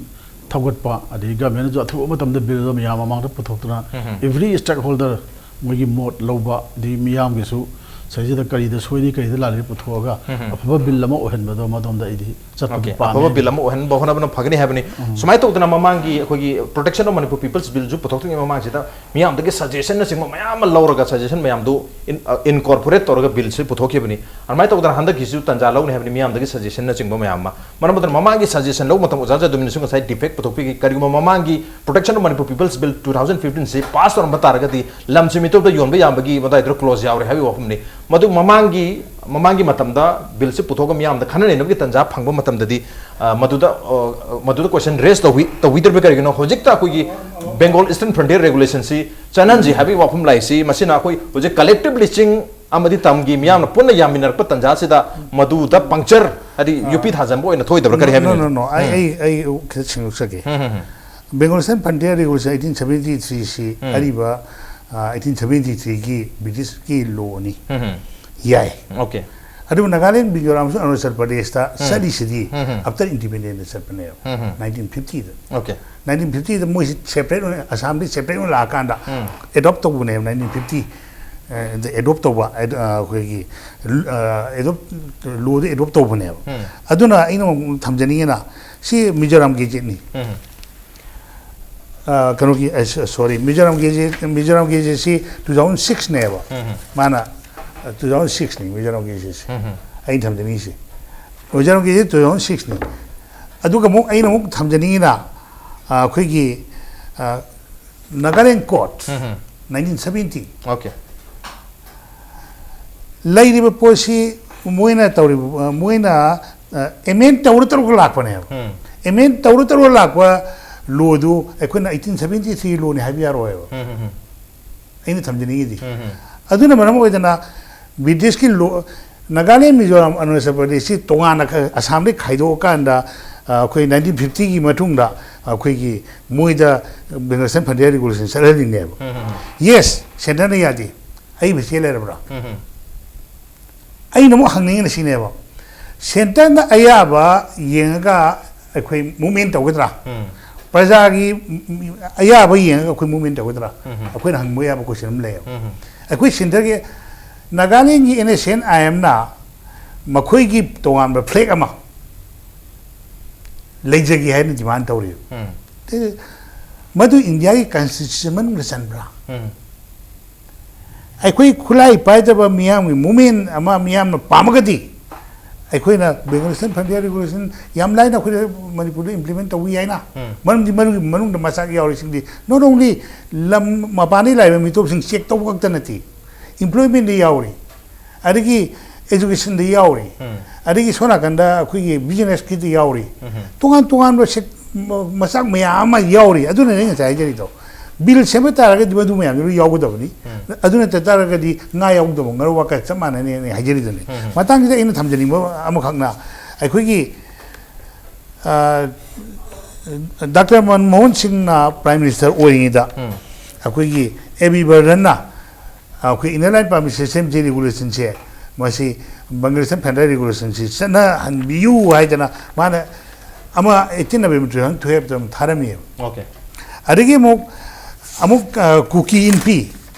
ꯊꯧꯒꯠꯄ, ꯑꯗꯒꯤ ꯒꯃꯦꯟꯅꯁꯨ ꯑꯊꯨꯕ ꯃꯇꯝꯗ ꯕꯤꯜꯗꯣ ꯃꯌꯥꯝ ꯃꯃꯥꯡꯗ ꯄꯨꯊꯣꯛꯇꯨꯅ every stakeholder ꯃꯣꯏꯒꯤ ꯃꯣꯠ ꯂꯧꯕ, ꯑꯗꯒꯤ ꯃꯤꯌꯥꯝꯒꯤꯁꯨ ꯁꯤꯗꯩꯁꯤꯗ ꯀꯔꯤꯗ ꯁꯣꯏꯔꯤ, ꯀꯔꯤꯗ ꯂꯥꯜꯂꯤ ꯄꯨꯊꯣꯛꯑꯒ ꯑꯐꯕ ꯕꯤꯜ ꯑꯃ ꯑꯣꯏꯍꯟꯕꯗꯣ ꯃꯗꯣꯝꯗ ꯑꯩꯗꯤ ꯆꯠꯄꯗꯤ ꯑꯣꯀꯦ, ꯄꯥꯝꯃꯤ꯫ ꯑꯐꯕ ꯕꯤꯜ ꯑꯃ ꯑꯣꯏꯍꯟꯕ ꯍꯣꯠꯅꯕꯅ ꯐꯒꯅꯤ ꯍꯥꯏꯕꯅꯤ꯫ ꯁꯨꯃꯥꯏꯅ ꯇꯧꯗꯅ ꯃꯃꯥꯡꯒꯤ ꯑꯩꯈꯣꯏꯒꯤ Protection of Manipur People's Billꯁꯨ ꯄꯨꯊꯣꯛꯇ꯭ꯔꯤꯉꯩ ꯃꯃꯥꯡꯁꯤꯗ ꯃꯤꯌꯥꯝꯗꯒꯤ ꯁꯖꯦꯁꯟꯅꯆꯤꯡꯕ ꯃꯌꯥꯝ ꯑꯃ ꯂꯧꯔꯒ, ꯁꯖꯦꯁꯟ ꯃꯌꯥꯝꯗꯨ ꯏꯟ-, ꯑ, incorporate ꯇꯧꯔꯒ ꯕꯤꯜꯁꯤ ꯄꯨꯊꯣꯛꯈꯤꯕꯅꯤ꯫ ꯑꯗꯨꯃꯥꯏꯅ ꯇꯧꯗꯅ ꯍꯟꯗꯛꯀꯤꯁꯨ ꯇꯥꯟꯖꯥ ꯂꯧꯅꯤ ꯍꯥꯏꯕꯅꯤ, ꯃꯤꯌꯥꯝꯗꯒꯤ ꯁꯖꯦꯁꯟꯅꯆꯤꯡꯕ ꯃꯌꯥꯝ ꯑꯃ꯫ ꯃꯔꯝ ꯑꯗꯨꯅ ꯃꯃꯥꯡꯒꯤ ꯁꯖꯦꯁꯟ ꯂꯧꯕ ꯃꯇꯝ ꯑꯣꯖꯥ ꯖꯥꯗꯨꯃꯤꯅꯁꯨ ꯉꯁꯥꯏ ꯗꯤꯐꯦꯛ ꯄꯨꯊꯣꯛꯄꯤꯈꯤ꯫ ꯀꯔꯤꯒꯨꯝꯕ ꯃꯃꯥꯡꯒꯤ Protection of Manipur People's Bill two thousand fifteenꯁꯤ ꯄꯥꯁ ꯇꯧꯔꯝꯕ ꯇꯥꯔꯒꯗꯤ ꯂꯝꯁꯤ ꯃꯤꯇꯣꯞꯇ ꯌꯣꯟꯕ ꯌꯥꯕꯒꯤ ꯃꯗꯥꯏꯗꯨꯗ ꯀ꯭ꯂꯣꯖ ꯌꯥꯎꯔꯦ ꯍꯥꯏꯕꯒꯤ ꯋꯥꯐꯝꯅꯤ꯫ ꯃꯗꯨ ꯃꯃꯥꯡꯒꯤ, ꯃꯃꯥꯡꯒꯤ ꯃꯇꯝꯗ ꯕꯤꯜꯁꯤ ꯄꯨꯊꯣꯛꯑꯒ ꯃꯤꯌꯥꯝꯗ ꯈꯟꯅ ꯅꯩꯅꯕꯒꯤ ꯇꯥꯟꯖꯥ ꯐꯪꯕ ꯃꯇꯝꯗꯗꯤ, ꯑ, ꯃꯗꯨꯗ, ꯑ, ꯃꯗꯨꯗ ꯀꯣꯏꯁꯟ ꯔꯦꯁ ꯇꯧꯕꯤ-, ꯇꯧꯕꯤꯗ꯭ꯔꯤꯕ ꯀꯔꯤꯒꯤꯅꯣ? ꯍꯧꯖꯤꯛꯇ ꯑꯩꯈꯣꯏꯒꯤ Bengal Eastern Frontier Regulationꯁꯤ ꯆꯠꯍꯟꯁꯤ ꯍꯥꯏꯕꯒꯤ ꯋꯥꯐꯝ ꯂꯥꯛꯏꯁꯤ, ꯃꯁꯤꯅ ꯑꯩꯈꯣꯏ ꯍꯧꯖꯤꯛ collective leasing ꯑꯃꯗꯤ ꯇꯝꯒꯤ ꯃꯤꯌꯥꯝꯅ ꯄꯨꯟꯅ ꯌꯥꯃꯤꯟꯅꯔꯛꯄ ꯇꯥꯟꯖꯥꯁꯤꯗ ꯃꯗꯨꯗ puncture, ꯍꯥꯏꯗꯤ ꯌꯨꯄꯤ ꯊꯥꯖꯤꯟꯕ ꯑꯣꯏꯅ ꯊꯣꯛꯑꯣꯏꯗꯕ꯭ꯔꯥ? ꯀꯔꯤ ꯍꯥꯏꯕꯅꯣ? No, no, no, no. ꯑꯩ, ꯑꯩ, ꯑꯩ ꯈꯤꯇ ꯁꯦꯡꯗꯣꯛꯆꯒꯦ꯫ Bengal Eastern Frontier Regulation eighteen seventy-threeꯁꯤ ꯑꯔꯤꯕ, ꯑ, eighteen seventy-threeꯒꯤ Britishꯀꯤ lawꯅꯤ꯫ ꯌꯥꯏ꯫ ꯑꯣꯀꯦ꯫ ꯑꯗꯨꯕꯨ ꯅꯥꯒꯥꯂꯦꯟ, ꯃꯤꯖꯣꯔꯥꯝ ꯑꯃꯁꯨꯡ ꯑꯔꯨꯅꯥꯆꯜ ꯄ꯭ꯔꯗꯦꯁꯇ ꯎꯝ꯫ ꯆꯠꯂꯤꯁꯤꯗꯤ ꯎꯝ, ꯎꯝ꯫ ꯑꯐꯇꯔ ꯏꯟꯗꯤꯄꯦꯟꯗꯦꯟꯁ ꯆꯠꯄꯅꯦꯕ, ꯎꯝ, ꯎꯝ꯫ ꯅꯥꯏꯟꯇꯤꯟ ꯐꯤꯐꯇꯤꯗ꯫ Okay. ꯅꯥꯏꯟꯇꯤꯟ ꯐꯤꯐꯇꯤꯗ ꯃꯣꯏꯁꯤ ꯁꯦꯄꯔꯦꯠ ꯑꯣꯏꯅ, ꯑꯁꯥꯝꯗꯤ ꯁꯦꯄꯔꯦꯠ ꯑꯣꯏꯅ ꯂꯥꯛꯑꯀꯥꯟꯗ ꯎꯝ꯫ ꯑꯦꯗꯣꯞ ꯇꯧꯕꯅꯦꯕ, ꯅꯥꯏꯟꯇꯤꯟ ꯐꯤꯐꯇꯤ ꯑꯦꯗꯣꯞ ꯇꯧꯕ, ꯑꯦꯗ-, ꯑ, ꯑꯩꯈꯣꯏꯒꯤ ꯑꯦꯗꯣꯞ, ꯂꯣꯗ ꯑꯦꯗꯣꯞ ꯇꯧꯕꯅꯦꯕ꯫ ꯎꯝ꯫ ꯑꯗꯨꯅ ꯑꯩꯅ ꯑꯃꯨꯛ ꯊꯝꯖꯅꯤꯡꯉꯤꯅ, ꯁꯤ ꯃꯤꯖꯣꯔꯥꯝ ꯒꯦꯖꯦꯠꯅꯤ꯫ ꯎꯝ꯫ ꯑ, ꯀꯩꯅꯣꯒꯤ, ꯑ, ꯁ-, ꯁꯣꯔꯤ, ꯃꯤꯖꯣꯔꯥꯝ ꯒꯦꯖꯦꯠ, ꯃꯤꯖꯣꯔꯥꯝ ꯒꯦꯖꯦꯠꯁꯤ ꯇꯨ ꯊꯥꯎꯖꯟ ꯁꯤꯛꯁꯅꯦꯕ꯫ ꯎꯝ꯫ ꯃꯥꯅ, ꯑ, ꯇꯨ ꯊꯥꯎꯖꯟ ꯁꯤꯛꯁꯅꯤ ꯃꯤꯖꯣꯔꯥꯝ ꯒꯦꯖꯦꯠꯁꯤ꯫ ꯎꯝ꯫ ꯑꯩꯅ ꯊꯝꯖꯅꯤꯡꯉꯤꯁꯤ ꯃꯤꯖꯣꯔꯥꯝ ꯒꯦꯖꯦꯠ ꯇꯨ ꯊꯥꯎꯖꯟ ꯁꯤꯛꯁꯅꯤ꯫ ꯑꯗꯨꯒ ꯑꯃꯨꯛ ꯑꯩꯅ ꯑꯃꯨꯛ ꯊꯝꯖꯅꯤꯡꯉꯤꯅ, ꯑ, ꯑꯩꯈꯣꯏꯒꯤ, ꯑ, ꯅꯥꯒꯥꯂꯦꯟ ꯀꯣꯔꯠ, ꯎꯝ꯫ Nineteen seventy. Okay. ꯂꯩꯔꯤꯕ ꯄꯣꯠꯁꯤ ꯃꯣꯏꯅ ꯇꯧꯔꯤꯕ, ꯃꯣꯏꯅ, ꯑ, ꯑꯦꯃꯦꯟ ꯇꯧꯔ ꯇꯧꯔꯒ ꯂꯥꯛꯄꯅꯦꯕ꯫ ꯎꯝ꯫ ꯑꯦꯃꯦꯟ ꯇꯧꯔ ꯇꯧꯔꯒ ꯂꯥꯛꯄ ꯂꯣꯗꯨ ꯑꯩꯈꯣꯏꯅ ꯑꯩꯇꯤꯟ ꯁꯕꯦꯟꯇꯤ ꯊ꯭ꯔꯤ ꯂꯣꯅꯤ ꯍꯥꯏꯕ ꯌꯥꯔꯣꯏꯕ꯫ ꯎꯝ, ꯎꯝ, ꯎꯝ꯫ ꯑꯩꯅ ꯊꯝꯖꯅꯤꯡꯉꯤꯗꯤ꯫ ꯎꯝ, ꯎꯝ꯫ ꯑꯗꯨꯅ ꯃꯔꯝ ꯑꯣꯏꯗꯅ ꯕ꯭ꯔꯤꯇꯤꯁꯀꯤ ꯂꯣ, ꯅꯥꯒꯥꯂꯦꯟ, ꯃꯤꯖꯣꯔꯥꯝ, ꯑꯔꯨꯅꯥꯆꯜ ꯄ꯭ꯔꯗꯦꯁꯁꯤ ꯇꯣꯉꯥꯟꯅ ꯈ-, ꯑꯁꯥꯝꯗꯒꯤ ꯈꯥꯏꯗꯣꯛꯑꯀꯥꯟꯗ, ꯑ, ꯑꯩꯈꯣꯏ ꯅꯥꯏꯟꯇꯤꯟ ꯐꯤꯐꯇꯤꯒꯤ ꯃꯇꯨꯡꯗ ꯑꯩꯈꯣꯏꯒꯤ ꯃꯣꯏꯗ ꯕꯦꯡꯒꯜꯁꯟ ꯐꯟꯇꯤꯌꯥ ꯔꯤꯒꯨꯂꯦꯁꯟ ꯆꯠꯍꯜꯂꯤꯅꯦꯕ꯫ ꯎꯝ, ꯎꯝ, ꯎꯝ꯫ ꯌꯦꯁ, ꯁꯦꯟꯇꯔꯅ ꯌꯥꯗꯦ꯫ ꯑꯏꯕ ꯆꯦ ꯂꯩꯔꯕ꯭ꯔꯥ? ꯎꯝ, ꯎꯝ꯫ ꯑꯩꯅ ꯑꯃꯨꯛ ꯍꯪꯅꯤꯡꯉꯤꯅ ꯁꯤꯅꯦꯕ, ꯁꯦꯟꯇꯔꯅ ꯑꯌꯥꯕ ꯌꯦꯡꯉꯒ ꯑꯩꯈꯣꯏ ꯃꯨꯞꯃꯦꯟ ꯇꯧꯒꯗ꯭ꯔꯥ? ꯎꯝ꯫ ꯄ꯭ꯔꯖꯥꯒꯤ ꯑꯌꯥꯕ ꯌꯦꯡꯉꯒ ꯑꯩꯈꯣꯏ ꯃꯨꯞꯃꯦꯟ ꯇꯧꯒꯗ꯭ꯔꯥ? ꯎꯝ꯫ ꯑꯩꯈꯣꯏꯅ ꯍꯪꯕ ꯌꯥꯕ ꯀꯣꯏꯁꯟ ꯑꯃ ꯂꯩꯌꯦꯕ꯫ ꯎꯝ꯫ ꯑꯩꯈꯣꯏ ꯁꯦꯟꯇꯔꯒꯤ, ꯅꯥꯒꯥꯂꯦꯟꯒꯤ ꯑꯦꯟ ꯑꯦꯁ ꯑꯦꯟ ꯑꯥꯏ ꯑꯦꯝꯅ ꯃꯈꯣꯏꯒꯤ ꯇꯣꯉꯥꯟꯕ ꯐ꯭ꯂꯦꯛ ꯑꯃ ꯂꯩꯖꯒꯦ ꯍꯥꯏꯅ ꯗꯤꯃꯥꯟ ꯇꯧꯔꯤꯕ꯫ ꯎꯝ꯫ ꯃꯗꯨ ꯏꯟꯗꯤꯌꯥꯒꯤ ꯀꯟꯁꯇꯤꯇ꯭ꯌꯨꯁꯟ ꯃꯅꯨꯡꯗ ꯆꯟꯕ꯭ꯔꯥ? ꯎꯝ꯫ ꯑꯩꯈꯣꯏ ꯈꯨꯠꯂꯥꯏ ꯄꯥꯏꯗꯕ ꯃꯤꯌꯥꯝꯒꯤ ꯃꯨꯞꯃꯦꯟ ꯑꯃ ꯃꯤꯌꯥꯝꯅ ꯄꯥꯝꯃꯒꯗꯤ, ꯑꯩꯈꯣꯏꯅ ꯕꯦꯡꯒꯜꯁꯟ ꯐꯟꯇꯤꯌꯥ ꯔꯤꯒꯨꯂꯦꯁꯟ ꯌꯥꯝ ꯂꯥꯏꯅ ꯑꯩꯈꯣꯏꯗ ꯃꯅꯤꯄꯨꯔꯗ ꯏꯝꯄ꯭ꯂꯤꯃꯦꯟ ꯇꯧꯕ ꯌꯥꯏꯅ꯫ ꯎꯝ꯫ ꯃꯔꯝꯗꯤ ꯃꯗꯨꯒꯤ ꯃꯅꯨꯡꯗ ꯃꯆꯥꯛ ꯌꯥꯎꯔꯤꯁꯤꯡꯗꯤ not only ꯂꯝ ꯃꯄꯥꯟꯗꯒꯤ ꯂꯥꯛꯏꯕ ꯃꯤꯇꯣꯞꯁꯤꯡ ꯆꯦꯛ ꯇꯧꯕ ꯈꯛꯇ ꯅꯠꯇꯦ, ꯏꯝꯄ꯭ꯂꯣꯏꯃꯦꯟꯗ ꯌꯥꯎꯔꯤ, ꯑꯗꯒꯤ ꯑꯦꯖꯨꯀꯦꯁꯟꯗ ꯌꯥꯎꯔꯤ, ꯎꯝ꯫ ꯑꯗꯒꯤ ꯁꯣꯝ ꯅꯥꯀꯟꯗ ꯑꯩꯈꯣꯏꯒꯤ ꯕꯤꯖꯤꯅꯦꯁꯀꯤꯗ ꯌꯥꯎꯔꯤ, ꯎꯝ꯫ ꯇꯣꯉꯥꯟ ꯇꯣꯉꯥꯟꯕ ꯁꯦꯛ-, ꯃ-, ꯃꯆꯥꯛ ꯃꯌꯥꯝ ꯑꯃ ꯌꯥꯎꯔꯤ꯫ ꯑꯗꯨꯅꯅꯦ ꯑꯩ ꯉꯁꯥꯏ ꯍꯥꯏꯖꯔꯤꯗꯣ, ꯕꯤꯜ ꯁꯦꯝꯕ ꯇꯥꯔꯒꯗꯤ ꯃꯗꯨ ꯃꯌꯥꯝꯗꯨ ꯂꯣꯏ ꯌꯥꯎꯒꯗꯕꯅꯤ꯫ ꯎꯝ꯫ ꯑꯗꯨ ꯅꯠꯇ ꯇꯥꯔꯒꯗꯤ ꯉꯥ ꯌꯥꯎꯗꯕ ꯉꯥꯔꯧ ꯋꯥꯀ ꯆꯞ ꯃꯥꯟꯅꯅꯤ ꯑꯩ ꯍꯥꯏꯖꯔꯤꯗꯨꯅꯤ꯫ ꯎꯝ꯫ ꯃꯇꯥꯡꯁꯤꯗ ꯑꯩꯅ ꯊꯝꯖꯅꯤꯡꯕ ꯑꯃꯈꯛꯅ, ꯑꯩꯈꯣꯏꯒꯤ, ꯑ, ꯗꯥꯛꯇꯔ ꯃꯟꯃꯣꯍꯟ ꯁꯤꯡꯅ ꯄ꯭ꯔꯥꯏꯝ ꯃꯤꯅꯤꯁꯇꯔ ꯑꯣꯏꯔꯤꯉꯩꯗ ꯎꯝ꯫ ꯑꯩꯈꯣꯏꯒꯤ ꯑꯦ ꯕꯤ ꯕꯔꯗꯟꯅ ꯑꯩꯈꯣꯏ ꯏꯅꯔ ꯂꯥꯏꯟ ꯄꯔꯃꯤꯠ ꯁꯤꯁꯇꯦꯝꯁꯦ, ꯔꯤꯒꯨꯂꯦꯁꯟꯁꯦ ꯃꯁꯤ Bengal Eastern Frontier Regulation ꯁꯤ ꯆꯠꯅꯍꯟꯕꯤꯌꯨ ꯍꯥꯏꯗꯅ ꯃꯥꯅ ꯑꯃ eighteen November two thousand twelve ꯇ ꯑꯃ ꯊꯥꯔꯝꯃꯤꯕ꯫ Okay. ꯑꯗꯒꯤ ꯑꯃꯨꯛ ꯑꯃꯨꯛ ꯑ, ꯀꯨꯀꯤ ꯏꯟꯐꯤ,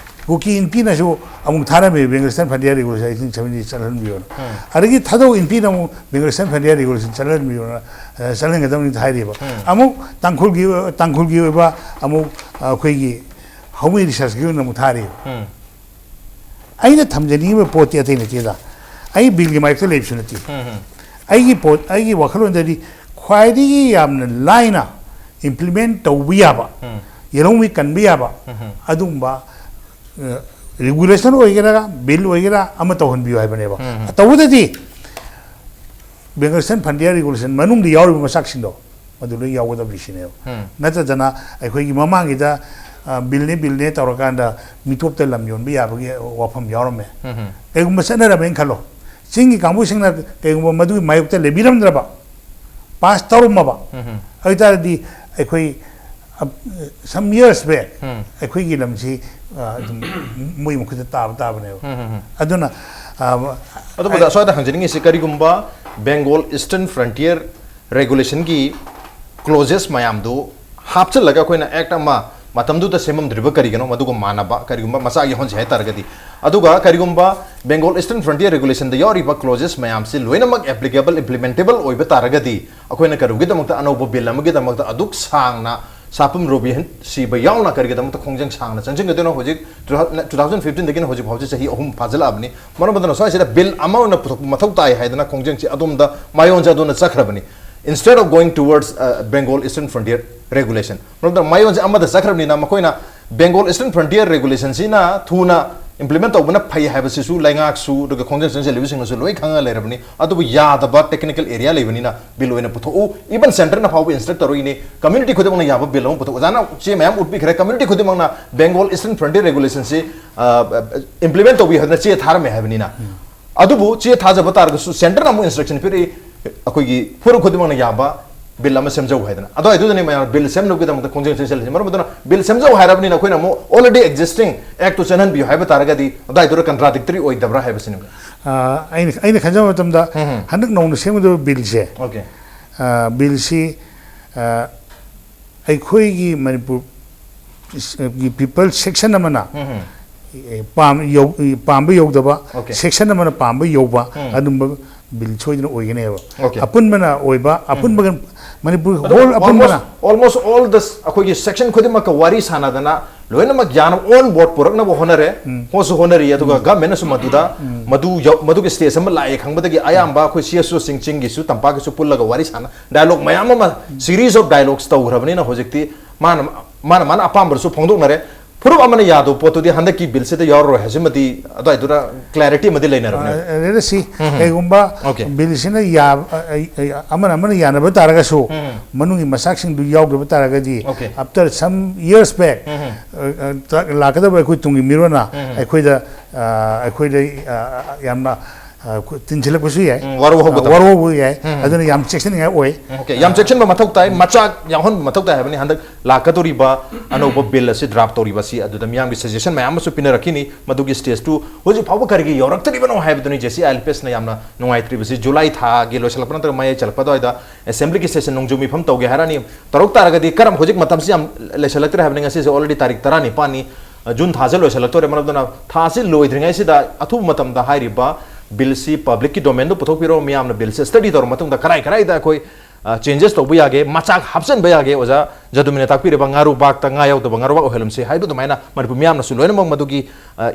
ꯀꯨꯀꯤ ꯏꯟꯐꯤꯅꯁꯨ ꯑꯃꯨꯛ ꯊꯥꯔꯝꯃꯤ Bengal Eastern Frontier Regulation eighteen seventy ꯆꯠꯍꯟꯕꯤꯌꯣꯅ꯫ ꯑꯗꯒꯤ ꯊꯥꯗꯧ ꯏꯟꯐꯤꯅ ꯑꯃꯨꯛ Bengal Eastern Frontier Regulation ꯆꯠꯍꯟꯕꯤꯌꯣꯅ, ꯑ, ꯆꯠꯍꯟꯒꯗꯕꯅꯤ ꯍꯥꯏꯔꯤꯕ꯫ ꯑꯃꯨꯛ ꯇꯥꯡꯈꯨꯜꯒꯤ ꯇꯥꯡꯈꯨꯜꯒꯤ ꯑꯣꯏꯕ ꯑꯃꯨꯛ, ꯑ, ꯑꯩꯈꯣꯏꯒꯤ ꯍꯧꯃꯤ ꯔꯤꯁꯔꯁꯀꯤ ꯑꯣꯏꯅ ꯑꯃꯨꯛ ꯊꯥꯔꯤꯕ꯫ ꯑꯩꯅ ꯊꯝꯖꯅꯤꯡꯉꯤꯕ ꯄꯣꯠꯇꯤ ꯑꯇꯩ ꯅꯠꯇꯦꯗ꯫ ꯑꯩ ꯕꯤꯜꯒꯤ ꯃꯥꯏꯛꯇ ꯂꯩꯕꯁꯨ ꯅꯠꯇꯦ꯫ ꯑꯩꯒꯤ ꯄꯣꯠ, ꯑꯩꯒꯤ ꯋꯥꯈꯜꯂꯣꯟꯗꯗꯤ ꯈ꯭ꯋꯥꯏꯗꯒꯤ ꯌꯥꯝꯅ ꯂꯥꯏꯅ implement ꯇꯧꯕ ꯌꯥꯕ, ꯌꯦꯜꯍꯧꯃꯤ ꯀꯟꯕ ꯌꯥꯕ, ꯑꯗꯨꯒꯨꯝꯕ, ꯑ, regulation ꯑꯣꯏꯒꯦꯔꯥ, ꯕꯤꯜ ꯑꯣꯏꯒꯦꯔꯥ, ꯑꯃ ꯇꯧꯍꯟꯕꯤꯌꯨ ꯍꯥꯏꯕꯅꯦꯕ꯫ ꯇꯧꯕꯗꯗꯤ Bengal Eastern Frontier Regulation ꯃꯅꯨꯡꯗ ꯌꯥꯎꯔꯤꯕ ꯃꯆꯥꯛꯁꯤꯡꯗꯣ, ꯃꯗꯨ ꯂꯣꯏ ꯌꯥꯎꯒꯗꯕꯅꯤ ꯁꯤꯅꯦꯕ꯫ ꯅꯠꯇꯗꯅ ꯑꯩꯈꯣꯏꯒꯤ ꯃꯃꯥꯡꯒꯤꯗ, ꯑ, ꯕꯤꯜꯅꯦ, ꯕꯤꯜꯅꯦ ꯇꯧꯔꯀꯥꯟꯗ ꯃꯤꯇꯣꯞꯇ ꯂꯝ ꯌꯣꯟꯕ ꯌꯥꯕꯒꯤ ꯋꯥꯐꯝ ꯌꯥꯎꯔꯝꯃꯦ꯫ ꯀꯩꯒꯨꯝꯕ ꯆꯠꯅꯔꯝꯃꯦꯅ ꯈꯜꯂꯣ, ꯆꯤꯡꯒꯤ ꯀꯥꯡꯕꯨꯁꯤꯡꯅ ꯀꯩꯒꯨꯝꯕ ꯃꯗꯨꯒꯤ ꯃꯥꯌꯣꯛꯇ ꯂꯩꯕꯤꯔꯝꯗ꯭ꯔꯕ, ꯄꯥꯁ ꯇꯧꯔꯝꯃꯕ, ꯑꯗꯨ ꯑꯣꯏꯇꯥꯔꯗꯤ ꯑꯩꯈꯣꯏ, ꯑ, some years back ꯑꯩꯈꯣꯏꯒꯤ ꯂꯝꯁꯤ, ꯑ, ꯑꯗꯨꯝ ꯃꯣꯏ ꯃꯈꯨꯠꯇ ꯇꯥꯕ ꯇꯥꯕꯅꯦꯕ꯫ ꯑꯗꯨꯅ, ꯑ, ꯑꯗꯨꯕꯨ ꯑꯣꯖꯥ, ꯁ꯭ꯋꯥꯏꯗ ꯍꯪꯖꯅꯤꯡꯉꯤꯁꯤ, ꯀꯔꯤꯒꯨꯝꯕ Bengal Eastern Frontier Regulation ꯒꯤ clauses ꯃꯌꯥꯝꯗꯨ ꯍꯥꯞꯆꯤꯜꯂꯒ ꯑꯩꯈꯣꯏꯅ act ꯑꯃ ꯃꯇꯝꯗꯨꯗ ꯁꯦꯝꯃꯝꯗ꯭ꯔꯤꯕ ꯀꯔꯤꯒꯤꯅꯣ? ꯃꯗꯨꯒ ꯃꯥꯟꯅꯕ ꯀꯔꯤꯒꯨꯝꯕ ꯃꯆꯥꯛ ꯌꯥꯎꯍꯟꯁꯦ ꯍꯥꯏ ꯇꯥꯔꯒꯗꯤ, ꯑꯗꯨꯒ ꯀꯔꯤꯒꯨꯝꯕ Bengal Eastern Frontier Regulation ꯗ ꯌꯥꯎꯔꯤꯕ clauses ꯃꯌꯥꯝꯁꯤ ꯂꯣꯏꯅꯃꯛ applicable, implementable ꯑꯣꯏꯕ ꯇꯥꯔꯒꯗꯤ, ꯑꯩꯈꯣꯏꯅ ꯀꯔꯤꯒꯨꯝꯕꯒꯤꯗꯃꯛꯇ ꯑꯅꯧꯕ ꯕꯤꯜ ꯑꯃꯒꯤꯗꯃꯛꯇ ꯑꯗꯨꯛ ꯁꯥꯡꯅ ꯁꯥꯄꯝ ꯔꯣꯕꯤꯟ ꯁꯤꯕ ꯌꯥꯎꯅ ꯀꯔꯤꯒꯤꯗꯃꯛꯇ ꯈꯣꯡꯖꯦꯜ ꯁꯥꯡꯅ ꯆꯪꯁꯤꯟꯒꯗꯣꯏꯅꯣ? ꯍꯧꯖꯤꯛ two thousand fifteen ꯗꯒꯤꯅ ꯍꯧꯖꯤꯛ ꯐꯥꯎꯁꯦ ꯆꯍꯤ ꯑꯍꯨꯝ ꯐꯥꯖꯤꯜꯂꯛꯑꯕꯅꯤ꯫ ꯃꯔꯝ ꯑꯗꯨꯅ ꯁ꯭ꯋꯥꯏꯁꯤꯗ ꯕꯤꯜ ꯑꯃ ꯑꯣꯏꯅ ꯄꯨꯊꯣꯛꯄ ꯃꯊꯧ ꯇꯥꯏ ꯍꯥꯏꯗꯅ ꯈꯣꯡꯖꯦꯜꯁꯤ ꯑꯗꯣꯝꯗ ꯃꯥꯏꯑꯣꯟꯁꯦ ꯑꯗꯣꯝꯗ ꯆꯠꯈ꯭ꯔꯕꯅꯤ꯫ Instead of going towards, uh, Bengal Eastern Frontier Regulation, ꯃꯔꯝ ꯑꯗꯨꯅ ꯃꯥꯏꯑꯣꯟꯁꯦ ꯑꯃꯗ ꯆꯠꯈ꯭ꯔꯕꯅꯤꯅ, ꯃꯈꯣꯏꯅ Bengal Eastern Frontier Regulation ꯁꯤꯅ ꯊꯨꯅ implement ꯇꯧꯕꯅ ꯐꯩ ꯍꯥꯏꯕꯁꯤꯁꯨ ꯂꯩꯉꯥꯛꯁꯨ ꯑꯗꯨꯒ ꯈꯣꯡꯖꯪ ꯆꯪꯁꯤꯜꯂꯤꯕꯁꯤꯡꯅꯁꯨ ꯂꯣꯏ ꯈꯪꯉ ꯂꯩꯔꯕꯅꯤ꯫ ꯑꯗꯨꯕꯨ ꯌꯥꯗꯕ technical area ꯂꯩꯕꯅꯤꯅ ꯕꯤꯜ ꯑꯣꯏꯅ ꯄꯨꯊꯣꯛꯎ꯫ Even centre ꯅ ꯐꯥꯎꯕ instruct ꯇꯧꯔꯛꯏꯅꯤ, community ꯈꯨꯗꯤꯡꯃꯛꯅ ꯌꯥꯕ ꯕꯤꯜ ꯑꯃ ꯄꯨꯊꯣꯛꯎ꯫ ꯑꯣꯖꯥꯅ ꯆꯦ ꯃꯌꯥꯝ ꯎꯠꯄꯤꯈ꯭ꯔꯦ, community ꯈꯨꯗꯤꯡꯃꯛꯅ Bengal Eastern Frontier Regulation ꯁꯤ, ꯑ, implement ꯇꯧꯕꯤꯌꯨ ꯍꯥꯏꯗꯅ ꯆꯦ ꯊꯥꯔꯝꯃꯦ ꯍꯥꯏꯕꯅꯤꯅ꯫ ꯑꯗꯨꯕꯨ ꯆꯦ ꯊꯥꯖꯕ ꯇꯥꯔꯒꯁꯨ centre ꯅ ꯑꯃꯨꯛ instruction ꯄꯤꯔꯛꯏ, ꯑꯩꯈꯣꯏꯒꯤ ꯐꯨꯔꯨꯞ ꯈꯨꯗꯤꯡꯃꯛꯅ ꯌꯥꯕ ꯕꯤꯜ ꯑꯃ ꯁꯦꯝꯖꯧ ꯍꯥꯏꯗꯅ꯫ ꯑꯗꯨꯋꯥꯏꯗꯨꯗꯅꯤ ꯃꯌꯥꯝ ꯕꯤꯜ ꯁꯦꯝꯅꯕꯒꯤꯗꯃꯛꯇ ꯈꯣꯡꯖꯪ ꯆꯪꯁꯤꯜꯂꯤꯁꯤ꯫ ꯃꯔꯝ ꯑꯗꯨꯅ ꯕꯤꯜ ꯁꯦꯝꯖꯧ ꯍꯥꯏꯔꯕꯅꯤꯅ ꯑꯩꯈꯣꯏꯅ ꯑꯃꯨꯛ already existing act ꯇꯨ ꯆꯦꯟꯍꯟꯕꯤꯌꯨ ꯍꯥꯏꯕ ꯇꯥꯔꯒꯗꯤ ꯑꯗꯨꯋꯥꯏꯗꯨꯗ contradictory ꯑꯣꯏꯗꯕ꯭ꯔꯥ ꯍꯥꯏꯕꯁꯤꯅꯤ꯫ ꯑꯩꯅ ꯑꯩꯅ ꯈꯟꯖꯕ ꯃꯇꯝꯗ ꯎꯝ꯫ ꯍꯟꯗꯛ ꯅꯧꯅ ꯁꯦꯝꯒꯗꯕ ꯕꯤꯜꯁꯦ ꯑꯣꯀꯦ ꯕꯤꯜꯁꯤ ꯑꯩꯈꯣꯏꯒꯤ ꯃꯅꯤꯄꯨꯔ ꯄꯤꯄꯜ ꯁꯦꯛꯁꯟ ꯑꯃꯅ ꯎꯝ꯫ ꯑꯦ, ꯄꯥꯝ- ꯌꯧ- ꯄꯥꯝꯕ ꯌꯧꯗꯕ Okay. ꯁꯦꯛꯁꯟ ꯑꯃꯅ ꯄꯥꯝꯕ ꯌꯧꯕ ꯎꯝ꯫ ꯑꯗꯨꯝꯕ ꯕꯤꯜ ꯁꯣꯏꯗꯅ ꯑꯣꯏꯒꯅꯦꯕ Okay. ꯑꯄꯨꯟꯕꯅ ꯑꯣꯏꯕ ꯑꯄꯨꯟꯕꯒ ꯃꯅꯤꯄꯨꯔ ꯍꯣꯜ ꯑꯄꯨꯟꯕꯅ almost all the ꯑꯩꯈꯣꯏꯒꯤ ꯁꯦꯛꯁꯟ ꯈꯨꯗꯤꯡꯃꯛꯀ ꯋꯥꯔꯤ ꯁꯥꯟꯅꯗꯅ ꯂꯣꯏꯅꯃꯛ ꯌꯥꯅ ꯑꯣꯟ ꯕꯣꯔꯗ ꯄꯨꯔꯛꯅꯕ ꯍꯣꯠꯅꯔꯦ ꯍꯣꯠꯁꯨ ꯍꯣꯠꯅꯔꯤ ꯑꯗꯨꯒ ꯒꯚꯔꯟꯃꯦꯟꯅꯁꯨ ꯃꯗꯨꯗ ꯃꯗꯨ ꯌꯧ- ꯃꯗꯨꯒꯤ ꯁ꯭ꯇꯦꯖ ꯑꯃ ꯂꯥꯛꯑꯦ ꯈꯪꯕꯗꯒꯤ ꯑꯌꯥꯝꯕ ꯑꯩꯈꯣꯏ ꯁꯤ ꯑꯦꯁ ꯑꯣꯁꯤꯡ ꯆꯤꯡꯒꯤꯁꯨ ꯇꯝꯄꯥꯛꯀꯤꯁꯨ ꯄꯨꯜꯂꯒ ꯋꯥꯔꯤ ꯁꯥꯟꯅ ꯗꯥꯏꯂꯣꯒ ꯃꯌꯥꯝ ꯑꯃ ꯁꯤꯔꯤꯁ ꯑꯣꯐ ꯗꯥꯏꯂꯣꯒꯁ ꯇꯧꯈ꯭ꯔꯕꯅꯤꯅ ꯍꯧꯖꯤꯛꯇꯤ ꯃꯥꯅ ꯃꯥꯅ ꯃꯥꯅ ꯑꯄꯥꯝꯕꯗꯨꯁꯨ ꯐꯣꯡꯗꯣꯛꯅꯔꯦ ꯐꯨꯔꯨꯞ ꯑꯃꯅ ꯌꯥꯗꯕ ꯄꯣꯠꯇꯨꯗꯤ ꯍꯟꯗꯛꯀꯤ ꯕꯤꯜꯁꯤꯗ ꯌꯥꯎꯔꯔꯣꯏ ꯍꯥꯏꯁꯤꯃꯗꯤ ꯑꯗꯨꯋꯥꯏꯗꯨꯗ ꯀ꯭ꯂꯦꯔꯤꯇꯤ ꯑꯃꯗꯤ ꯂꯩꯅꯔꯕꯅꯦ ꯂꯩꯔꯁꯤ ꯀꯩꯒꯨꯝꯕ Okay. ꯕꯤꯜꯁꯤꯅ ꯌꯥꯕ ꯑ, ꯑ, ꯑ, ꯑꯃꯅ ꯑꯃꯅ ꯌꯥꯅꯕ ꯇꯥꯔꯒꯁꯨ ꯃꯅꯨꯡꯒꯤ ꯃꯆꯥꯛꯁꯤꯡꯗꯨ ꯌꯥꯎꯗꯕ ꯇꯥꯔꯒꯗꯤ Okay. after some years back ꯑ, ꯑ, ꯂꯥꯛꯀꯗꯕ ꯑꯩꯈꯣꯏ ꯇꯨꯡꯒꯤ ꯃꯤꯔꯣꯟꯅ ꯑꯩꯈꯣꯏꯗ ꯑ, ꯑꯩꯈꯣꯏꯗ ꯑ, ꯌꯥꯝꯅ ꯑ, ꯇꯤꯟꯁꯤꯜꯂꯛꯄꯁꯨ ꯌꯥꯏ ꯎꯝ, ꯋꯥꯔꯧ ꯍꯧꯒꯗꯕ꯫ ꯋꯥꯔꯧꯕ ꯌꯥꯏ ꯑꯗꯨꯅ ꯌꯥꯝ ꯆꯦꯛꯁꯤꯟꯅꯤꯡꯉꯥꯏ ꯑꯣꯏ Okay, ꯌꯥꯝ ꯆꯦꯛꯁꯤꯟꯕ ꯃꯊꯧ ꯇꯥꯏ ꯃꯆꯥꯛ ꯌꯥꯎꯍꯟꯕ ꯃꯊꯧ ꯇꯥꯏ ꯍꯥꯏꯕꯅꯤ ꯍꯟꯗꯛ ꯂꯥꯛꯀꯗꯧꯔꯤꯕ ꯑꯅꯧꯕ ꯕꯤꯜ ꯑꯁꯤ ꯗ꯭ꯔꯥꯐ ꯇꯧꯔꯤꯕ ꯑꯁꯤ ꯑꯗꯨꯗ ꯃꯤꯌꯥꯝꯒꯤ ꯁꯖꯦꯁꯟ ꯃꯌꯥꯝ ꯑꯃꯁꯨ ꯄꯤꯅꯔꯛꯈꯤꯅꯤ ꯃꯗꯨꯒꯤ ꯁ꯭ꯇꯦꯖꯇꯨ ꯍꯧꯖꯤꯛ ꯐꯥꯎꯕ ꯀꯔꯤꯒꯤ ꯌꯧꯔꯛꯇ꯭ꯔꯤꯕꯅꯣ ꯍꯥꯏꯕꯗꯨꯅꯤ J C I L P ꯑꯦꯁꯅ ꯌꯥꯝꯅ ꯅꯨꯡꯉꯥꯏꯇ꯭ꯔꯤꯕꯁꯤ ꯖꯨꯂꯥꯏ ꯊꯥꯒꯤ ꯂꯣꯏꯁꯤꯜꯂꯛꯄ ꯅꯠꯇ꯭ꯔꯒ ꯃꯌꯥꯏ ꯆꯜꯂꯛꯄ ꯑꯗꯨꯋꯥꯏꯗ ꯑꯦꯁꯦꯝꯕ꯭ꯂꯤꯒꯤ ꯁꯦꯁꯟ ꯅꯣꯡꯖꯨ ꯃꯤꯐꯝ ꯇꯧꯒꯦ ꯍꯥꯏꯔꯛꯑꯅꯤ ꯇꯧꯔꯛ ꯇꯥꯔꯒꯗꯤ ꯀꯔꯝ ꯍꯧꯖꯤꯛ ꯃꯇꯝꯁꯤ ꯌꯥꯝ ꯂꯩꯁꯤꯜꯂꯛꯇ꯭ꯔꯦ ꯍꯥꯏꯕꯅꯤ ꯉꯁꯤꯁꯦ already ꯇꯥꯔꯤꯛ ꯇꯔꯥꯅꯤꯄꯥꯟꯅꯤ ꯖꯨꯟ ꯊꯥꯁꯦ ꯂꯣꯏꯁꯤꯜꯂꯛꯇꯣꯔꯦ ꯃꯔꯝ ꯑꯗꯨꯅ ꯊꯥꯁꯤ ꯂꯣꯏꯗ꯭ꯔꯤꯉꯩꯁꯤꯗ ꯑꯊꯨꯕ ꯃꯇꯝꯗ ꯍꯥꯏꯔꯤꯕ ꯕꯤꯜꯁꯤ ꯄꯕ꯭ꯂꯤꯛꯀꯤ ꯗꯣꯃꯦꯟꯗ ꯄꯨꯊꯣꯛꯄꯤꯔꯣ ꯃꯤꯌꯥꯝꯅ ꯕꯤꯜꯁꯤ ꯁ꯭ꯇꯗꯤ ꯇꯧꯔ ꯃꯇꯨꯡꯗ ꯀꯔꯥꯏ ꯀꯔꯥꯏꯗ ꯑꯩꯈꯣꯏ ꯆꯦꯟꯖꯦꯁ ꯇꯧꯕ ꯌꯥꯒꯦ ꯃꯆꯥꯛ ꯍꯥꯞꯆꯤꯟꯕ ꯌꯥꯒꯦ ꯑꯣꯖꯥ ꯖꯗꯨꯃꯤꯅ ꯇꯥꯛꯄꯤꯔꯤꯕ ꯉꯥꯔꯨꯕꯥꯛꯇ ꯉꯥ ꯌꯥꯎꯗꯕ ꯉꯥꯔꯨꯕꯥꯛ ꯑꯣꯏꯍꯜꯂꯝꯁꯤ ꯍꯥꯏꯕ ꯑꯗꯨꯃꯥꯏꯅ ꯃꯅꯤꯄꯨꯔ ꯃꯤꯌꯥꯝꯅꯁꯨ ꯂꯣꯏꯅꯃꯛ ꯃꯗꯨꯒꯤ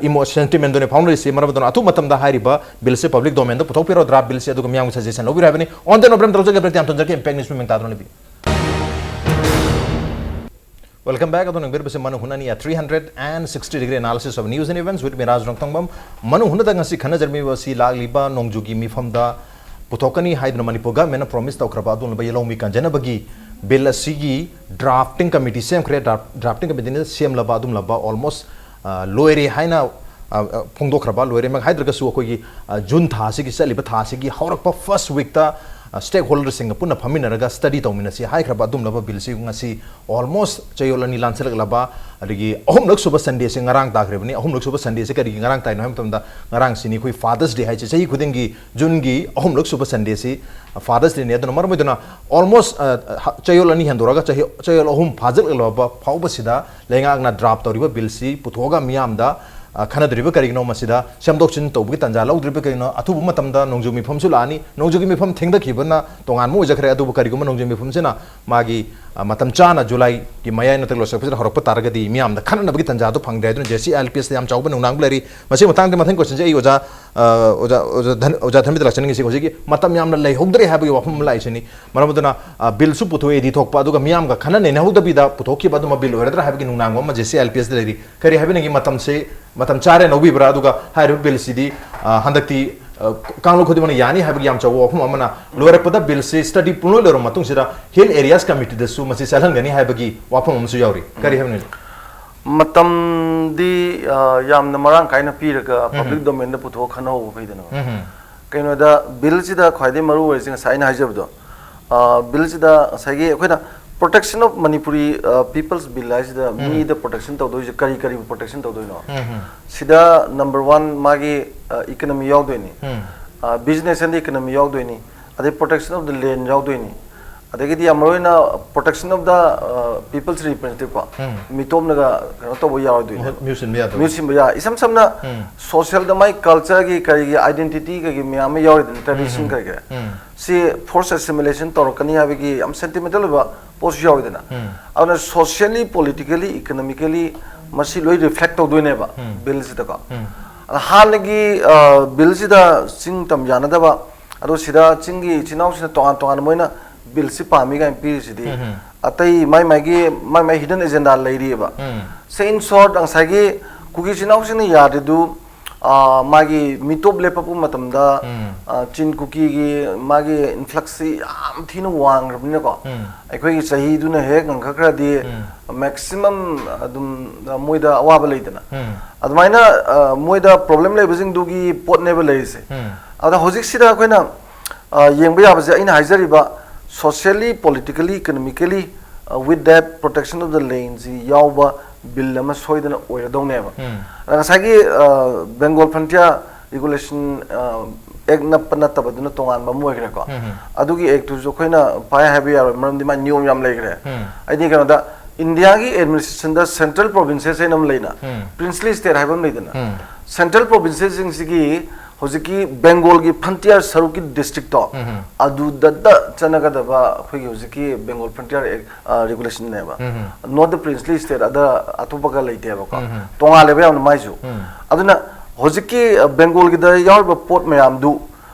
ꯏꯃꯣ ꯁꯦꯟꯇꯤꯃꯦꯟꯗꯨꯅꯤ ꯐꯥꯎꯅꯔꯤꯁꯤ ꯃꯔꯝ ꯑꯗꯨꯅ ꯑꯊꯨꯕ ꯃꯇꯝꯗ ꯍꯥꯏꯔꯤꯕ ꯕꯤꯜꯁꯤ ꯄꯕ꯭ꯂꯤꯛ ꯗꯣꯃꯦꯟꯗ ꯄꯨꯊꯣꯛꯄꯤꯔꯣ ꯗ꯭ꯔꯥꯐ ꯕꯤꯜꯁꯤ ꯑꯗꯨꯒ ꯃꯤꯌꯥꯝꯒꯤ ꯁꯖꯦꯁꯟ ꯂꯧꯕꯤꯔꯣ ꯍꯥꯏꯕꯅꯤ ꯑꯣꯟ ꯗꯦꯟ ꯑꯣꯕ꯭ꯔꯦꯝ ꯇꯧꯖꯒꯦ ꯕ꯭ꯔꯦꯛ ꯌꯥꯝ ꯊꯝꯖꯔꯒꯦ ꯏꯝꯄꯦꯛ ꯅ꯭ꯌꯨꯁ ꯃꯃꯤꯡ ꯇꯥꯗꯨꯅ ꯂꯩꯕꯤꯌꯨ Welcome back. ꯑꯗꯣ ꯅꯪꯕꯤꯔꯕꯁꯦ ꯃꯅꯨ ꯍꯨꯅꯅꯤ a three hundred and sixty degree analysis of news and events with me, Raj Rongthongbam. ꯃꯅꯨ ꯍꯨꯅꯗ ꯉꯁꯤ ꯈꯟꯅꯖꯔꯝꯃꯤꯕ ꯑꯁꯤ ꯂꯥꯛꯂꯤꯕ ꯅꯣꯡꯖꯨꯒꯤ ꯃꯤꯐꯝꯗ ꯄꯨꯊꯣꯛꯀꯅꯤ ꯍꯥꯏꯗꯨꯅ ꯃꯅꯤꯄꯨꯔ ꯒꯚꯔꯟꯃꯦꯟꯅ ꯄ꯭ꯔꯣꯃꯤꯁ ꯇꯧꯈ꯭ꯔꯕ ꯑꯗꯨꯒꯨꯝꯂꯕ ꯌꯦꯜꯍꯧꯃꯤ ꯀꯟꯖꯅꯕꯒꯤ ꯕꯤꯜ ꯑꯁꯤꯒꯤ ꯗ꯭ꯔꯥꯐꯇꯤꯡ ꯀꯃꯤꯇꯤ ꯁꯦꯝꯈ꯭ꯔꯦ꯫ ꯗ꯭ꯔꯥꯐ- ꯗ꯭ꯔꯥꯐꯇꯤꯡ ꯀꯃꯤꯇꯤꯅ ꯁꯦꯝꯂꯕ ꯑꯗꯨꯒꯨꯝꯂꯕ ꯑꯣꯜꯃꯣꯁ ꯂꯣꯏꯔꯦ ꯍꯥꯏꯅ ꯑ, ꯑ, ꯐꯣꯡꯗꯣꯛꯈ꯭ꯔꯕ ꯂꯣꯏꯔꯦꯃꯛ ꯍꯥꯏꯗ꯭ꯔꯒꯁꯨ ꯑꯩꯈꯣꯏꯒꯤ ꯑ, ꯖꯨꯟ ꯊꯥ ꯑꯁꯤꯒꯤ ꯆꯠꯂꯤꯕ ꯊꯥ ꯑꯁꯤꯒꯤ ꯍꯧꯔꯛꯄ ꯐꯥꯔꯁ ꯋꯤꯛꯇ ꯁ꯭ꯇꯦꯛ ꯍꯣꯜꯗꯔꯁꯤꯡꯒ ꯄꯨꯟꯅ ꯐꯝꯃꯤꯟꯅꯔꯒ ꯁ꯭ꯇꯗꯤ ꯇꯧꯃꯤꯟꯅꯁꯤ ꯍꯥꯏꯈ꯭ꯔꯕ ꯑꯗꯨꯝꯂꯕ ꯕꯤꯜꯁꯤ ꯉꯁꯤ ꯑꯣꯜꯃꯣꯁ ꯆꯌꯣꯜ ꯑꯅꯤ ꯂꯥꯟꯁꯤꯜꯂꯛꯂꯕ, ꯑꯗꯒꯤ ꯑꯍꯨꯝꯂꯛ ꯁꯨꯕ ꯁꯟꯗꯦꯁꯤ ꯉꯔꯥꯡ ꯇꯥꯈ꯭ꯔꯤꯕꯅꯤ꯫ ꯑꯍꯨꯝꯂꯛ ꯁꯨꯕ ꯁꯟꯗꯦꯁꯤ ꯀꯔꯤꯒꯤ ꯉꯔꯥꯡ ꯇꯥꯏꯅꯣ ꯍꯥꯏꯕ ꯃꯇꯝꯗ, ꯉꯔꯥꯡꯁꯤꯅꯤ ꯑꯩꯈꯣꯏ ꯐꯥꯗꯔꯁ ꯗꯦ ꯍꯥꯏꯁꯦ꯫ ꯆꯍꯤ ꯈꯨꯗꯤꯡꯒꯤ ꯖꯨꯟꯒꯤ ꯑꯍꯨꯝꯂꯛ ꯁꯨꯕ ꯁꯟꯗꯦꯁꯤ ꯐꯥꯗꯔꯁ ꯗꯦꯅꯤ꯫ ꯑꯗꯨꯅ ꯃꯔꯝ ꯑꯣꯏꯗꯨꯅ ꯑꯣꯜꯃꯣꯁ ꯆꯌꯣꯜ ꯑꯅꯤ ꯍꯦꯟꯗꯣꯔꯛꯑꯒ ꯆꯍꯤ ꯆꯌꯣꯜ ꯑꯍꯨꯝ ꯐꯥꯖꯤꯜꯂꯛꯂꯕ ꯐꯥꯎꯕꯁꯤꯗ ꯂꯩꯉꯥꯛꯅ ꯗ꯭ꯔꯥꯐ ꯇꯧꯔꯤꯕ ꯕꯤꯜꯁꯤ ꯄꯨꯊꯣꯛꯑꯒ ꯃꯤꯌꯥꯝꯗ ꯑ, ꯈꯟꯅꯗ꯭ꯔꯤꯕ ꯀꯔꯤꯒꯤꯅꯣ, ꯃꯁꯤꯗ ꯁꯦꯝꯗꯣꯛ ꯁꯦꯝꯖꯤꯟ ꯇꯧꯕꯒꯤ ꯇꯥꯟꯖꯥ ꯂꯧꯗ꯭ꯔꯤꯕ ꯀꯔꯤꯒꯤꯅꯣ? ꯑꯊꯨꯕ ꯃꯇꯝꯗ ꯅꯣꯡꯖꯨ ꯃꯤꯐꯝꯁꯨ ꯂꯥꯛꯑꯅꯤ꯫ ꯅꯣꯡꯖꯨꯒꯤ ꯃꯤꯐꯝ ꯊꯦꯡꯊꯈꯤꯕꯅ ꯇꯣꯉꯥꯟꯕ ꯑꯣꯏꯖꯈ꯭ꯔꯦ, ꯑꯗꯨꯕꯨ ꯀꯔꯤꯒꯨꯝꯕ ꯅꯣꯡꯖꯨ ꯃꯤꯐꯝꯁꯤꯅ ꯃꯥꯒꯤ, ꯑ, ꯃꯇꯝ ꯆꯥꯅ ꯖꯨꯂꯥꯏꯒꯤ ꯃꯌꯥꯏ ꯅꯠꯇ꯭ꯔꯒ ꯂꯣꯏꯁꯤꯜꯂꯛꯄꯁꯤꯗ ꯍꯧꯔꯛꯄ ꯇꯥꯔꯒꯗꯤ ꯃꯤꯌꯥꯝꯗ ꯈꯟꯅꯅꯕꯒꯤ ꯇꯥꯟꯖꯥꯗꯨ ꯐꯪꯗ꯭ꯔꯦ꯫ ꯑꯗꯨꯅ J C I L P ꯑꯦꯁꯇ ꯌꯥꯝ ꯆꯥꯎꯕ ꯅꯨꯡꯅꯥꯡꯕ ꯂꯩꯔꯤ꯫ ꯃꯁꯤꯒꯤ ꯃꯇꯥꯡꯗ ꯃꯊꯪ ꯀꯣꯏꯁꯟꯁꯦ ꯑꯩ ꯑꯣꯖꯥ, ꯑ, ꯑꯣꯖꯥ, ꯑꯣꯖꯥ ꯙꯟ-, ꯑꯣꯖꯥ ꯙꯟꯕꯤꯗ ꯂꯥꯛꯆꯅꯤꯡꯉꯤꯁꯤ ꯍꯧꯖꯤꯛꯀꯤ ꯃꯇꯝ ꯌꯥꯝꯅ ꯂꯩꯍꯧꯗ꯭ꯔꯦ ꯍꯥꯏꯕꯒꯤ ꯋꯥꯐꯝ ꯑꯃ ꯂꯥꯛꯏꯁꯤꯅꯤ꯫ ꯃꯔꯝ ꯑꯗꯨꯅ, ꯑ, ꯕꯤꯜꯁꯨ ꯄꯨꯊꯣꯛꯑꯦꯗꯤ ꯊꯣꯛꯄ, ꯑꯗꯨꯒ ꯃꯤꯌꯥꯝꯒ ꯈꯟꯅ ꯅꯩꯅꯍꯧꯗꯕꯤꯗ ꯄꯨꯊꯣꯛꯈꯤꯕ ꯑꯗꯨꯃ ꯕꯤꯜ ꯑꯣꯏꯔꯗ꯭ꯔꯥ ꯍꯥꯏꯕꯒꯤ ꯅꯨꯡꯅꯥꯡꯕ ꯑꯃ J C I L P ꯑꯦꯁꯇ ꯂꯩꯔꯤ꯫ ꯀꯔꯤ ꯍꯥꯏꯕꯤꯅꯤꯡꯉꯤ? ꯃꯇꯝꯁꯦ, ꯃꯇꯝ ꯆꯥꯔꯦ ꯂꯧꯕꯤꯕ꯭ꯔꯥ? ꯑꯗꯨꯒ ꯍꯥꯏꯔꯤꯕ ꯕꯤꯜꯁꯤꯗꯤ, ꯑ, ꯍꯟꯗꯛꯇꯤ, ꯑ, ꯀꯥꯡꯂꯨꯞ ꯈꯨꯗꯤꯡꯃꯛꯅ ꯌꯥꯅꯤ ꯍꯥꯏꯕꯒꯤ ꯌꯥꯝ ꯆꯥꯎꯕ ꯋꯥꯐꯝ ꯑꯃꯅ ꯂꯣꯏꯔꯛꯄꯗ ꯕꯤꯜꯁꯤ ꯁ꯭ꯇꯗꯤ ꯄꯨꯡꯂꯣꯏ ꯂꯣꯏꯔꯕ ꯃꯇꯨꯡꯁꯤꯗ ꯍꯤꯜ ꯑꯦꯔꯤꯌꯥꯁ ꯀꯃꯤꯇꯤꯗꯁꯨ ꯃꯁꯤ ꯆꯠꯍꯟꯒꯅꯤ ꯍꯥꯏꯕꯒꯤ ꯋꯥꯐꯝ ꯑꯃꯁꯨ ꯌꯥꯎꯔꯤ꯫ ꯀꯔꯤ ꯍꯥꯏꯕꯅꯣ? ꯃꯇꯝꯗꯤ, ꯑ, ꯌꯥꯝꯅ ꯃꯔꯥꯡ ꯀꯥꯏꯅ ꯄꯤꯔꯒ ꯎꯝ꯫ ꯄꯕ꯭ꯂꯤꯛ ꯗꯣꯃꯦꯟꯗ ꯄꯨꯊꯣꯛꯑ ꯈꯟꯅꯍꯧꯕ ꯐꯩꯗꯅ꯫ ꯎꯝ꯫ ꯀꯩꯅꯣꯗ, ꯕꯤꯜꯁꯤꯗ ꯈ꯭ꯋꯥꯏꯗꯒꯤ ꯃꯔꯨ ꯑꯣꯏꯔꯤꯁꯦ ꯉꯁꯥꯏ ꯑꯩꯅ ꯍꯥꯏꯖꯕꯗꯣ, ꯑ, ꯕꯤꯜꯁꯤꯗ ꯉꯁꯥꯏꯒꯤ ꯑꯩꯈꯣꯏꯅ Protection of Manipuri, ꯑ, People's Bill ꯍꯥꯏꯁꯤꯗ ꯎꯝ꯫ ꯃꯤꯗ ꯄ꯭ꯔꯣꯇꯦꯛꯁꯟ ꯇꯧꯗꯣꯏꯁꯦ ꯀꯔꯤ ꯀꯔꯤꯕꯨ ꯄ꯭ꯔꯣꯇꯦꯛꯁꯟ ꯇꯧꯗꯣꯏꯅꯣ? ꯎꯝ꯫ ꯁꯤꯗ ꯅꯝꯕꯔ ꯋꯥꯟ ꯃꯥꯒꯤ, ꯑ, ꯏꯀꯅꯃꯤ ꯌꯥꯎꯗꯣꯏꯅꯤ, ꯎꯝ꯫ ꯑ, ꯕꯤꯖꯤꯅꯦꯁ ꯑꯦꯟ ꯏꯀꯅꯃꯤ ꯌꯥꯎꯗꯣꯏꯅꯤ, ꯑꯗꯩ Protection of the Land ꯌꯥꯎꯗꯣꯏꯅꯤ, ꯑꯗꯒꯤꯗꯤ ꯌꯥꯝ ꯃꯔꯨ ꯑꯣꯏꯅ Protection of the, ꯑ, People's Representative ꯀꯣ, ꯎꯝ꯫ ꯃꯤꯇꯣꯞꯅꯒ ꯀꯩꯅꯣ ꯇꯧꯕ ꯌꯥꯔꯣꯏꯗꯣꯏꯅꯤ꯫ ꯃꯍꯨꯠ, ꯃꯤꯍꯨꯠ ꯁꯤꯟꯕ ꯌꯥꯗꯕ꯫ ꯃꯤꯍꯨꯠ ꯁꯤꯟꯕ ꯌꯥ-, ꯏꯁꯝ ꯁꯝꯅ ꯎꯝ꯫ ꯁꯣꯁꯦꯜꯗ ꯃꯥꯏ ꯀꯜꯆꯔꯒꯤ ꯀꯔꯤꯒꯤ ꯑꯥꯏꯗꯦꯟꯇꯤꯇꯤ ꯀꯩꯒꯤ ꯃꯌꯥꯝ ꯑꯃ ꯌꯥꯎꯔꯤꯗꯅ, ꯇ꯭ꯔꯦꯗꯤꯁꯟ ꯎꯝ꯫ ꯀꯔꯤ ꯀꯔꯤ꯫ ꯎꯝ꯫ ꯁꯤ ꯐꯣꯔꯁ ꯑꯦꯁꯤꯃꯤꯂꯦꯁꯟ ꯇꯧꯔꯛꯀꯅꯤ ꯍꯥꯏꯕꯒꯤ ꯌꯥꯝ ꯁꯦꯟꯇꯤꯃꯦꯟꯇꯦꯜ ꯑꯣꯏꯕ ꯄꯣꯠꯁꯨ ꯌꯥꯎꯋꯤꯗꯅ꯫ ꯎꯝ꯫ ꯑꯗꯨꯅ ꯁꯣꯁꯤꯌꯦꯜꯂꯤ, ꯄꯣꯂꯤꯇꯤꯀꯦꯜꯂꯤ, ꯏꯀꯅꯣꯃꯤꯀꯦꯜꯂꯤ ꯃꯁꯤ ꯂꯣꯏ ꯔꯤꯐ꯭ꯂꯦꯛ ꯇꯧꯗꯣꯏꯅꯦꯕ ꯎꯝ꯫ ꯕꯤꯜꯁꯤꯗꯀꯣ꯫ ꯎꯝ꯫ ꯑꯗ ꯍꯥꯟꯅꯒꯤ, ꯑ, ꯕꯤꯜꯁꯤꯗ ꯆꯤꯡ ꯇꯝ ꯌꯥꯅꯗꯕ, ꯑꯗꯣ ꯁꯤꯗ ꯆꯤꯡꯒꯤ ꯏꯆꯤꯟ ꯏꯅꯥꯎꯁꯤꯡꯅ ꯇꯣꯉꯥꯟ ꯇꯣꯉꯥꯟꯅ ꯃꯣꯏꯅ ꯕꯤꯜꯁꯤ ꯄꯥꯝꯃꯤ ꯀꯥꯏꯅ ꯄꯤꯔꯤꯁꯤꯗꯤ ꯎꯝ꯫ ꯑꯇꯩ ꯃꯥꯏ ꯃꯥꯏꯒꯤ, ꯃꯥꯏ ꯃꯥꯏ ꯍꯤꯗꯟ ꯑꯦꯖꯦꯟꯗꯥ ꯂꯩꯔꯤꯑꯕ꯫ ꯎꯝ꯫ ꯁꯦ, in short, ꯉꯁꯥꯏꯒꯤ ꯀꯨꯀꯤ ꯏꯆꯤꯟ ꯏꯅꯥꯎꯁꯤꯡꯅ ꯌꯥꯗ꯭ꯔꯤꯗꯨ, ꯑ, ꯃꯥꯒꯤ ꯃꯤꯇꯣꯞ ꯂꯦꯞꯄꯛꯄ ꯃꯇꯝꯗ, ꯎꯝ꯫ ꯑ, ꯆꯤꯟ ꯀꯨꯀꯤꯒꯤ ꯃꯥꯒꯤ ꯏꯟꯐ꯭ꯂꯛꯁꯁꯤ ꯌꯥꯝ ꯊꯤꯅ ꯋꯥꯡꯈ꯭ꯔꯕꯅꯤꯅꯀꯣ, ꯎꯝ꯫ ꯑꯩꯈꯣꯏꯒꯤ ꯆꯍꯤꯗꯨꯅ ꯍꯦꯛ ꯉꯟꯈꯠꯈ꯭ꯔꯗꯤ ꯎꯝ꯫ ꯃꯦꯛꯁꯤꯃꯝ ꯑꯗꯨꯝ ꯃꯣꯏꯗ ꯑꯋꯥꯕ ꯂꯩꯗꯅ꯫ ꯎꯝ꯫ ꯑꯗꯨꯃꯥꯏꯅ, ꯑ, ꯃꯣꯏꯗ ꯄ꯭ꯔꯣꯕ꯭ꯂꯦꯝ ꯂꯩꯕꯁꯤꯡꯗꯨꯒꯤ ꯄꯣꯠꯅꯦꯕ ꯂꯩꯔꯤꯁꯦ꯫ ꯎꯝ꯫ ꯑꯗ ꯍꯧꯖꯤꯛꯁꯤꯗ ꯑꯩꯈꯣꯏꯅ ꯑ, ꯌꯦꯡꯕ ꯌꯥꯕꯁꯦ ꯑꯩꯅ ꯍꯥꯏꯖꯔꯤꯕ socially, politically, economically, ꯑ, with that protection of the land ꯁꯤ ꯌꯥꯎꯕ ꯕꯤꯜ ꯑꯃ ꯁꯣꯏꯗꯅ ꯑꯣꯏꯔꯗꯧꯅꯦꯕ꯫ ꯎꯝ. ꯑꯗ ꯉꯁꯥꯏꯒꯤ, ꯑ, Bengal Frontier Regulation, ꯑ, Act ꯅꯞꯄ ꯅꯠꯇꯕꯗꯨꯅ ꯇꯣꯉꯥꯟꯕ ꯑꯃ ꯑꯣꯏꯈ꯭ꯔꯦꯀꯣ꯫ ꯎꯝ. ꯑꯗꯨꯒꯤ Act ꯇꯨꯁꯨ ꯑꯩꯈꯣꯏꯅ ꯄꯥꯏ ꯍꯥꯏꯕ ꯌꯥꯔꯣꯏ, ꯃꯔꯝꯗꯤ ꯃꯥꯏ ꯅꯤꯌꯣꯝ ꯌꯥꯝ ꯂꯩꯈ꯭ꯔꯦ꯫ ꯎꯝ. ꯑꯩꯗꯤ ꯀꯩꯅꯣꯗ, ꯏꯟꯗꯤꯌꯥꯒꯤ administration ꯗ central provinces ꯍꯥꯏꯅ ꯑꯃ ꯂꯩꯅ, ꯎꯝ. princely state ꯍꯥꯏꯕ ꯑꯃ ꯂꯩꯗꯅ, ꯎꯝ. central provinces ꯁꯤꯡꯁꯤꯒꯤ ꯍꯧꯖꯤꯛꯀꯤ Bengal ꯒꯤ frontier ꯁꯔꯨꯛꯀꯤ district ꯇꯣ, ꯎꯝ. ꯑꯗꯨꯗꯗ ꯆꯠꯅꯒꯗꯕ ꯑꯩꯈꯣꯏꯒꯤ ꯍꯧꯖꯤꯛꯀꯤ Bengal Frontier Act, ꯑ, Regulation ꯅꯦꯕ꯫ ꯎꯝ. Not the princely state, ꯑꯗ ꯑꯇꯣꯞꯄꯒ ꯂꯩꯇꯦꯕꯀꯣ꯫ ꯎꯝ. ꯇꯣꯉꯥꯜꯂꯦꯕ ꯌꯥꯝꯅ ꯃꯥꯏꯁꯨ꯫ ꯎꯝ. ꯑꯗꯨꯅ ꯍꯧꯖꯤꯛꯀꯤ, ꯑ, Bengal ꯒꯤꯗ ꯌꯥꯎꯔꯤꯕ ꯄꯣꯠ ꯃꯌꯥꯝꯗꯨ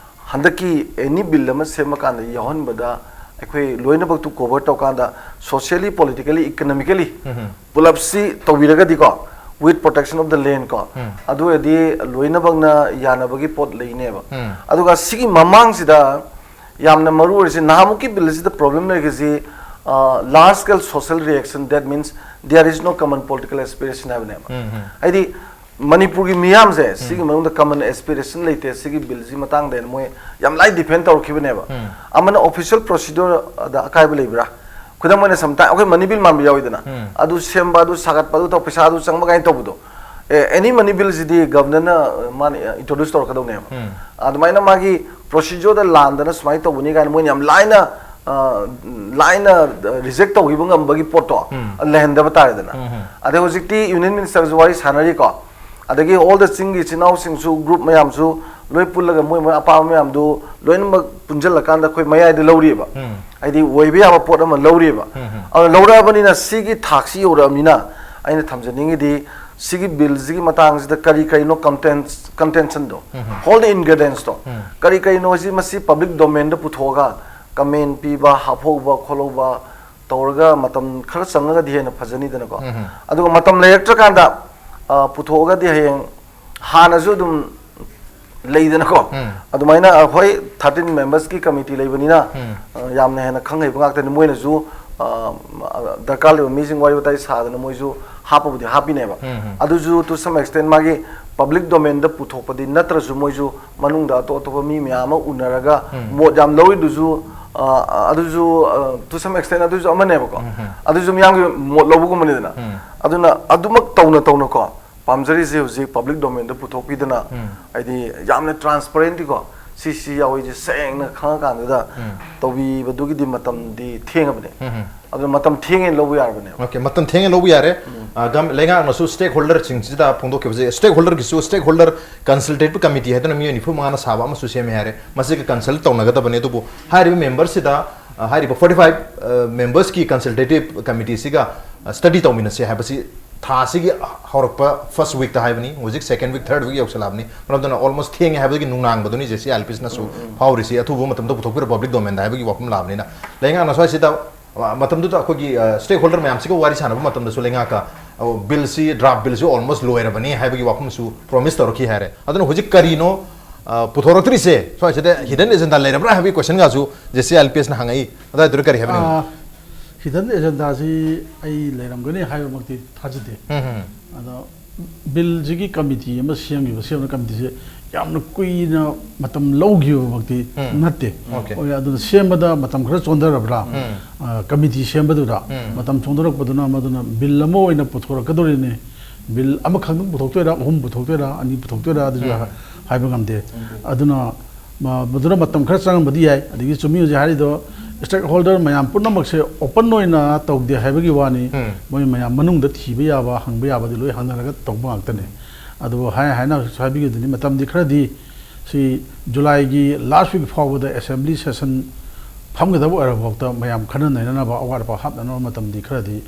ꯍꯟꯗꯛꯀꯤ any bill ꯑꯃ ꯁꯦꯝꯃꯀꯥꯟꯗ ꯌꯥꯎꯍꯟꯕꯗ ꯑꯩꯈꯣꯏ ꯂꯣꯏꯅꯃꯛꯇꯨ cover ꯇꯧꯀꯥꯟꯗ socially, politically, economically um. ꯄꯨꯂꯞꯁꯤ ꯇꯧꯕꯤꯔꯒꯗꯤꯀꯣ, with protection of the land ꯀꯣ, ꯎꯝ. ꯑꯗꯨ ꯑꯣꯏꯔꯗꯤ ꯂꯣꯏꯅꯃꯛꯅ ꯌꯥꯅꯕꯒꯤ ꯄꯣꯠ ꯂꯩꯅꯦꯕ꯫ ꯎꯝ. ꯑꯗꯨꯒ ꯁꯤꯒꯤ ꯃꯃꯥꯡꯁꯤꯗ ꯌꯥꯝꯅ ꯃꯔꯨ ꯑꯣꯏꯔꯤꯁꯤ, ꯅꯍꯥꯟꯃꯨꯛꯀꯤ ꯕꯤꯜꯁꯤꯗ problem ꯂꯩꯔꯤꯁꯤ, ꯑ, large scale social reaction, that means there is no common political aspiration ꯍꯥꯏꯕꯅꯦꯕ꯫ ꯎꯝ. ꯍꯥꯏꯗꯤ ꯃꯅꯤꯄꯨꯔꯒꯤ ꯃꯤꯌꯥꯝꯁꯦ ꯁꯤꯒꯤ ꯃꯅꯨꯡꯗ common aspiration ꯂꯩꯇꯦ, ꯁꯤꯒꯤ ꯕꯤꯜꯁꯤ ꯃꯇꯥꯡꯗ ꯍꯦꯟꯅ ꯃꯣꯏ ꯌꯥꯝ ꯂꯥꯏ defend ꯇꯧꯔꯛꯈꯤꯕꯅꯦꯕ꯫ ꯎꯝ. ꯑꯃꯅ official procedure ꯗ ꯑꯀꯥꯏꯕ ꯂꯩꯕ꯭ꯔꯥ? ꯈꯨꯗꯝ ꯑꯣꯏꯅ, sometime ꯑꯩꯈꯣꯏ money bill ꯃꯥꯟꯕ ꯌꯥꯎꯋꯤꯗꯅ, ꯎꯝ. ꯑꯗꯨ ꯁꯦꯝꯕ, ꯑꯗꯨ ꯁꯥꯒꯠꯄ, ꯑꯗꯨ ꯇꯧ, ꯄꯩꯁꯥ ꯑꯗꯨ ꯆꯪꯕ ꯀꯥꯏꯅ ꯇꯧꯕꯗꯣ, ꯑꯦ, any money bill ꯁꯤꯗꯤ Governor ꯅ, ꯑ, ꯃꯥꯅ introduce ꯇꯧꯔꯛꯀꯗꯧꯅꯦꯕ꯫ ꯎꯝ. ꯑꯗꯨꯃꯥꯏꯅ ꯃꯥꯒꯤ procedure ꯗ ꯂꯥꯟꯗꯅ ꯁꯨꯃꯥꯏꯅ ꯇꯧꯕꯅꯤ ꯀꯥꯏꯅ ꯃꯣꯏꯅ ꯌꯥꯝ ꯂꯥꯏꯅ, ꯑ, ꯂꯥꯏꯅ, ꯑ, reject ꯇꯧꯈꯤꯕ ꯉꯝꯕꯒꯤ ꯄꯣꯠꯇꯣ ꯎꯝ. ꯂꯩꯍꯟꯗꯕ ꯇꯥꯔꯦꯗꯅ꯫ ꯎꯝ. ꯑꯗꯩ ꯍꯧꯖꯤꯛꯇꯤ Union Minister ꯁꯨ ꯋꯥꯔꯤ ꯁꯥꯟꯅꯔꯤꯀꯣ, ꯑꯗꯒꯤ all the ꯆꯤꯡꯒꯤ ꯏꯆꯤꯟ ꯏꯅꯥꯎꯁꯤꯡꯁꯨ, group ꯃꯌꯥꯝꯁꯨ ꯂꯣꯏ ꯄꯨꯜꯂꯒ ꯃꯣꯏ ꯃꯣꯏ ꯑꯄꯥꯝꯕ ꯃꯌꯥꯝꯗꯨ ꯂꯣꯏꯅꯃꯛ ꯄꯨꯟꯁꯤꯜꯂꯀꯥꯟꯗ ꯑꯩꯈꯣꯏ ꯃꯌꯥꯏꯗ ꯂꯧꯔꯤꯕ꯫ ꯎꯝ. ꯍꯥꯏꯗꯤ ꯑꯣꯏꯕ ꯌꯥꯕ ꯄꯣꯠ ꯑꯃ ꯂꯧꯔꯤꯕ꯫ ꯎꯝ. ꯑꯗꯨ ꯂꯧꯔꯛꯑꯕꯅꯤꯅ ꯁꯤꯒꯤ ꯊꯥꯛꯁꯤ ꯌꯧꯔꯛꯑꯕꯅꯤꯅ ꯑꯩꯅ ꯊꯝꯖꯅꯤꯡꯉꯤꯗꯤ ꯁꯤꯒꯤ ꯕꯤꯜꯁꯤꯒꯤ ꯃꯇꯥꯡꯁꯤꯗ ꯀꯔꯤ ꯀꯔꯤꯅꯣ content-, contention ꯗꯣ, ꯎꯝ. all the ingredients ꯇꯣ, ꯎꯝ. ꯀꯔꯤ ꯀꯔꯤꯅꯣ ꯁꯤ ꯃꯁꯤ public domain ꯗ ꯄꯨꯊꯣꯛꯑꯒ comment ꯄꯤꯕ, ꯍꯥꯞꯍꯧꯕ ꯈꯣꯠꯍꯧꯕ ꯇꯧꯔꯒ ꯃꯇꯝ ꯈꯔ ꯆꯪꯉꯒꯗꯤ ꯍꯦꯟꯅ ꯐꯖꯅꯤꯗꯅꯀꯣ꯫ ꯎꯝ. ꯑꯗꯨꯒ ꯃꯇꯝ ꯂꯩꯔꯛꯇ꯭ꯔꯀꯥꯟꯗ, ꯑ, ꯄꯨꯊꯣꯛꯑꯒꯗꯤ ꯍꯌꯦꯡ ꯍꯥꯟꯅꯁꯨ ꯑꯗꯨꯝ ꯂꯩꯗꯅꯀꯣ꯫ ꯎꯝ. ꯑꯗꯨꯃꯥꯏꯅ ꯑꯩꯈꯣꯏ thirteen members ꯀꯤ committee ꯂꯩꯕꯅꯤꯅ, ꯎꯝ. ꯑ, ꯌꯥꯝꯅ ꯍꯦꯟꯅ ꯈꯪ ꯍꯩꯕ ꯉꯥꯛꯇꯅꯤ꯫ ꯃꯣꯏꯅꯁꯨ ꯑ, ꯗꯔꯀꯥꯔ ꯂꯩꯕ ꯃꯤꯁꯤꯡ ꯋꯥꯔꯤ ꯋꯥꯇꯥꯏ ꯁꯥꯗꯅ ꯃꯣꯏꯁꯨ ꯍꯥꯞꯄꯕꯨꯗꯤ ꯍꯥꯞꯄꯤꯅꯦꯕ꯫ ꯎꯝ, ꯎꯝ꯫ ꯑꯗꯨꯁꯨ to some extent ꯃꯥꯒꯤ public domainꯗ ꯄꯨꯊꯣꯛꯄꯗꯤ ꯅꯠꯇ꯭ꯔꯁꯨ, ꯃꯣꯏꯁꯨ ꯃꯅꯨꯡꯗ ꯑꯇꯣꯞ ꯑꯇꯣꯞꯄ ꯃꯤ ꯃꯌꯥꯝ ꯑꯃ ꯎꯅꯔꯒ ꯎꯝ꯫ ꯃꯣꯠ ꯌꯥꯝ ꯂꯧꯔꯤꯗꯨꯁꯨ, ꯑ, ꯑꯗꯨꯁꯨ, ꯑ, to some extent ꯑꯗꯨꯁꯨ ꯑꯃꯅꯦꯕꯀꯣ꯫ ꯎꯝ, ꯎꯝ꯫ ꯑꯗꯨꯁꯨ ꯃꯤꯌꯥꯝꯒꯤ ꯃꯣꯠ ꯂꯧꯕꯒꯨꯝꯕꯅꯤꯗꯅ꯫ ꯎꯝ꯫ ꯑꯗꯨꯅ ꯑꯗꯨꯃꯛ ꯇꯧꯅ ꯇꯧꯅꯀꯣ, ꯄꯥꯝꯖꯔꯤꯁꯦ ꯍꯧꯖꯤꯛ public domainꯗ ꯄꯨꯊꯣꯛꯄꯤꯗꯅ, ꯎꯝ꯫ ꯍꯥꯏꯗꯤ ꯌꯥꯝꯅ transparently ꯀꯣ, ꯁꯤ ꯁꯤ ꯌꯥꯎꯋꯤꯁꯦ ꯁꯦꯡꯅ ꯈꯪꯉꯀꯥꯟꯗꯨꯗ ꯎꯝ꯫ ꯇꯧꯕꯤꯕꯗꯨꯒꯤꯗꯤ ꯃꯇꯝꯗꯤ ꯊꯦꯡꯉꯕꯅꯦ꯫ ꯎꯝ, ꯎꯝ꯫ ꯑꯗꯨꯅ ꯃꯇꯝ ꯊꯦꯡꯉꯦꯅ ꯂꯧꯕ ꯌꯥꯔꯕꯅꯦꯕ꯫ Okay, ꯃꯇꯝ ꯊꯦꯡꯉꯦ ꯂꯧꯕ ꯌꯥꯔꯦ꯫ ꯑ, ꯒꯝ-, ꯂꯩꯉꯥꯛꯅꯁꯨ stakeholderꯁꯤꯡꯁꯤꯗ ꯐꯣꯡꯗꯣꯛꯈꯤꯕꯁꯦ, stakeholderꯒꯤꯁꯨ, stakeholder consultative committee ꯍꯥꯏꯗꯅ ꯃꯤꯑꯣꯏ ꯅꯤꯐꯨ ꯃꯉꯥꯅ ꯁꯥꯕ ꯑꯃꯁꯨ ꯁꯦꯝꯃꯦ ꯍꯥꯏꯔꯦ꯫ ꯃꯁꯤꯒ consult ꯇꯧꯅꯒꯗꯕꯅꯤ꯫ ꯑꯗꯨꯕꯨ ꯍꯥꯏꯔꯤꯕ memberꯁꯤꯗ, ꯑ, ꯍꯥꯏꯔꯤꯕ forty five, ꯑ, membersꯀꯤ consultative committeeꯁꯤꯒ, ꯑ, study ꯇꯧꯃꯤꯟꯅꯁꯦ ꯍꯥꯏꯕꯁꯤ ꯊꯥꯁꯤꯒꯤ ꯍꯧꯔꯛꯄ first weekꯇ ꯍꯥꯏꯕꯅꯤ꯫ ꯍꯧꯖꯤꯛ second week, third week ꯌꯧꯁꯜꯂꯛꯑꯕꯅꯤ꯫ ꯃꯔꯝ ꯑꯗꯨꯅ almost ꯊꯦꯡꯉꯦ ꯍꯥꯏꯕꯒꯤ ꯅꯨꯡꯅꯥꯡꯕꯗꯨꯅꯤ JCI LPSꯅꯁꯨ ꯐꯥꯎꯔꯤꯁꯤ꯫ ꯑꯊꯨꯕ ꯃꯇꯝꯗ ꯄꯨꯊꯣꯛꯄꯤꯔꯣ public domainꯗ ꯍꯥꯏꯕꯒꯤ ꯋꯥꯐꯝ ꯂꯥꯛꯑꯕꯅꯤꯅ꯫ ꯂꯩꯉꯥꯛꯅ ꯁ꯭ꯋꯥꯏꯁꯤꯗ ꯑ, ꯃꯇꯝꯗꯨꯗ ꯑꯩꯈꯣꯏꯒꯤ, ꯑ, stakeholder ꯃꯌꯥꯝꯁꯤꯒ ꯋꯥꯔꯤ ꯁꯥꯟꯅꯕ ꯃꯇꯝꯗꯁꯨ ꯂꯩꯉꯥꯛꯀ, ꯑ, billꯁꯤ, draft billꯁꯤ almost ꯂꯣꯏꯔꯕꯅꯤ ꯍꯥꯏꯕꯒꯤ ꯋꯥꯐꯝꯁꯨ promise ꯇꯧꯔꯛꯈꯤ ꯍꯥꯏꯔꯦ꯫ ꯑꯗꯨꯅ ꯍꯧꯖꯤꯛ ꯀꯔꯤꯅꯣ, ꯑ, ꯄꯨꯊꯣꯔꯛꯇ꯭ꯔꯤꯁꯦ? ꯁ꯭ꯋꯥꯏꯁꯤꯗ hidden agenda ꯂꯩꯔꯕ꯭ꯔꯥ ꯍꯥꯏꯕꯒꯤ questionꯒꯁꯨ JCI LPSꯅ ꯍꯪꯉꯛꯏ꯫ ꯑꯗꯨꯋꯥꯏꯗꯨꯗ ꯀꯔꯤ ꯍꯥꯏꯕꯅꯣ? ꯑ, hidden agendaꯁꯤ ꯑꯩ ꯂꯩꯔꯝꯒꯅꯤ ꯍꯥꯏꯕꯃꯛꯇꯤ ꯊꯥꯖꯗꯦ꯫ ꯎꯝ, ꯎꯝ꯫ ꯑꯗꯣ billꯁꯤꯒꯤ committee ꯑꯃ ꯁꯦꯝꯈꯤꯕ, ꯁꯦꯝꯕ committeeꯁꯦ ꯌꯥꯝꯅ ꯀꯨꯏꯅ ꯃꯇꯝ ꯂꯧꯈꯤꯕꯃꯛꯇꯤ ꯎꯝ꯫ ꯅꯠꯇꯦ꯫ Okay. ꯍꯣꯏ, ꯑꯗꯨꯅ ꯁꯦꯝꯕꯗ ꯃꯇꯝ ꯈꯔ ꯆꯣꯟꯊꯔꯕ꯭ꯔꯥ? ꯎꯝ꯫ ꯑ, committee ꯁꯦꯝꯕꯗꯨꯗ ꯎꯝ꯫ ꯃꯇꯝ ꯆꯣꯟꯊꯔꯛꯄꯗꯨꯅ ꯃꯗꯨꯅ bill ꯑꯃ ꯑꯣꯏꯅ ꯄꯨꯊꯣꯔꯛꯀꯗꯧꯔꯤꯅꯤ꯫ Bill ꯑꯃꯈꯛꯇꯪ ꯄꯨꯊꯣꯛꯇꯣꯏꯔꯥ, ꯑꯍꯨꯝ ꯄꯨꯊꯣꯛꯇꯣꯏꯔꯥ, ꯑꯅꯤ ꯄꯨꯊꯣꯛꯇꯣꯏꯔꯥ, ꯑꯗꯨꯁꯨ ꯎꯝ꯫ ꯍꯥꯏꯕ ꯉꯝꯗꯦ꯫ ꯑꯗꯨꯅ ꯃ-, ꯃꯗꯨꯅ ꯃꯇꯝ ꯈꯔ ꯆꯪꯉꯝꯕꯗꯤ ꯌꯥꯏ꯫ ꯑꯗꯒꯤ ꯆꯨꯝꯃꯤ ꯍꯧꯖꯤꯛ ꯍꯥꯏꯔꯤꯗꯣ, stakeholder ꯃꯌꯥꯝ ꯄꯨꯝꯅꯃꯛꯁꯦ open ꯑꯣꯏꯅ ꯇꯧꯗꯦ ꯍꯥꯏꯕꯒꯤ ꯋꯥꯅꯤ꯫ ꯎꯝ꯫ ꯃꯣꯏ ꯃꯌꯥꯝ ꯃꯅꯨꯡꯗ ꯊꯤꯕ ꯌꯥꯕ, ꯍꯪꯕ ꯌꯥꯕꯗꯤ ꯂꯣꯏ ꯍꯪꯅꯔꯒ ꯇꯧꯕ ꯉꯥꯛꯇꯅꯦ꯫ ꯑꯗꯨꯕꯨ ꯍꯥꯏ ꯍꯥꯏꯅ ꯍꯧꯖꯤꯛꯁꯨ ꯍꯥꯏꯕꯤꯈꯤꯕꯗꯨꯅꯤ, ꯃꯇꯝꯗꯤ ꯈꯔꯗꯤ ꯁꯤ Julyꯒꯤ last week ꯐꯥꯎꯕꯗ assembly session ꯐꯝꯒꯗꯕ ꯑꯣꯏꯔꯕ ꯐꯥꯎꯗ ꯃꯌꯥꯝ ꯈꯟꯅ ꯅꯩꯅꯅꯕ, ꯑꯋꯥꯠ ꯑꯄꯥ ꯍꯥꯞꯅꯅꯕ ꯃꯇꯝꯗꯤ ꯈꯔꯗꯤ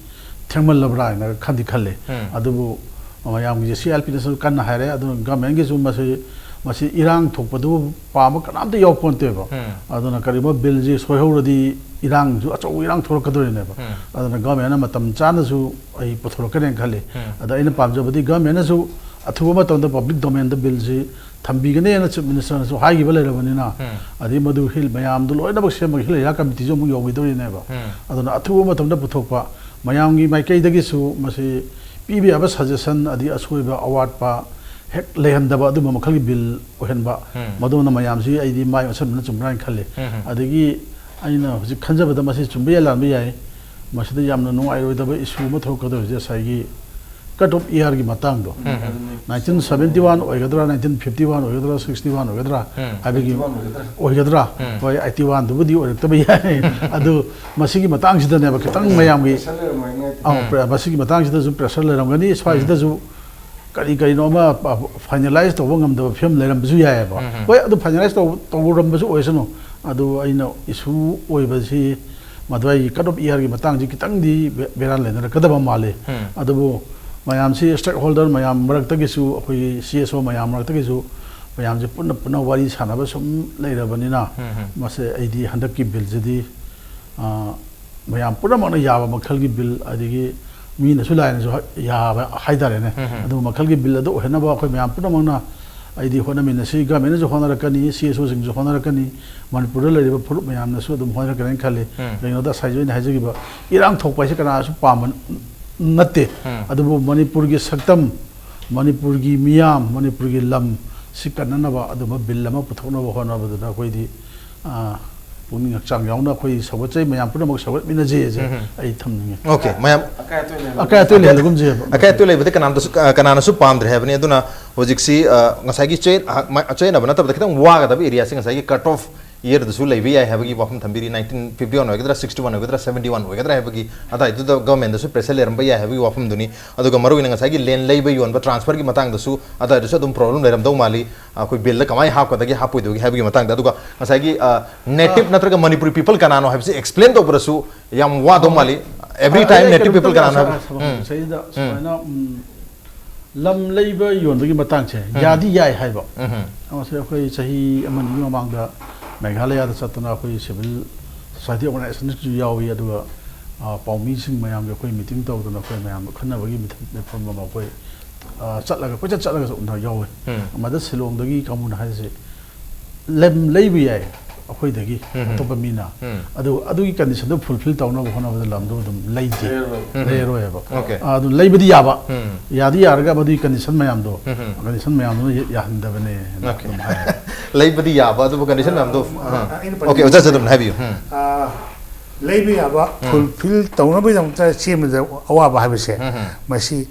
ꯊꯦꯡꯃꯜꯂꯕ꯭ꯔꯥ ꯍꯥꯏꯅ ꯈꯟꯗꯤ ꯈꯜꯂꯦ꯫ ꯎꯝ꯫ ꯑꯗꯨꯕꯨ ꯃꯌꯥꯝꯒꯤ ꯁꯤ ꯑꯦꯜ ꯄꯤꯅꯁꯨ ꯀꯟꯅ ꯍꯥꯏꯔꯦ꯫ ꯑꯗꯨꯅ ꯒꯃꯦꯟꯒꯤꯁꯨ ꯃꯁꯤ ꯃꯁꯤ ꯏꯔꯥꯡ ꯊꯣꯛꯄꯗꯨ ꯄꯥꯝꯕ ꯀꯅꯥꯝꯇ ꯌꯥꯎꯄꯣꯟꯇꯦꯕ꯫ ꯎꯝ꯫ ꯑꯗꯨꯅ ꯀꯔꯤꯒꯨꯝꯕ ꯕꯤꯜꯁꯤ ꯁꯣꯏꯍꯧꯔꯗꯤ ꯏꯔꯥꯡꯁꯨ ꯑꯆꯧꯕ ꯏꯔꯥꯡ ꯊꯣꯛꯂꯛꯀꯗꯣꯔꯤꯅꯦꯕ꯫ ꯎꯝ꯫ ꯑꯗꯨꯅ ꯒꯃꯦꯟꯅ ꯃꯇꯝ ꯆꯥꯅꯁꯨ ꯑꯩ ꯄꯨꯊꯣꯔꯛꯀꯅꯦꯅ ꯈꯜꯂꯤ꯫ ꯎꯝ꯫ ꯑꯗ ꯑꯩꯅ ꯄꯥꯝꯖꯕꯗꯤ ꯒꯃꯦꯟꯅꯁꯨ ꯑꯊꯨꯕ ꯃꯇꯝꯗ ꯄꯕ꯭ꯂꯤꯛ ꯗꯣꯃꯦꯟꯗ ꯕꯤꯜꯁꯤ ꯊꯝꯕꯤꯒꯅꯦꯅ ꯆꯤꯐ ꯃꯤꯅꯤꯁꯇꯔꯅꯁꯨ ꯍꯥꯏꯈꯤꯕ ꯂꯩꯔꯕꯅꯤꯅ, ꯎꯝ꯫ ꯑꯗꯩ ꯃꯗꯨ ꯍꯤꯜ ꯃꯌꯥꯝꯗꯨ ꯂꯣꯏꯅꯃꯛ ꯁꯦꯝꯕꯒꯤ ꯍꯤꯜ ꯑꯦꯔꯤꯌꯥ ꯀꯃꯤꯇꯤꯁꯨ ꯑꯃꯨꯛ ꯌꯧꯈꯤꯗꯣꯔꯤꯅꯦꯕ꯫ ꯎꯝ꯫ ꯑꯗꯨꯅ ꯑꯊꯨꯕ ꯃꯇꯝꯗ ꯄꯨꯊꯣꯛꯄ, ꯃꯌꯥꯝꯒꯤ ꯃꯥꯏꯀꯩꯗꯒꯤꯁꯨ ꯃꯁꯤ ꯄꯤꯕ ꯌꯥꯕ ꯁꯖꯦꯁꯟ ꯑꯗꯩ ꯑꯁꯣꯏꯕ ꯑꯋꯥꯠꯄ ꯍꯦꯛ ꯂꯩꯍꯟꯗꯕ ꯑꯗꯨꯝꯕ ꯃꯈꯜꯒꯤ ꯕꯤꯜ ꯑꯣꯏꯍꯟꯕ, ꯎꯝ꯫ ꯃꯗꯨꯅ ꯃꯌꯥꯝꯁꯤ ꯑꯩꯗꯤ ꯃꯥꯏ ꯑꯣꯟꯁꯤꯟꯕꯅ ꯆꯨꯝꯕ꯭ꯔꯥ ꯍꯥꯏꯅ ꯈꯜꯂꯤ꯫ ꯎꯝ꯫ ꯑꯗꯒꯤ ꯑꯩꯅ ꯍꯧꯖꯤꯛ ꯈꯟꯖꯕꯗ ꯃꯁꯤ ꯆꯨꯝꯕ ꯌꯥꯏ ꯂꯥꯟꯕ ꯌꯥꯏ, ꯃꯁꯤꯗ ꯌꯥꯝꯅ ꯅꯨꯡꯉꯥꯏꯔꯣꯏꯗꯕ ꯏꯁꯨ ꯑꯃ ꯊꯣꯛꯀꯗꯧꯔꯤꯁꯦ ꯉꯁꯥꯏꯒꯤ ꯀꯠ ꯑꯣꯐ ꯏꯌꯥꯔꯒꯤ ꯃꯇꯥꯡꯗꯣ, ꯎꯝ꯫ ꯅꯥꯏꯟꯇꯤꯟ ꯁꯕꯦꯟꯇꯤ ꯋꯥꯟ ꯑꯣꯏꯒꯗ꯭ꯔꯥ, ꯅꯥꯏꯟꯇꯤꯟ ꯐꯤꯐꯇꯤ ꯋꯥꯟ ꯑꯣꯏꯒꯗ꯭ꯔꯥ, ꯁꯤꯛꯁꯇꯤ ꯋꯥꯟ ꯑꯣꯏꯒꯗ꯭ꯔꯥ ꯎꯝ꯫ ꯍꯥꯏꯕꯒꯤ ꯑꯩꯠꯇꯤ ꯋꯥꯟ ꯑꯣꯏꯒꯗ꯭ꯔꯥ? ꯑꯣꯏꯒꯗ꯭ꯔꯥ? ꯎꯝ꯫ ꯍꯣꯏ, ꯑꯩꯠꯇꯤ ꯋꯥꯟꯗꯨꯕꯨꯗꯤ ꯑꯣꯏꯔꯛꯇꯕ ꯌꯥꯏ꯫ ꯑꯗꯨ ꯃꯁꯤꯒꯤ ꯃꯇꯥꯡꯁꯤꯗꯅꯦꯕ ꯈꯤꯇꯪ ꯃꯌꯥꯝꯒꯤ ꯄ꯭ꯔꯦꯁꯔ ꯂꯩꯔꯝꯃꯣꯏꯅꯦ꯫ ꯑꯧ, ꯎꯝ꯫ ꯄ꯭ꯔ-, ꯃꯁꯤꯒꯤ ꯃꯇꯥꯡꯁꯤꯗꯁꯨ ꯄ꯭ꯔꯦꯁꯔ ꯂꯩꯔꯝꯒꯅꯤ꯫ ꯁ꯭ꯋꯥꯏꯁꯤꯗꯁꯨ ꯀꯔꯤ ꯀꯔꯤꯅꯣ ꯑꯃ ꯐꯥꯏꯅꯦꯂꯥꯏꯁ ꯇꯧꯕ ꯉꯝꯗꯕ ꯐꯤꯕꯝ ꯂꯩꯔꯝꯕꯁꯨ ꯌꯥꯏꯑꯕ꯫ ꯎꯝ, ꯎꯝ꯫ ꯍꯣꯏ, ꯑꯗꯨ ꯐꯥꯏꯅꯦꯂꯥꯏꯁ ꯇꯧ-, ꯇꯧꯔꯝꯕꯁꯨ ꯑꯣꯏꯁꯅꯨ꯫ ꯑꯗꯨ ꯑꯩꯅ ꯏꯁꯨ ꯑꯣꯏꯕꯁꯤ ꯃꯗꯨꯋꯥꯏꯒꯤ ꯀꯠ ꯑꯣꯐ ꯏꯌꯥꯔꯒꯤ ꯃꯇꯥꯡꯁꯤ ꯈꯤꯇꯪꯗꯤ ꯕꯦ-, ꯕꯦꯔꯥ ꯂꯩꯅꯔꯛꯀꯗꯕ ꯃꯥꯜꯂꯤ꯫ ꯎꯝ꯫ ꯑꯗꯨꯕꯨ ꯃꯌꯥꯝꯁꯤ, ꯁ꯭ꯇꯦꯛ ꯍꯣꯜꯗꯔ ꯃꯌꯥꯝ ꯃꯔꯛꯇꯒꯤꯁꯨ, ꯑꯩꯈꯣꯏꯒꯤ ꯁꯤ ꯑꯦꯁ ꯑꯣ ꯃꯌꯥꯝ ꯃꯔꯛꯇꯒꯤꯁꯨ ꯃꯌꯥꯝꯁꯦ ꯄꯨꯟꯅ ꯄꯨꯟꯅ ꯋꯥꯔꯤ ꯁꯥꯟꯅꯕ ꯁꯨꯝ ꯂꯩꯔꯕꯅꯤꯅ, ꯎꯝ, ꯎꯝ꯫ ꯃꯁꯦ ꯑꯩꯗꯤ ꯍꯟꯗꯛꯀꯤ ꯕꯤꯜꯁꯤꯗꯤ, ꯑ, ꯃꯌꯥꯝ ꯄꯨꯝꯅꯃꯛꯅ ꯌꯥꯕ ꯃꯈꯜꯒꯤ ꯕꯤꯜ, ꯑꯗꯒꯤ ꯃꯤꯅꯁꯨ ꯂꯥꯏꯅꯁꯨ ꯍ-, ꯌꯥꯕ ꯍꯥꯏꯇꯥꯔꯦꯅꯦ꯫ ꯎꯝ, ꯎꯝ꯫ ꯑꯗꯨꯒꯨꯝꯕ ꯃꯈꯜꯒꯤ ꯕꯤꯜ ꯑꯗꯨ ꯑꯣꯏꯍꯟꯅꯕ ꯑꯩꯈꯣꯏ ꯃꯌꯥꯝ ꯄꯨꯝꯅꯃꯛꯅ ꯑꯩꯗꯤ ꯍꯣꯠꯅꯃꯤꯟꯅꯁꯤ꯫ ꯒꯃꯦꯟꯅꯁꯨ ꯍꯣꯠꯅꯔꯛꯀꯅꯤ, ꯁꯤ ꯑꯦꯁ ꯑꯣꯁꯤꯡꯁꯨ ꯍꯣꯠꯅꯔꯛꯀꯅꯤ, ꯃꯅꯤꯄꯨꯔꯗ ꯂꯩꯔꯤꯕ ꯐꯨꯔꯨꯞ ꯃꯌꯥꯝꯅꯁꯨ ꯑꯗꯨꯝ ꯍꯣꯠꯅꯔꯛꯀꯅꯤꯅ ꯈꯜꯂꯤ꯫ ꯎꯝ꯫ ꯀꯩꯒꯤꯅꯣꯗ ꯉꯁꯥꯏꯁꯨ ꯑꯩꯅ ꯍꯥꯏꯖꯈꯤꯕ, ꯏꯔꯥꯡ ꯊꯣꯛꯄ ꯍꯥꯏꯁꯦ ꯀꯅꯥꯁꯨ ꯄꯥꯝꯕ ꯅꯠꯇꯦ꯫ ꯎꯝ꯫ ꯑꯗꯨꯕꯨ ꯃꯅꯤꯄꯨꯔꯒꯤ ꯁꯛꯇꯝ, ꯃꯅꯤꯄꯨꯔꯒꯤ ꯃꯤꯌꯥꯝ, ꯃꯅꯤꯄꯨꯔꯒꯤ ꯂꯝ ꯁꯤ ꯀꯟꯅꯅꯕ ꯑꯗꯨꯝꯕ ꯕꯤꯜ ꯑꯃ ꯄꯨꯊꯣꯛꯅꯕ ꯍꯣꯠꯅꯕꯗꯨꯗ ꯑꯩꯈꯣꯏꯗꯤ, ꯑ, ꯄꯨꯛꯅꯤꯡ ꯍꯛꯆꯥꯡ ꯌꯥꯎꯅ ꯑꯩꯈꯣꯏ ꯁꯧꯒꯠꯆꯩ, ꯃꯌꯥꯝ ꯄꯨꯝꯅꯃꯛ ꯁꯧꯒꯠꯃꯤꯟꯅꯁꯦꯁꯦ ꯎꯝ꯫ ꯑꯩ ꯊꯝꯅꯤꯡꯉꯤ꯫ ꯑꯣꯀꯦ, ꯃꯌꯥꯝ ꯑꯀꯥꯏ ꯑꯇꯣꯏ ꯂꯩꯍꯜꯂꯣ꯫ ꯑꯀꯥꯏ ꯑꯇꯣꯏ ꯂꯩꯍꯜꯂꯒꯨꯝꯁꯦꯕ꯫ ꯑꯀꯥꯏ ꯑꯇꯣꯏ ꯂꯩꯕꯗ ꯀꯅꯥꯝꯇꯁꯨ, ꯑ, ꯀꯅꯥꯅꯁꯨ ꯄꯥꯝꯗ꯭ꯔꯦ ꯍꯥꯏꯕꯅꯤ꯫ ꯑꯗꯨꯅ ꯍꯧꯖꯤꯛꯁꯤ, ꯑ, ꯉꯁꯥꯏꯒꯤ ꯆꯌꯦꯠ-, ꯑ, ꯃ-, ꯆꯌꯦꯠꯅꯕ ꯅꯠꯇꯕꯗ ꯈꯤꯇꯪ ꯋꯥꯒꯗꯕ ꯑꯦꯔꯤꯌꯥꯁꯤ ꯉꯁꯥꯏꯒꯤ ꯀꯠ ꯑꯣꯐ ꯏꯌꯔꯗꯁꯨ ꯂꯩꯕ ꯌꯥꯏ ꯍꯥꯏꯕꯒꯤ ꯋꯥꯐꯝ ꯊꯝꯕꯤꯔꯤ꯫ ꯅꯥꯏꯟꯇꯤꯟ ꯐꯤꯐꯇꯤ ꯋꯥꯟ ꯑꯣꯏꯒꯗ꯭ꯔꯥ, ꯁꯤꯛꯁꯇꯤ ꯋꯥꯟ ꯑꯣꯏꯒꯗ꯭ꯔꯥ, ꯁꯕꯦꯟꯇꯤ ꯋꯥꯟ ꯑꯣꯏꯒꯗ꯭ꯔꯥ ꯍꯥꯏꯕꯒꯤ ꯑꯗꯥꯏꯗꯨꯗ ꯒꯚꯔꯟꯃꯦꯟꯗꯁꯨ ꯄ꯭ꯔꯦꯁꯔ ꯂꯩꯔꯝꯕ ꯌꯥꯏ ꯍꯥꯏꯕꯒꯤ ꯋꯥꯐꯝꯗꯨꯅꯤ꯫ ꯑꯗꯨꯒ ꯃꯔꯨꯑꯣꯏꯅ ꯉꯁꯥꯏꯒꯤ ꯂꯦꯟ ꯂꯩꯕ ꯌꯣꯟꯕ, ꯇ꯭ꯔꯥꯟꯁꯐꯔꯒꯤ ꯃꯇꯥꯡꯗꯁꯨ ꯑꯗꯥꯏꯗꯁꯨ ꯑꯗꯨꯝ ꯄ꯭ꯔꯣꯕ꯭ꯂꯦꯝ ꯂꯩꯔꯝꯗꯧ ꯃꯥꯜꯂꯤ꯫ ꯑꯩꯈꯣꯏ ꯕꯤꯜꯗ ꯀꯃꯥꯏꯅ ꯍꯥꯞꯀꯗꯒꯦ, ꯍꯥꯞꯄꯣꯏꯗꯒꯦ ꯍꯥꯏꯕꯒꯤ ꯃꯇꯥꯡꯗ, ꯑꯗꯨꯒ ꯉꯁꯥꯏꯒꯤ, ꯑ, ꯅꯦꯇꯤꯞ ꯅꯠꯇ꯭ꯔꯒ ꯃꯅꯤꯄꯨꯔꯤ ꯄꯤꯄꯜ ꯀꯅꯥꯅꯣ ꯍꯥꯏꯕꯁꯤ ꯑꯦꯛꯁꯄ꯭ꯂꯦꯟ ꯇꯧꯕꯗꯁꯨ ꯌꯥꯝ ꯋꯥꯗꯧ ꯃꯥꯜꯂꯤ꯫ ꯑꯦꯚ꯭ꯔꯤ ꯑ, ꯇꯥꯏꯝ ꯑꯩ ꯅꯦꯇꯤꯞ ꯄꯤꯄꯜ ꯀꯩꯅꯣꯝꯇ ꯀꯅꯥꯅꯣ ꯍꯥꯏꯕ꯫ ꯁ-, ꯁ-, ꯎꯝ꯫ ꯁꯤꯗꯩꯗ ꯎꯝ꯫ ꯁꯨꯃꯥꯏꯅ, ꯎꯝ, ꯂꯝ ꯂꯩꯕ ꯌꯣꯟꯕꯒꯤ ꯃꯇꯥꯡꯁꯦ ꯎꯝ꯫ ꯌꯥꯗꯤ ꯌꯥꯏ ꯍꯥꯏꯕ꯫ ꯎꯝ꯫ ꯃꯁꯤ ꯑꯩꯈꯣꯏ ꯆꯍꯤ ꯑꯃꯅꯤꯒꯤ ꯃꯃꯥꯡꯗ ꯃꯦꯘꯥꯂꯌꯥꯗ ꯆꯠꯇꯅ ꯑꯩꯈꯣꯏ civil society organizationꯁꯨ ꯌꯥꯎꯏ, ꯑꯗꯨꯒ, ꯑ, ꯄꯥꯎꯃꯤꯁꯤꯡ ꯃꯌꯥꯝꯒꯤ ꯑꯩꯈꯣꯏ meeting ꯇꯧꯗꯅ ꯑꯩꯈꯣꯏ ꯃꯌꯥꯝ ꯈꯟꯅꯕꯒꯤ ꯃꯤꯐꯝ ꯑꯃ ꯑꯩꯈꯣꯏ, ꯑ, ꯆꯠꯂꯒ, ꯀꯣꯏꯆꯠ ꯆꯠꯂꯒꯁꯨ ꯎꯅ ꯌꯥꯎꯋꯦ꯫ ꯎꯝ꯫ ꯑꯃꯗ ꯁꯤꯂꯣꯡꯗꯒꯤ ꯀꯥꯡꯕꯨꯅ ꯍꯥꯏꯔꯤꯁꯦ, ꯂꯝ ꯂꯩꯕ ꯌꯥꯏ ꯑꯩꯈꯣꯏꯗꯒꯤ ꯎꯝ꯫ ꯑꯇꯣꯞꯄ ꯃꯤꯅ꯫ ꯎꯝ꯫ ꯑꯗꯨ, ꯑꯗꯨꯒꯤ conditionꯗꯨ fulfill ꯇꯧꯅꯕ ꯍꯣꯠꯅꯕꯗ ꯂꯝꯗꯣ ꯑꯗꯨꯝ ꯂꯩꯇꯦ꯫ ꯂꯩꯔꯔꯣꯏ꯫ ꯎꯝ꯫ ꯂꯩꯔꯔꯣꯏ ꯍꯥꯏꯕ꯫ Okay꯫ ꯑ, ꯑꯗꯨ ꯂꯩꯕꯗꯤ ꯌꯥꯕ꯫ ꯎꯝ꯫ ꯌꯥꯗꯤ ꯌꯥꯔꯒ ꯃꯗꯨꯒꯤ condition ꯃꯌꯥꯝꯗꯣ, ꯎꯝ꯫ Condition ꯃꯌꯥꯝꯗꯨꯅ ꯌꯥ-, ꯌꯥꯍꯟꯗꯕꯅꯦꯅ Okay꯫ ꯑꯗꯨꯝ ꯍꯥꯏ꯫ ꯂꯩꯕꯗꯤ ꯌꯥꯕ, ꯑꯗꯨꯕꯨ condition ꯃꯌꯥꯝꯗꯣ, ꯑ, ꯑ, ꯑꯩꯅ Okay, ꯄꯟꯖꯅꯤꯡꯕ ꯑꯣꯖꯥ ꯆꯠꯇꯝꯅ ꯍꯥꯏꯕꯤꯌꯨ꯫ ꯎꯝ꯫ ꯑ, ꯂꯩꯕ ꯌꯥꯕ ꯎꯝ꯫ Fulfill ꯇꯧꯅꯕꯒꯤꯗꯃꯛꯇ ꯁꯦꯝꯕꯗ ꯑꯋꯥꯕ ꯍꯥꯏꯕꯁꯦ, ꯎꯝ, ꯎꯝ꯫ ꯃꯁꯤ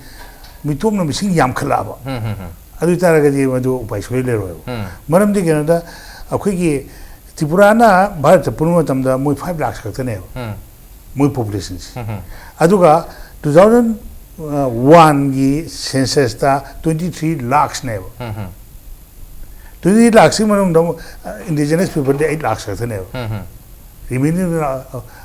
ꯃꯤꯇꯣꯞꯅ ꯃꯁꯤꯡ ꯌꯥꯝꯈꯠꯂꯛꯑꯕ꯫ ꯎꯝ, ꯎꯝ, ꯎꯝ꯫ ꯑꯗꯨ ꯑꯣꯏ ꯇꯥꯔꯒꯗꯤ ꯃꯗꯨ ꯎꯄꯥꯏ ꯁꯨꯡꯂꯩ ꯂꯩꯔꯣꯏꯕ꯫ ꯎꯝ꯫ ꯃꯔꯝꯗꯤ ꯀꯩꯅꯣꯗ, ꯑꯩꯈꯣꯏꯒꯤ ꯇ꯭ꯔꯤꯄꯨꯔꯥꯅ ꯚꯥꯔꯠꯇ ꯄꯨꯟꯕ ꯃꯇꯝꯗ ꯃꯣꯏ five lakhs ꯈꯛꯇꯅꯦꯕ꯫ ꯎꯝ꯫ ꯃꯣꯏ populationꯁꯦ꯫ ꯎꯝ꯫ ꯑꯗꯨꯒ two thousand oneꯒꯤ censusꯇ twenty three lakhsꯅꯦꯕ꯫ ꯎꯝ꯫ Twenty three lakhsꯀꯤ ꯃꯅꯨꯡꯗ ꯑꯃꯨꯛ, ꯑ, indigenous peopleꯗꯤ eight lakhs ꯈꯛꯇꯅꯦꯕ꯫ ꯎꯝ꯫ Remaining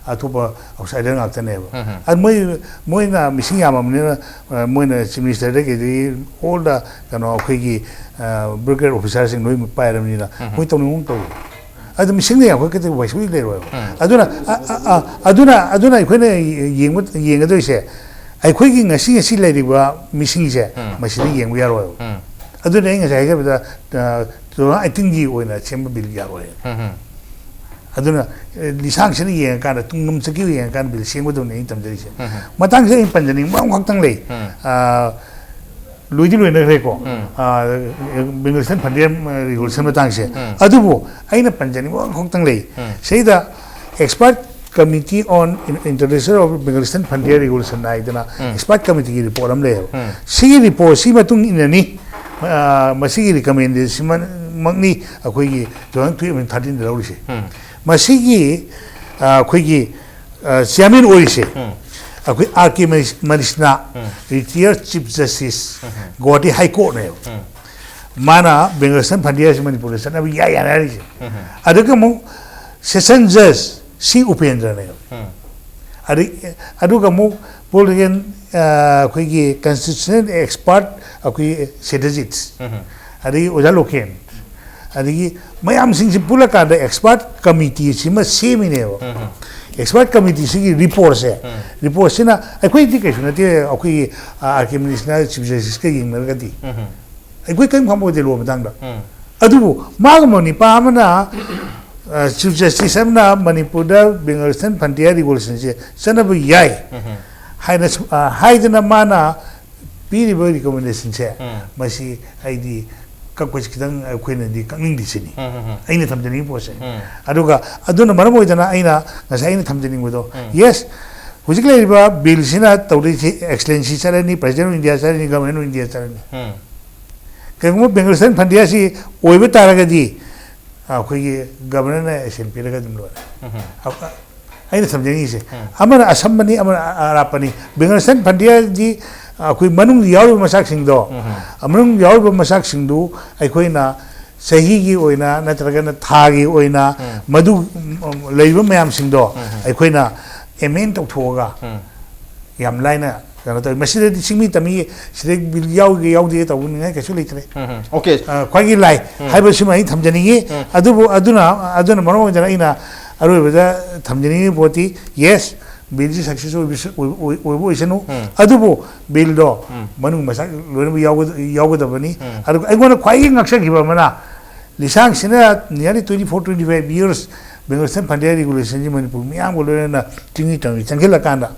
ꯑꯇꯣꯞꯄ outsider ꯉꯥꯛꯇꯅꯦꯕ꯫ ꯎꯝ꯫ ꯑꯗꯨ ꯃꯣꯏ, ꯃꯣꯏꯅ ꯃꯤꯁꯤꯡ ꯌꯥꯝꯃꯕꯅꯤꯅ, ꯑ, ꯃꯣꯏꯅ chief ministerꯗꯒꯤꯗꯤ all the ꯀꯩꯅꯣ ꯑꯩꯈꯣꯏꯒꯤ, ꯑ, bureaucrat officerꯁꯤꯡ ꯂꯣꯏ ꯄꯥꯏꯔꯕꯅꯤꯅ ꯎꯝ꯫ ꯃꯣꯏ ꯇꯧꯅꯤꯡꯕ ꯑꯃ ꯇꯧꯔꯦ꯫ ꯑꯗꯨ ꯃꯤꯁꯤꯡꯅ ꯌꯥꯝꯈꯠꯀꯗꯕ ꯀꯩꯁꯨ ꯂꯩꯔꯣꯏꯕ꯫ ꯎꯝ꯫ ꯑꯗꯨꯅ, ꯑ, ꯑ, ꯑ, ꯑꯗꯨꯅ, ꯑꯗꯨꯅ ꯑꯩꯈꯣꯏꯅ ꯌꯦꯡꯕ, ꯌꯦꯡꯒꯗꯣꯏꯁꯦ ꯑꯩꯈꯣꯏꯒꯤ ꯉꯁꯤ, ꯉꯁꯤ ꯂꯩꯔꯤꯕ ꯃꯤꯁꯤꯡꯁꯦ ꯎꯝ꯫ ꯃꯁꯤꯗ ꯌꯦꯡꯕ ꯌꯥꯔꯣꯏꯕ꯫ ꯎꯝ꯫ ꯑꯗꯨꯅ ꯑꯩ ꯉꯁꯥꯏ ꯍꯥꯏꯖꯕꯗ, ꯑ, two thousand eighteenꯒꯤ ꯑꯣꯏꯅ ꯁꯦꯝꯕ bill ꯌꯥꯔꯣꯏ꯫ ꯎꯝ, ꯎꯝ꯫ ꯑꯗꯨꯅ, ꯑ, ꯂꯤꯁꯥꯡꯁꯤꯠꯅ ꯌꯦꯡꯉꯀꯥꯟꯗ, ꯇꯨꯡꯂꯝ ꯆꯠꯈꯤꯕ ꯌꯦꯡꯉꯀꯥꯟꯗ bill ꯁꯦꯝꯒꯗꯕꯅꯤ ꯑꯩꯅ ꯇꯝꯖꯔꯤꯁꯦ꯫ ꯎꯝ, ꯎꯝ꯫ ꯃꯇꯥꯡꯁꯤꯗ ꯑꯩꯅ ꯄꯟꯖꯅꯤꯡꯕ ꯑꯃꯈꯛꯇꯪ ꯂꯩ꯫ ꯎꯝ꯫ ꯑ, ꯂꯣꯏꯗꯤ ꯂꯣꯏꯅꯈ꯭ꯔꯦꯀꯣ꯫ ꯎꯝ꯫ ꯑ, Bengal Western Frontier, ꯑ, Regulation ꯃꯇꯥꯡꯁꯦ꯫ ꯎꯝ꯫ ꯑꯗꯨꯕꯨ ꯑꯩꯅ ꯄꯟꯖꯅꯤꯡꯕ ꯑꯃꯈꯛꯇꯪ ꯂꯩ꯫ ꯎꯝ꯫ ꯁꯤꯗ Expert Committee on In-, International of Bengal Western Frontier Regulation ꯍꯥꯏꯗꯅ ꯎꯝ꯫ Expert Committeeꯒꯤ report ꯑꯃ ꯂꯩꯌꯦꯕ꯫ ꯎꯝ꯫ ꯁꯤꯒꯤ reportꯁꯤ ꯃꯇꯨꯡ ꯏꯟꯅꯅꯤ, ꯑ, ꯃꯁꯤꯒꯤ recommendationꯁꯤꯃꯛꯅꯤ ꯑꯩꯈꯣꯏꯒꯤ two thousand twelve and thirteenꯗ ꯂꯧꯔꯤꯁꯦ꯫ ꯎꯝ꯫ ꯃꯁꯤꯒꯤ, ꯑ, ꯑꯩꯈꯣꯏꯒꯤ, ꯑ, chairman ꯑꯣꯏꯔꯤꯁꯦ ꯎꯝ꯫ ꯑꯩꯈꯣꯏ R K ꯃꯔꯤꯁꯅꯥ, ꯎꯝ꯫ Retired Chief Justice, ꯎꯝ꯫ Guwahati High Courtꯅꯦꯕ꯫ ꯎꯝ꯫ ꯃꯥꯅ Bengal Western Frontierꯁꯤ ꯃꯅꯤꯄꯨꯔꯗ ꯆꯠꯅꯕ ꯌꯥꯏ ꯌꯥꯅꯤ ꯍꯥꯏꯔꯤꯁꯦ꯫ ꯎꯝ꯫ ꯑꯗꯨꯒ ꯑꯃꯨꯛ session judge C Upendraꯅꯦꯕ꯫ ꯎꯝ꯫ ꯑꯗꯩ, ꯑꯗꯨꯒ ꯑꯃꯨꯛ ꯄꯣꯂꯤꯇꯤꯀꯦꯜ ꯑꯩꯈꯣꯏꯒꯤ ꯀꯟꯁꯇꯤꯇ꯭ꯌꯨꯁꯅꯦꯜ ꯑꯦꯛꯁꯄꯥꯔꯠ, ꯑꯩꯈꯣꯏꯒꯤ ꯁꯦꯇꯖꯤꯠ, ꯑꯗꯒꯤ ꯑꯣꯖꯥ ꯂꯣꯀꯦꯟ, ꯑꯗꯒꯤ ꯃꯌꯥꯝꯁꯤꯡꯁꯤ ꯄꯨꯜꯂꯀꯥꯟꯗ ꯑꯦꯛꯁꯄꯥꯔꯠ ꯀꯃꯤꯇꯤ ꯁꯤꯃ ꯁꯦꯝꯃꯤꯅꯦꯕ꯫ ꯑꯦꯛꯁꯄꯥꯔꯠ ꯀꯃꯤꯇꯤꯁꯤꯒꯤ ꯔꯤꯄꯣꯔꯠꯁꯦ, ꯔꯤꯄꯣꯔꯠꯁꯤꯅ ꯑꯩꯈꯣꯏꯗꯤ ꯀꯩꯁꯨ ꯅꯠꯇꯦ, ꯑꯩꯈꯣꯏꯒꯤ ꯑꯥꯔ ꯀꯦ ꯃꯅꯤꯁꯅ ꯆꯤꯐ ꯖꯁꯇꯤꯁꯀ ꯌꯦꯡꯅꯔꯒꯗꯤ ꯑꯩꯈꯣꯏ ꯀꯔꯤꯝ ꯈꯪꯕ ꯑꯣꯏꯗꯦ ꯂꯣ ꯃꯇꯥꯡꯗ꯫ ꯑꯗꯨꯕꯨ ꯃꯥꯒꯨꯝꯕ ꯅꯤꯄꯥ ꯑꯃꯅ ꯆꯤꯐ ꯖꯁꯇꯤꯁ ꯑꯃꯅ ꯃꯅꯤꯄꯨꯔꯗ ꯕꯦꯡꯒꯜꯁꯟ ꯐꯟꯇꯤꯌꯥ ꯔꯤꯒꯨꯂꯦꯁꯟꯁꯦ ꯆꯠꯅꯕ ꯌꯥꯏ ꯍꯥꯏꯅ ꯁꯨꯝ, ꯑ, ꯍꯥꯏꯗꯅ ꯃꯥꯅ ꯄꯤꯔꯤꯕ ꯔꯤꯀꯣꯃꯦꯟꯗꯦꯁꯟꯁꯦ, ꯃꯁꯤ ꯑꯩꯗꯤ ꯀꯛꯄꯁꯤ ꯈꯤꯇꯪ ꯑꯩꯈꯣꯏꯅꯗꯤ ꯀꯛꯅꯤꯡꯗꯦ ꯁꯤꯅꯤ ꯑꯩꯅ ꯊꯝꯖꯅꯤꯡꯉꯤ ꯄꯣꯠꯁꯦ꯫ ꯑꯗꯨꯒ ꯑꯗꯨꯅ ꯃꯔꯝ ꯑꯣꯏꯗꯅ ꯑꯩꯅ ꯉꯁꯥꯏ ꯑꯩꯅ ꯊꯝꯖꯅꯤꯡꯕꯗꯣ, ꯌꯦꯁ, ꯍꯧꯖꯤꯛ ꯂꯩꯔꯤꯕ ꯕꯤꯜꯁꯤꯅ ꯇꯧꯗꯣꯏꯁꯤ ꯑꯦꯛꯁꯂꯦꯟꯁꯤ ꯆꯠꯂꯅꯤ, ꯄ꯭ꯔꯁꯤꯗꯦꯟ ꯑꯣꯐ ꯏꯟꯗꯤꯌꯥ ꯆꯠꯂꯅꯤ, ꯒꯚꯔꯟꯃꯦꯟ ꯑꯣꯐ ꯏꯟꯗꯤꯌꯥ ꯆꯠꯂꯅꯤ꯫ ꯀꯩꯒꯨꯝꯕ ꯕꯦꯡꯒꯜꯁꯟ ꯐꯟꯇꯤꯌꯥꯁꯤ ꯑꯣꯏꯕ ꯇꯥꯔꯒꯗꯤ ꯑꯩꯈꯣꯏꯒꯤ ꯒꯚꯔꯅꯔꯅ ꯑꯦꯁꯦꯟ ꯄꯤꯔꯒ ꯑꯗꯨꯝ ꯂꯣꯏꯔꯦ꯫ ꯑ-, ꯑꯩꯅ ꯊꯝꯖꯅꯤꯡꯉꯤꯁꯦ, ꯑꯃꯅ ꯑꯁꯝꯕꯅꯤ, ꯑꯃꯅ ꯑ-, ꯑꯔꯥꯞꯄꯅꯤ꯫ ꯕꯦꯡꯒꯜꯁꯟ ꯐꯟꯇꯤꯌꯥꯗꯤ ꯑꯩꯈꯣꯏ ꯃꯅꯨꯡꯗ ꯌꯥꯎꯔꯤꯕ ꯃꯆꯥꯛꯁꯤꯡꯗꯣ, ꯃꯅꯨꯡꯗ ꯌꯥꯎꯔꯤꯕ ꯃꯆꯥꯛꯁꯤꯡꯗꯨ ꯑꯩꯈꯣꯏꯅ ꯆꯍꯤꯒꯤ ꯑꯣꯏꯅ ꯅꯠꯇ꯭ꯔꯒꯅ ꯊꯥꯒꯤ ꯑꯣꯏꯅ ꯃꯗꯨ, ꯎꯝ, ꯂꯩꯔꯤꯕ ꯃꯌꯥꯝꯁꯤꯡꯗꯣ ꯑꯩꯈꯣꯏꯅ ꯑꯦꯃꯦꯟ ꯇꯧꯊꯣꯛꯑꯒ ꯌꯥꯝ ꯂꯥꯏꯅ ꯀꯩꯅꯣ ꯇꯧꯋꯤ꯫ ꯃꯁꯤꯗꯗꯤ ꯆꯤꯡꯃꯤ ꯇꯝꯃꯤ ꯁꯤꯗ ꯕꯤꯜ ꯌꯥꯎꯒꯦ ꯌꯥꯎꯗꯦ ꯇꯧꯅꯤꯡꯉꯥꯏ ꯀꯩꯁꯨ ꯂꯩꯇ꯭ꯔꯦ꯫ ꯑꯣꯀꯦ꯫ ꯑ, ꯈ꯭ꯋꯥꯏꯒꯤ ꯂꯥꯏ ꯍꯥꯏꯕꯁꯤꯃ ꯑꯩ ꯊꯝꯖꯅꯤꯡꯉꯤ꯫ ꯑꯗꯨꯕꯨ ꯑꯗꯨꯅ, ꯑꯗꯨꯅ ꯃꯔꯝ ꯑꯣꯏꯗꯅ ꯑꯩꯅ ꯑꯔꯣꯏꯕꯗ ꯊꯝꯖꯅꯤꯡꯉꯤꯕ ꯄꯣꯠꯇꯤ, ꯌꯦꯁ, ꯕꯤꯜꯁꯤ ꯁꯛꯁꯦꯁ ꯑꯣꯏꯕꯁꯨ-, ꯑꯣꯏ-, ꯑꯣꯏ-, ꯑꯣꯏꯕ ꯑꯣꯏꯁꯅꯨ, ꯑꯗꯨꯕꯨ ꯕꯤꯜꯗꯣ ꯃꯅꯨꯡ ꯃꯆꯥꯛ ꯂꯣꯏꯅꯃꯛ ꯌꯥꯎꯒ-, ꯌꯥꯎꯒꯗꯕꯅꯤ꯫ ꯑꯗꯨꯒ ꯑꯩꯉꯣꯟꯗ ꯈ꯭ꯋꯥꯏꯗꯒꯤ ꯉꯛꯆꯈꯤꯕ ꯑꯃꯅ, ꯂꯤꯁꯥꯡꯁꯤꯅ nearly twenty four, twenty five years ꯕꯦꯡꯒꯜꯁꯟ ꯐꯟꯇꯤꯌꯥ ꯔꯤꯒꯨꯂꯦꯁꯟꯁꯤ Manipur ꯃꯤꯌꯥꯝꯒ ꯂꯣꯏꯅꯅ ꯆꯤꯡꯃꯤ ꯇꯝꯃꯤ ꯆꯪꯁꯤꯜꯂꯀꯥꯟꯗ,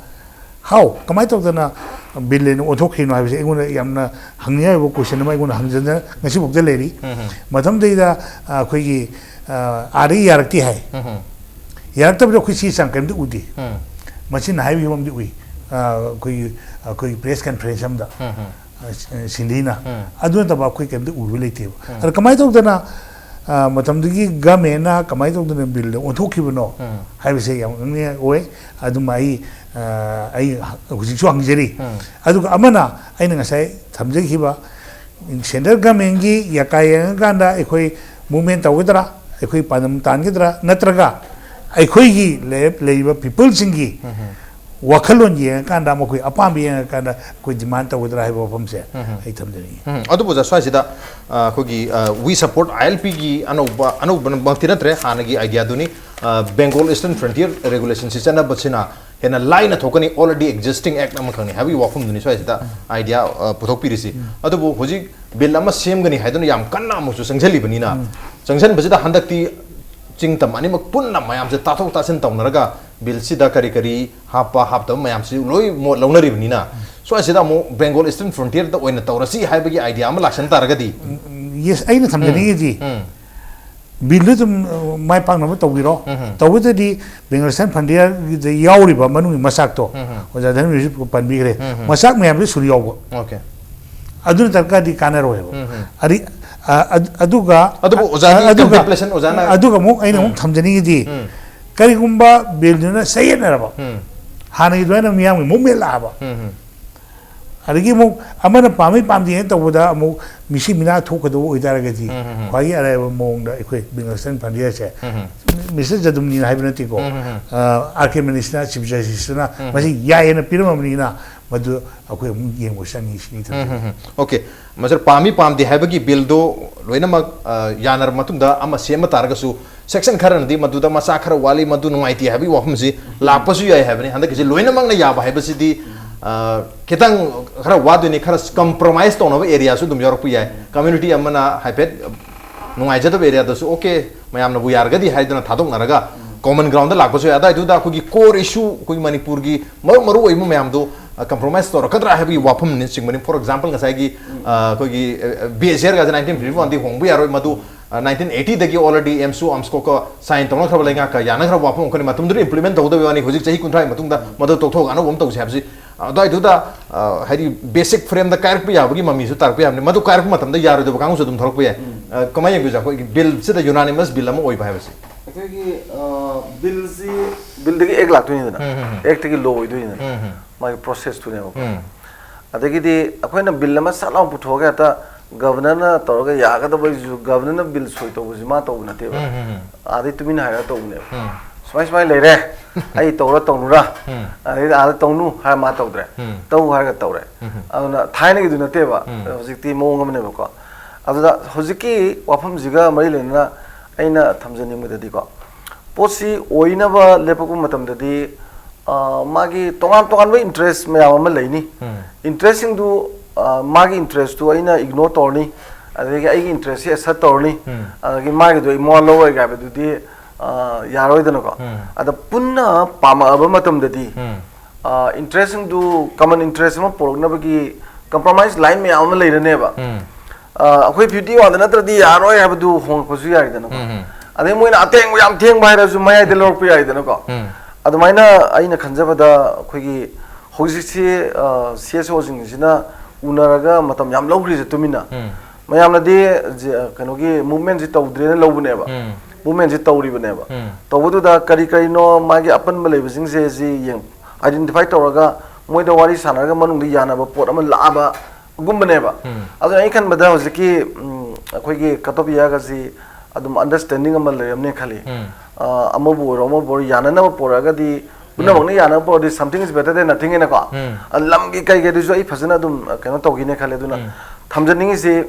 ꯍꯥꯎ, ꯀꯃꯥꯏꯅ ꯇꯧꯗꯅ ꯕꯤꯜ ꯑꯣꯏꯅ ꯑꯣꯟꯊꯣꯛꯈ꯭ꯔꯤꯅꯣ ꯍꯥꯏꯕꯁꯦ ꯑꯩꯉꯣꯟꯗ ꯌꯥꯝꯅ ꯍꯪꯅꯤꯡꯉꯥꯏ ꯑꯣꯏꯕ ꯀꯣꯏꯁꯟ ꯑꯃ ꯑꯩꯉꯣꯟꯗ ꯍꯪꯖꯗꯅ ꯉꯁꯤꯐꯥꯎꯗ ꯂꯩꯔꯤ꯫ ꯃꯇꯝꯗꯩꯗ, ꯑ, ꯑꯩꯈꯣꯏꯒꯤ, ꯑ, ꯑꯥꯗꯒꯤ ꯌꯥꯔꯛꯇꯦ ꯍꯥꯏ꯫ ꯌꯥꯔꯛꯇꯕꯗ ꯑꯩꯈꯣꯏ ꯆꯦ ꯆꯥꯡ ꯀꯔꯤꯝꯇ ꯎꯗꯦ꯫ ꯃꯆꯤꯟꯅ ꯍꯥꯏꯕꯒꯤ ꯐꯤꯕꯝꯗꯤ ꯎꯏ, ꯑ, ꯑꯩꯈꯣꯏꯒꯤ, ꯑꯩꯈꯣꯏꯒꯤ ꯄ꯭ꯔꯦꯁ ꯀꯟꯐꯔꯦꯟꯁ ꯑꯃꯗ, ꯑ, ꯁꯤꯟꯗꯤꯅ꯫ ꯑꯗꯨ ꯅꯠꯇꯕ ꯑꯩꯈꯣꯏ ꯀꯔꯤꯝꯇ ꯎꯕ ꯂꯩꯇꯦꯕ꯫ ꯑꯗꯣ ꯀꯃꯥꯏꯅ ꯇꯧꯗꯅ, ꯑ, ꯃꯇꯝꯗꯨꯒꯤ ꯒꯃꯦꯟꯅ ꯀꯃꯥꯏꯅ ꯇꯧꯗꯅ ꯕꯤꯜꯗ ꯑꯣꯟꯊꯣꯛꯈꯤꯕꯅꯣ ꯍꯥꯏꯕꯁꯦ ꯌꯥꯝ ꯉꯛꯅꯤꯡꯉꯥꯏ ꯑꯣꯏ꯫ ꯑꯗꯨꯃ ꯑꯩ, ꯑ, ꯑꯩ ꯍꯧꯖꯤꯛꯁꯨ ꯍꯪꯖꯔꯤ꯫ ꯑꯗꯨꯒ ꯑꯃꯅ ꯑꯩꯅ ꯉꯁꯥꯏ ꯊꯝꯖꯈꯤꯕ ꯁꯦꯟꯇ꯭ꯔꯦꯜ ꯒꯃꯦꯟꯒꯤ ꯌꯥꯀꯥ ꯌꯦꯡꯉꯀꯥꯟꯗ ꯑꯩꯈꯣꯏ ꯃꯨꯞꯃꯦꯟ ꯇꯧꯒꯗ꯭ꯔꯥ, ꯑꯩꯈꯣꯏ ꯄꯥꯟꯗꯝ ꯇꯥꯟꯒꯗ꯭ꯔꯥ, ꯅꯠꯇ꯭ꯔꯒ ꯑꯩꯈꯣꯏꯒꯤ ꯂꯩ-, ꯂꯩꯔꯤꯕ ꯄꯤꯄꯜꯁꯤꯡꯒꯤ ꯋꯥꯈꯜꯂꯣꯟ ꯌꯦꯡꯉꯀꯥꯟꯗ, ꯃꯈꯣꯏ ꯑꯄꯥꯝꯕ ꯌꯦꯡꯉꯀꯥꯟꯗ ꯑꯩꯈꯣꯏ ꯗꯤꯃꯥꯟ ꯇꯧꯒꯗ꯭ꯔꯥ ꯍꯥꯏꯕ ꯋꯥꯐꯝꯁꯦ ꯑꯩ ꯊꯝꯖꯅꯤꯡꯉꯤ꯫ ꯎꯝ, ꯑꯗꯨꯕꯨ ꯑꯣꯖꯥ, ꯁ꯭ꯋꯥꯏꯁꯤꯗ ꯑ, ꯑꯩꯈꯣꯏꯒꯤ ꯋꯤ ꯁꯄꯣꯔꯠ ꯑꯥꯏ ꯑꯦꯜ ꯄꯤꯒꯤ ꯑꯅꯧꯕ, ꯑꯅꯧꯕꯃꯛꯇꯤ ꯅꯠꯇ꯭ꯔꯦ, ꯍꯥꯟꯅꯒꯤ ꯑꯥꯏꯗꯤꯌꯥꯗꯨꯅꯤ꯫ ꯕꯦꯡꯒꯣꯜ ꯏꯁꯇꯔꯟ ꯐ꯭ꯔꯟꯇꯤꯌꯔ ꯔꯦꯒꯨꯂꯦꯁꯟꯁꯤ ꯆꯠꯅꯕꯁꯤꯅ ꯍꯦꯟꯅ ꯂꯥꯏꯅ ꯊꯣꯛꯀꯅꯤ, already existing act ꯑꯃꯈꯛꯅꯤ ꯍꯥꯏꯕꯒꯤ ꯋꯥꯐꯝꯗꯨꯅꯤ ꯁ꯭ꯋꯥꯏꯁꯤꯗ ꯑꯥꯏꯗꯤꯌꯥ ꯄꯨꯊꯣꯛꯄꯤꯔꯤꯁꯤ꯫ ꯑꯗꯨꯕꯨ ꯍꯧꯖꯤꯛ ꯕꯤꯜ ꯑꯃ ꯁꯦꯝꯒꯅꯤ ꯍꯥꯏꯗꯨꯅ ꯌꯥꯝ ꯀꯟꯅ ꯑꯃꯨꯛꯁꯨ ꯆꯪꯁꯤꯜꯂꯤꯕꯅꯤꯅ, ꯆꯪꯁꯤꯟꯕꯁꯤꯗ ꯍꯟꯗꯛꯇꯤ ꯆꯤꯡ ꯇꯝ ꯑꯅꯤꯃꯛ ꯄꯨꯟꯅ ꯃꯌꯥꯝꯁꯦ ꯇꯥꯊꯣꯛ ꯇꯥꯁꯤꯟ ꯇꯧꯅꯔꯒ ꯕꯤꯜꯁꯤꯗ ꯀꯔꯤ ꯀꯔꯤ ꯍꯥꯞꯄ ꯍꯥꯞꯇꯕ ꯃꯌꯥꯝꯁꯤ ꯂꯣꯏ ꯃꯣꯠ ꯂꯧꯅꯔꯤꯕꯅꯤꯅ, ꯁ꯭ꯋꯥꯏꯁꯤꯗ ꯑꯃꯨꯛ ꯕꯦꯡꯒꯣꯜ ꯏꯁꯇꯔꯟ ꯐ꯭ꯔꯟꯇꯤꯌꯔꯗ ꯑꯣꯏꯅ ꯇꯧꯔꯁꯤ ꯍꯥꯏꯕꯒꯤ ꯑꯥꯏꯗꯤꯌꯥ ꯑꯃ ꯂꯥꯛꯁꯟ ꯇꯥꯔꯒꯗꯤ? ꯌꯦꯁ, ꯑꯩꯅ ꯊꯝꯖꯅꯤꯡꯉꯤꯗꯤ, ꯎꯝ, ꯕꯤꯜꯗꯨ ꯑꯗꯨꯝ ꯑ, ꯃꯥꯏ ꯄꯥꯛꯅꯕ ꯇꯧꯕꯤꯔꯣ꯫ ꯎꯝ, ꯎꯝ꯫ ꯇꯧꯕꯗꯗꯤ ꯕꯦꯡꯒꯜ ꯏꯁꯇꯔꯟ ꯐ꯭ꯔꯟꯇꯤꯌꯔꯒꯤꯗ ꯌꯥꯎꯔꯤꯕ ꯃꯅꯨꯡꯒꯤ ꯃꯆꯥꯛꯇꯣ, ꯎꯝ, ꯎꯝ꯫ ꯑꯣꯖꯥ ꯙꯔꯃꯦꯁꯁꯨ ꯄꯟꯕꯤꯈ꯭ꯔꯦ, ꯎꯝ, ꯎꯝ꯫ ꯃꯆꯥꯛ ꯃꯌꯥꯝꯗꯨ ꯁꯨꯅ ꯌꯥꯎꯕ꯫ ꯑꯣꯀꯦ꯫ ꯑꯗꯨ ꯅꯠꯇ꯭ꯔꯒꯗꯤ ꯀꯥꯟꯅꯔꯣꯏꯕ꯫ ꯎꯝ, ꯎꯝ꯫ ꯑꯗꯤ-, ꯑ, ꯑꯗ-, ꯑꯗꯨꯒ ꯑꯗꯨꯕꯨ ꯑꯣꯖꯥꯒꯤ ꯑꯗꯨꯒ contemplation ꯑꯣꯖꯥꯅ ꯑꯗꯨꯒ ꯑꯃꯨꯛ ꯑꯩꯅ ꯎꯝ꯫ ꯑꯃꯨꯛ ꯊꯝꯖꯅꯤꯡꯉꯤꯗꯤ, ꯎꯝ꯫ ꯀꯔꯤꯒꯨꯝꯕ ꯕꯤꯜꯗꯨꯅ ꯆꯌꯦꯠꯅꯔꯕ, ꯎꯝ꯫ ꯍꯥꯟꯅꯒꯤ ꯑꯗꯨꯃꯥꯏꯅ ꯃꯤꯌꯥꯝꯒꯤ ꯃꯨꯞꯃꯦꯟ ꯂꯥꯛꯑꯕ, ꯎꯝ, ꯎꯝ꯫ ꯑꯗꯒꯤ ꯑꯃꯨꯛ ꯑꯃꯅ ꯄꯥꯝꯃꯤ ꯄꯥꯝꯗꯦꯅ ꯇꯧꯕꯗ ꯑꯃꯨꯛ ꯃꯤꯁꯤ ꯃꯤꯅꯥ ꯊꯣꯛꯀꯗꯕ ꯑꯣꯏꯇꯥꯔꯒꯗꯤ, ꯎꯝ, ꯎꯝ, ꯎꯝ꯫ ꯈ꯭ꯋꯥꯏꯗꯒꯤ ꯑꯔꯥꯏꯕ ꯃꯑꯣꯡꯗ ꯑꯩꯈꯣꯏ ꯕꯦꯡꯒꯜ ꯏꯁꯇꯔꯟ ꯐ꯭ꯔꯟꯇꯤꯌꯔꯁꯦ, ꯎꯝ, ꯎꯝ꯫ ꯃꯤꯁꯇꯔ ꯖꯗꯨꯝꯅꯤꯅ ꯍꯥꯏꯕ ꯅꯠꯇꯦꯀꯣ, ꯎꯝ, ꯎꯝ, ꯎꯝ꯫ ꯑꯥꯔ ꯀꯦ ꯃꯅꯤꯁꯅ ꯆꯤꯐ ꯖꯁꯇꯤꯁꯇꯨꯅ ꯎꯝ꯫ ꯃꯁꯤ ꯌꯥꯏꯌꯦꯅ ꯄꯤꯔꯝꯃꯕꯅꯤꯅ, ꯃꯗꯨ ꯑꯩꯈꯣꯏ ꯑꯃꯨꯛ ꯌꯦꯡꯕ ꯆꯪꯉꯤ ꯁꯤꯅꯤ ꯎꯝ, ꯊꯝꯖꯅꯤꯡꯉꯤ꯫ ꯎꯝ, ꯎꯝ꯫ ꯑꯣꯀꯦ꯫ ꯃꯁꯤꯗ ꯄꯥꯝꯃꯤ ꯄꯥꯝꯗꯦ ꯍꯥꯏꯕꯒꯤ ꯕꯤꯜꯗꯣ ꯂꯣꯏꯅꯃꯛ, ꯑ, ꯌꯥꯅꯔꯕ ꯃꯇꯨꯡꯗ ꯑꯃ ꯁꯦꯝꯕ ꯇꯥꯔꯒꯁꯨ, ꯁꯦꯛꯁꯟ ꯈꯔꯅꯗꯤ ꯃꯗꯨꯗ ꯃꯆꯥ ꯈꯔ ꯋꯥꯠꯂꯤ, ꯃꯗꯨ ꯅꯨꯡꯉꯥꯏꯇꯦ ꯍꯥꯏꯕꯒꯤ ꯋꯥꯐꯝꯁꯤ ꯂꯥꯛꯄꯁꯨ ꯌꯥꯏ ꯍꯥꯏꯕꯅꯤ꯫ ꯍꯟꯗꯛꯀꯤꯁꯤ ꯂꯣꯏꯅꯃꯛꯅ ꯌꯥꯕ ꯍꯥꯏꯕꯁꯤꯗꯤ, ꯑ, ꯈꯤꯇꯪ ꯈꯔ ꯋꯥꯗꯣꯏꯅꯤ, ꯈꯔ ꯀꯝꯄ꯭ꯔꯣꯃꯥꯏꯁ ꯇꯧꯅꯕ ꯑꯦꯔꯤꯌꯥꯁꯨ ꯑꯗꯨꯝ ꯌꯥꯎꯔꯛꯄ ꯌꯥꯏ꯫ ꯀꯝꯃ꯭ꯌꯨꯅꯤꯇꯤ ꯑꯃꯅ ꯍꯥꯏꯐꯦꯠ ꯅꯨꯡꯉꯥꯏꯖꯗꯕ ꯑꯦꯔꯤꯌꯥꯗꯁꯨ, "ꯑꯣꯀꯦ, ꯃꯌꯥꯝꯅꯕꯨ ꯌꯥꯔꯒꯗꯤ" ꯍꯥꯏꯗꯨꯅ ꯊꯥꯗꯣꯛꯅꯔꯒ ꯀꯣꯃꯟ ꯒ꯭ꯔꯥꯎꯟꯗ ꯂꯥꯛꯄꯁꯨ ꯌꯥꯏ꯫ ꯑꯗꯨꯋꯥꯏꯗꯨꯗ ꯑꯩꯈꯣꯏꯒꯤ ꯀꯣꯔ ꯏꯁꯨ, ꯑꯩꯈꯣꯏꯒꯤ ꯃꯅꯤꯄꯨꯔꯒꯤ ꯃꯔꯨ ꯃꯔꯨ ꯑꯣꯏꯕ ꯃꯌꯥꯝꯗꯣ, ꯑ, ꯀꯝꯄ꯭ꯔꯣꯃꯥꯏꯁ ꯇꯧꯔꯛꯀꯗ꯭ꯔꯥ ꯍꯥꯏꯕꯒꯤ ꯋꯥꯐꯝꯅꯆꯤꯡꯕꯅꯤ꯫ ꯐꯣꯔ ꯑꯦꯛꯖꯥꯝꯄꯜ, ꯉꯁꯥꯏꯒꯤ, ꯑ, ꯑꯩꯈꯣꯏꯒꯤ, ꯑ, ꯕꯤ ꯑꯦꯁ ꯑꯦꯜꯒꯁꯦ ꯅꯥꯏꯟꯇꯤꯟ ꯐꯤꯐꯇꯤ ꯋꯥꯟꯗꯤ ꯍꯣꯡꯕ ꯌꯥꯔꯣꯏ, ꯃꯗꯨ, ꯑ, ꯅꯥꯏꯟꯇꯤꯟ ꯑꯩꯠꯇꯤꯗꯒꯤ already ꯑꯦꯝꯁꯨ ꯑꯥꯝꯁꯀꯣꯛꯀ ꯁꯥꯏꯟ ꯇꯧꯅꯈ꯭ꯔꯕ ꯂꯩꯉꯥꯛꯀ ꯌꯥꯅꯈ꯭ꯔꯕ ꯋꯥꯐꯝ ꯑꯃꯈꯛꯅꯤ꯫ ꯃꯇꯝꯗꯨꯗ ꯏꯝꯄ꯭ꯂꯤꯃꯦꯟ ꯇꯧꯍꯧꯗꯕꯩ ꯋꯥꯅꯤ, ꯍꯧꯖꯤꯛ ꯆꯍꯤ ꯀꯨꯟꯊ꯭ꯔꯥꯒꯤ ꯃꯇꯨꯡꯗ ꯃꯗꯨ ꯇꯣꯛꯊꯣꯛꯑꯒ ꯑꯅꯧꯕ ꯑꯃ ꯇꯧꯁꯦ ꯍꯥꯏꯕꯁꯤ, ꯑꯗꯨꯋꯥꯏꯗꯨꯗ, ꯑ, ꯍꯥꯏꯗꯤ, ꯕꯦꯁꯤꯛ ꯐ꯭ꯔꯦꯝꯗ ꯀꯥꯏꯔꯛꯄ ꯌꯥꯕꯒꯤ ꯃꯃꯤꯁꯨ ꯇꯥꯔꯛꯄ ꯌꯥꯕꯅꯤ꯫ ꯃꯗꯨ ꯀꯥꯏꯔꯛꯄ ꯃꯇꯝꯗ ꯌꯥꯔꯣꯏꯗꯕ ꯀꯥꯡꯕꯨꯁꯨ ꯑꯗꯨꯝ ꯊꯣꯛꯂꯛꯄ ꯌꯥꯏ꯫ ꯑ, ꯀꯃꯥꯏꯅ ꯌꯦꯡꯕꯤꯔꯤꯁꯦ? ꯑꯩꯈꯣꯏꯒꯤ ꯕꯤꯜꯁꯤꯗ ꯌꯨꯅꯥꯅꯤꯃꯁ ꯕꯤꯜ ꯑꯃ ꯑꯣꯏꯕ ꯍꯥꯏꯕꯁꯤ? ꯑꯩꯈꯣꯏꯒꯤ, ꯑ, ꯕꯤꯜꯁꯤ, ꯕꯤꯜꯗꯒꯤ ꯑꯦꯛ ꯂꯥꯛꯇꯣꯏꯅꯤꯗꯅ, ꯎꯝ, ꯎꯝ, ꯎꯝ꯫ ꯑꯦꯛꯇꯒꯤ ꯂꯣ ꯑꯣꯏꯗꯣꯏꯅꯤꯗꯅ, ꯎꯝ, ꯎꯝ꯫ ꯃꯥꯒꯤ ꯄ꯭ꯔꯣꯁꯦꯁꯇꯨꯅꯦꯕꯀꯣ꯫ ꯎꯝ꯫ ꯑꯗꯒꯤꯗꯤ ꯑꯩꯈꯣꯏꯅ ꯕꯤꯜ ꯑꯃ ꯁꯠ ꯂꯥꯎꯅ ꯄꯨꯊꯣꯛꯑꯒ ꯍꯦꯛꯇ ꯒꯕꯔꯅꯔꯅ ꯇꯧꯔꯒ ꯌꯥꯒꯗꯕꯒꯤꯁꯨ, ꯒꯕꯔꯅꯔꯅ ꯕꯤꯜ ꯁꯣꯏ ꯇꯧꯕꯁꯤ ꯃꯥ ꯇꯧꯕ ꯅꯠꯇꯦꯕ꯫ ꯎꯝ, ꯎꯝ, ꯎꯝ꯫ ꯑꯥꯗꯩ ꯇꯨꯃꯤꯟꯅ ꯍꯥꯏꯔꯒ ꯇꯧꯕꯅꯦꯕ꯫ ꯎꯝ꯫ ꯁꯨꯃꯥꯏ ꯁꯨꯃꯥꯏꯅ ꯂꯩꯔꯦ, ꯑꯩ ꯇꯧꯔ ꯇꯧꯅꯨꯔꯥ, ꯑꯗꯩꯗꯤ ꯑꯥꯗ ꯇꯧꯅꯨ ꯍꯥꯏꯔ ꯃꯥ ꯇꯧꯗ꯭ꯔꯦ, ꯇꯧ ꯍꯥꯏꯔꯒ ꯇꯧꯔꯦ꯫ ꯑꯗꯨꯅ ꯊꯥꯏꯅꯒꯤꯗꯨ ꯅꯠꯇꯦꯕ, ꯍꯧꯖꯤꯛꯇꯤ ꯃꯑꯣꯡ ꯑꯃꯅꯦꯕꯀꯣ꯫ ꯑꯗꯨꯗ ꯍꯧꯖꯤꯛꯀꯤ ꯋꯥꯐꯝꯁꯤꯒ ꯃꯔꯤ ꯂꯩꯅꯅ ꯑꯩꯅ ꯊꯝꯖꯅꯤꯡꯕꯗꯗꯤꯀꯣ, ꯄꯣꯠꯁꯤ ꯑꯣꯏꯅꯕ ꯂꯦꯞꯄꯛꯄ ꯃꯇꯝꯗꯗꯤ, ꯑ, ꯃꯥꯒꯤ ꯇꯣꯉꯥꯟ ꯇꯣꯉꯥꯟꯕ interest ꯃꯌꯥꯝ ꯑꯃ ꯂꯩꯅꯤ꯫ Interestꯁꯤꯡꯗꯨ, ꯑ, ꯃꯥꯒꯤ interestꯇꯨ ꯑꯩꯅ ignore ꯇꯧꯔꯅꯤ, ꯑꯗꯒꯤ ꯑꯩꯒꯤ interestꯁꯤ assert ꯇꯧꯔꯅꯤ, ꯑꯗꯒꯤ ꯃꯥꯒꯤꯗꯣ ꯑꯩ ꯃꯋꯥ ꯂꯧꯔꯣꯏꯒ ꯍꯥꯏꯕꯗꯨꯗꯤ, ꯑ, ꯌꯥꯔꯣꯏꯗꯅꯀꯣ꯫ ꯑꯗ ꯄꯨꯟꯅ ꯄꯥꯝꯃꯛꯑꯕ ꯃꯇꯝꯗꯗꯤ, ꯑ, interestꯁꯤꯡꯗꯨ common interest ꯑꯃ ꯄꯨꯔꯛꯅꯕꯒꯤ compromise line ꯃꯌꯥꯝ ꯑꯃ ꯂꯩꯔꯅꯦꯕ꯫ ꯑ, ꯑꯩꯈꯣꯏ fifty one ꯗ ꯅꯠꯇ꯭ꯔꯗꯤ ꯌꯥꯔꯣꯏ ꯍꯥꯏꯕꯗꯨ ꯍꯣꯡꯉꯛꯄꯁꯨ ꯌꯥꯏꯗꯅꯀꯣ꯫ ꯑꯗꯩ ꯃꯣꯏꯅ ꯑꯇꯦꯡꯕ ꯌꯥꯝ ꯊꯦꯡꯕ ꯍꯥꯏꯔꯁꯨ ꯃꯌꯥꯏꯗ ꯂꯧꯔꯛꯄ ꯌꯥꯏꯗꯅꯀꯣ꯫ ꯑꯗꯨꯃꯥꯏꯅ ꯑꯩꯅ ꯈꯟꯖꯕꯗ ꯑꯩꯈꯣꯏꯒꯤ ꯍꯧꯖꯤꯛꯁꯤ, ꯑ, CSOꯁꯤꯡꯁꯤꯅ ꯎꯅꯔꯒ ꯃꯇꯝ ꯌꯥꯝ ꯂꯧꯈ꯭ꯔꯤꯁꯦ ꯇꯨꯃꯤꯟꯅ꯫ ꯃꯌꯥꯝꯅꯗꯤ ꯖꯤ-, ꯀꯩꯅꯣꯒꯤ movementꯁꯤ ꯇꯧꯗ꯭ꯔꯦꯅ ꯂꯧꯕꯅꯦꯕ꯫ Movementꯁꯤ ꯇꯧꯔꯤꯕꯅꯦꯕ꯫ ꯇꯧꯕꯗꯨꯗ ꯀꯔꯤ ꯀꯔꯤꯅꯣ ꯃꯥꯒꯤ ꯑꯄꯟꯕ ꯂꯩꯕꯁꯤꯡꯁꯦ ꯁꯤ ꯌꯦꯡ-, identify ꯇꯧꯔꯒ ꯃꯣꯏꯗ ꯋꯥꯔꯤ ꯁꯥꯟꯅꯔꯒ ꯃꯅꯨꯡꯗ ꯌꯥꯅꯕ ꯄꯣꯠ ꯑꯃ ꯂꯥꯛꯑꯕ ꯒꯨꯝꯕꯅꯦꯕ꯫ ꯑꯗꯨꯅ ꯑꯩ ꯈꯟꯕꯗ ꯍꯧꯖꯤꯛꯀꯤ, ꯎꯝ, ꯑꯩꯈꯣꯏꯒꯤ ꯀꯇꯣꯄꯤꯌꯥꯒꯁꯤ ꯑꯗꯨꯝ understanding ꯑꯃ ꯂꯩꯔꯝꯅꯤ ꯈꯜꯂꯤ꯫ ꯑ, ꯑꯃꯕꯨ ꯑꯣꯏꯔꯣ ꯑꯃꯕꯨ ꯑꯣꯏꯔꯣ ꯌꯥꯅꯅꯕ ꯄꯨꯔꯛꯑꯒꯗꯤ, ꯄꯨꯝꯅꯃꯛꯅ ꯌꯥꯅꯕ ꯄꯨꯔꯛꯑꯗꯤ something is better than nothing ꯍꯥꯏꯅꯀꯣ꯫ ꯑ, ꯂꯝꯒꯤ ꯀꯩꯒꯤꯗꯨꯁꯨ ꯑꯩ ꯐꯖꯅ ꯑꯗꯨꯝ, ꯑ, ꯀꯩꯅꯣ ꯇꯧꯈꯤꯅꯦ ꯈꯜꯂꯦ꯫ ꯑꯗꯨꯅ ꯊꯝꯖꯅꯤꯡꯉꯤꯁꯤ,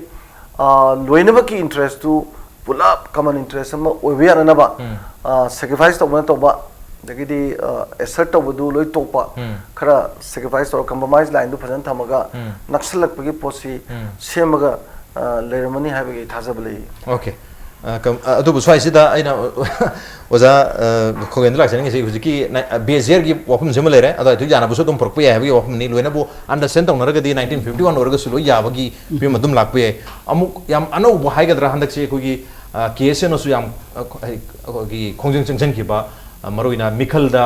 ꯑ, ꯂꯣꯏꯅꯃꯛꯀꯤ interestꯇꯨ ꯄꯨꯂꯞ common interest ꯑꯃ ꯑꯣꯏꯕ ꯌꯥꯅꯅꯕ, ꯎꯝ꯫ ꯑ, sacrifice ꯇꯧꯕꯅ ꯇꯧꯕ, ꯑꯗꯒꯤꯗꯤ, ꯑ, assert ꯇꯧꯕꯗꯨ ꯂꯣꯏ ꯇꯣꯛꯄ, ꯎꯝ꯫ ꯈꯔ sacrifice ꯇꯧꯔꯒ compromise lineꯗꯨ ꯐꯖꯅ ꯊꯝꯃꯒ ꯎꯝ꯫ ꯅꯛꯁꯜꯂꯛꯄꯒꯤ ꯄꯣꯠꯁꯤ ꯎꯝ꯫ ꯁꯦꯝꯃꯒ, ꯑ, ꯂꯩꯔꯝꯃꯅꯤ ꯍꯥꯏꯕꯒꯤ ꯊꯥꯖꯕ ꯂꯩ꯫ Okay꯫ ꯑ, ꯀꯝ-, ꯑ, ꯑꯗꯨꯕꯨ ꯁ꯭ꯋꯥꯏꯁꯤꯗ ꯑꯩꯅ ꯑꯣꯖꯥ, ꯑ, ꯈꯣꯡꯖꯦꯟꯗ ꯂꯥꯛꯆꯅꯤꯡꯉꯤꯁꯤ ꯍꯧꯖꯤꯛꯀꯤ ꯅ-, ꯑ, ꯕꯦꯖꯤꯌꯔꯒꯤ ꯋꯥꯐꯝꯁꯤ ꯑꯃ ꯂꯩꯔꯦ, ꯑꯗꯣ ꯑꯗꯨ ꯌꯥꯅꯕꯁꯨ ꯑꯗꯨꯝ ꯄꯨꯔꯛꯄ ꯌꯥꯏ ꯍꯥꯏꯕꯒꯤ ꯋꯥꯐꯝꯅꯤ꯫ ꯂꯣꯏꯅꯕꯨ understand ꯇꯧꯅꯔꯒꯗꯤ nineteen fifty one ꯑꯣꯏꯔꯒꯁꯨ ꯂꯣꯏ ꯌꯥꯕꯒꯤ ꯐꯤꯕꯝ ꯑꯗꯨꯝ ꯂꯥꯛꯄ ꯌꯥꯏ꯫ ꯑꯃꯨꯛ ꯌꯥꯝ ꯑꯅꯧꯕ ꯍꯥꯏꯒꯗ꯭ꯔꯥ, ꯍꯟꯗꯛꯁꯦ ꯑꯩꯈꯣꯏꯒꯤ, ꯑ, KSAꯅꯁꯨ ꯌꯥꯝ, ꯑ, ꯑꯩꯈꯣꯏꯒꯤ ꯈꯣꯡꯖꯪ ꯆꯪꯁꯤꯟꯈꯤꯕ, ꯑ, ꯃꯔꯨꯑꯣꯏꯅ ꯃꯤꯈꯜꯗ,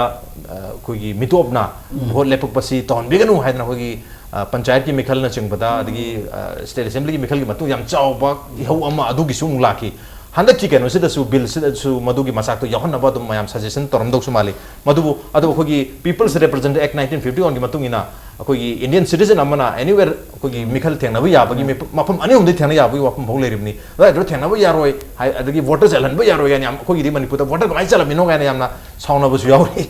ꯑ, ꯑꯩꯈꯣꯏꯒꯤ ꯃꯤꯇꯣꯞꯅ ꯎꯝ꯫ Vote ꯂꯦꯞꯄꯛꯄꯁꯤ ꯇꯧꯍꯟꯕꯤꯒꯅꯨ ꯍꯥꯏꯗꯅ ꯑꯩꯈꯣꯏꯒꯤ, ꯑ, ꯄꯟꯆꯥꯌꯠꯀꯤ ꯃꯤꯈꯜꯅꯆꯤꯡꯕꯗ, ꯎꯝ꯫ ꯑꯗꯒꯤ, ꯑ, State Assemblyꯒꯤ ꯃꯤꯈꯜꯒꯤ ꯃꯇꯨꯡ ꯌꯥꯝ ꯆꯥꯎꯕ ꯏꯍꯧ ꯑꯃ ꯑꯗꯨꯒꯤꯁꯨ ꯑꯃꯨꯛ ꯂꯥꯛꯈꯤ꯫ ꯍꯟꯗꯛꯀꯤ ꯀꯩꯅꯣꯁꯤꯗꯁꯨ, billꯁꯤꯗꯁꯨ ꯃꯗꯨꯒꯤ ꯃꯆꯥꯛꯇꯣ ꯌꯥꯎꯍꯟꯅꯕ ꯑꯗꯨꯝ ꯃꯌꯥꯝ suggestion ꯇꯧꯔꯝꯗꯧꯁꯨ ꯃꯥꯜꯂꯤ꯫ ꯃꯗꯨꯕꯨ, ꯑꯗꯨꯕꯨ ꯑꯩꯈꯣꯏꯒꯤ People's Representative Act nineteen fifty oneꯒꯤ ꯃꯇꯨꯡ ꯏꯟꯅ, ꯑꯩꯈꯣꯏꯒꯤ ꯏꯟꯗꯤꯌꯟ ꯁꯤꯇꯤꯖꯟ ꯑꯃꯅ ꯑꯦꯅꯤꯋꯦꯔ ꯑꯩꯈꯣꯏꯒꯤ ꯃꯤꯈꯜ ꯊꯦꯡꯅꯕ ꯌꯥꯕꯒꯤ ꯃꯤꯐꯝ- ꯃꯐꯝ ꯑꯅꯤ ꯑꯍꯨꯝꯗꯤ ꯊꯦꯡꯅ ꯌꯥꯕꯒꯤ ꯋꯥꯐꯝ ꯐꯥꯎ ꯂꯩꯔꯤꯕꯅꯤ꯫ ꯑꯗꯨꯋꯥꯏꯗꯨꯗ ꯊꯦꯡꯅꯕ ꯌꯥꯔꯣꯏ ꯍꯥꯏ, ꯑꯗꯒꯤ ꯚꯣꯇꯔ ꯆꯠꯍꯟꯕ ꯌꯥꯔꯣꯏ ꯍꯥꯏꯅ ꯌꯥꯝ, ꯑꯩꯈꯣꯏꯒꯤꯗꯤ ꯃꯅꯤꯄꯨꯔꯗ ꯚꯣꯇꯔ ꯀꯃꯥꯏꯅ ꯆꯠꯂꯝꯃꯤꯅꯣ ꯀꯥꯏꯅ ꯌꯥꯝꯅ ꯁꯥꯎꯅꯕꯁꯨ ꯌꯥꯎꯔꯤ꯫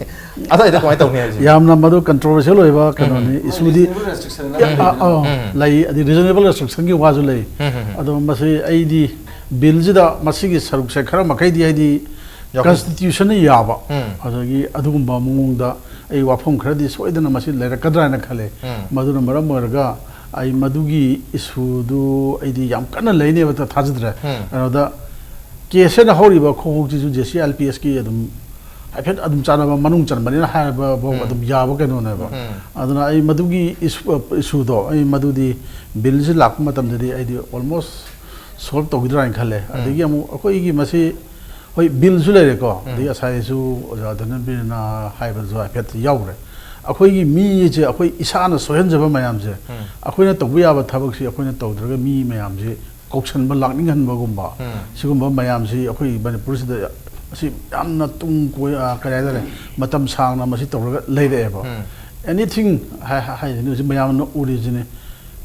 ꯑꯗꯨꯋꯥꯏꯗ ꯀꯃꯥꯏꯅ ꯇꯧꯅꯤ ꯍꯥꯏꯕꯁꯤ? ꯌꯥꯝꯅ ꯃꯗꯨ ꯀꯟꯇ꯭ꯔꯣꯚꯔꯁꯤꯌꯦꯜ ꯑꯣꯏꯕ ꯀꯩꯅꯣꯅꯤ, ꯏꯁꯨꯗꯤ꯫ Reasonable restriction ꯑꯃ ꯑ, ꯑ, ꯂꯩꯕꯅꯤꯅ꯫ ꯎꯝ꯫ ꯂꯩ, ꯑꯗꯩ ꯔꯤꯖꯅꯦꯕꯜ ꯔꯦꯁꯇ꯭ꯔꯤꯛꯁꯟꯒꯤ ꯋꯥꯁꯨ ꯂꯩ꯫ ꯎꯝ, ꯎꯝ, ꯎꯝ꯫ ꯑꯗꯣ ꯃꯁꯤ ꯑꯩꯗꯤ ꯕꯤꯜꯁꯤꯗ ꯃꯁꯤꯒꯤ ꯁꯔꯨꯛꯁꯦ ꯈꯔ ꯃꯈꯩꯗꯤ ꯍꯥꯏꯗꯤ ꯌꯥꯎꯍꯟ- ꯀꯟꯁꯇꯤꯇ꯭ꯌꯨꯁꯟꯅ ꯌꯥꯕ, ꯎꯝ꯫ ꯑꯗꯒꯤ ꯑꯗꯨꯒꯨꯝꯕ ꯃꯑꯣꯡꯗ ꯑꯩ ꯋꯥꯐꯝ ꯈꯔꯗꯤ ꯁꯣꯏꯗꯅ ꯃꯁꯤ ꯂꯩꯔꯛꯀꯗ꯭ꯔꯥ ꯍꯥꯏꯅ ꯈꯜꯂꯦ꯫ ꯎꯝ꯫ ꯃꯗꯨꯅ ꯃꯔꯝ ꯑꯣꯏꯔꯒ ꯑꯩ ꯃꯗꯨꯒꯤ ꯏꯁꯨꯗꯨ ꯑꯩꯗꯤ ꯌꯥꯝ ꯀꯟꯅ ꯂꯩꯅꯦꯕ ꯊꯥ-, ꯊꯥꯖꯗ꯭ꯔꯦ꯫ ꯎꯝ꯫ ꯀꯩꯅꯣꯗ ꯀꯦꯁ ꯍꯥꯏꯅ ꯍꯧꯔꯤꯕ ꯈꯣꯡꯎꯞꯁꯤꯁꯨ J C I L P ꯑꯦꯁꯀꯤ ꯑꯗꯨꯝ ꯍꯥꯏꯐꯦꯠ ꯑꯗꯨꯝ ꯆꯥꯟꯅꯕ ꯃꯅꯨꯡ ꯆꯟꯕꯅꯤꯅ ꯍꯥꯏꯕ ꯐꯥꯎ ꯎꯝ꯫ ꯑꯗꯨꯝ ꯌꯥꯕ ꯀꯩꯅꯣꯅꯦꯕ꯫ ꯎꯝ꯫ ꯑꯗꯨꯅ ꯑꯩ ꯃꯗꯨꯒꯤ ꯏꯁꯨ-, ꯏꯁꯨꯗꯣ, ꯑꯩ ꯃꯗꯨꯗꯤ ꯕꯤꯜꯁꯤ ꯂꯥꯛꯄ ꯃꯇꯝꯗꯗꯤ ꯑꯩꯗꯤ ꯑꯣꯜꯃꯣꯁ ꯁꯣꯜꯕ ꯇꯧꯈꯤꯗ꯭ꯔꯥ ꯍꯥꯏꯅ ꯈꯜꯂꯦ꯫ ꯎꯝ꯫ ꯑꯗꯒꯤ ꯑꯃꯨꯛ ꯑꯩꯈꯣꯏꯒꯤ ꯃꯁꯤ ꯍꯣꯏ, ꯕꯤꯜꯁꯨ ꯂꯩꯔꯦꯀꯣ, ꯎꯝ꯫ ꯑꯗꯒꯤ ꯉꯁꯥꯏꯁꯨ ꯑꯣꯖꯥ ꯙꯅꯟꯕꯤꯔꯅ ꯍꯥꯏꯕꯗꯨꯁꯨ ꯍꯥꯏꯐꯦꯠ ꯌꯥꯎꯈ꯭ꯔꯦ꯫ ꯑꯩꯈꯣꯏꯒꯤ ꯃꯤꯁꯦ ꯑꯩꯈꯣꯏ ꯏꯁꯥꯅ ꯁꯣꯏꯍꯟꯖꯕ ꯃꯌꯥꯝꯁꯦ, ꯎꯝ꯫ ꯑꯩꯈꯣꯏꯅ ꯇꯧꯕ ꯌꯥꯕ ꯊꯕꯛꯁꯤ ꯑꯩꯈꯣꯏꯅ ꯇꯧꯗ꯭ꯔꯒ ꯃꯤ ꯃꯌꯥꯝꯁꯤ ꯀꯧꯁꯟꯕ ꯂꯥꯛꯅꯤꯡꯍꯟꯕꯒꯨꯝꯕ, ꯎꯝ꯫ ꯁꯤꯒꯨꯝꯕ ꯃꯌꯥꯝꯁꯤ ꯑꯩꯈꯣꯏ ꯃꯅꯤꯄꯨꯔꯁꯤꯗ ꯑꯁꯤ ꯌꯥꯝꯅ ꯇꯨꯡ ꯀꯣꯏ-, ꯑ, ꯀꯔꯤ ꯍꯥꯏꯇꯥꯔꯦ, ꯃꯇꯝ ꯁꯥꯡꯅ ꯃꯁꯤ ꯇꯧꯔꯒ ꯂꯩꯔꯛꯑꯦꯕ꯫ ꯎꯝ꯫ Anything ꯍꯥꯏ-, ꯍꯥꯏ-, ꯍꯥꯏꯁꯤꯅꯤ ꯍꯧꯖꯤꯛ ꯃꯌꯥꯝꯅ ꯎꯔꯤꯁꯤꯅꯤ꯫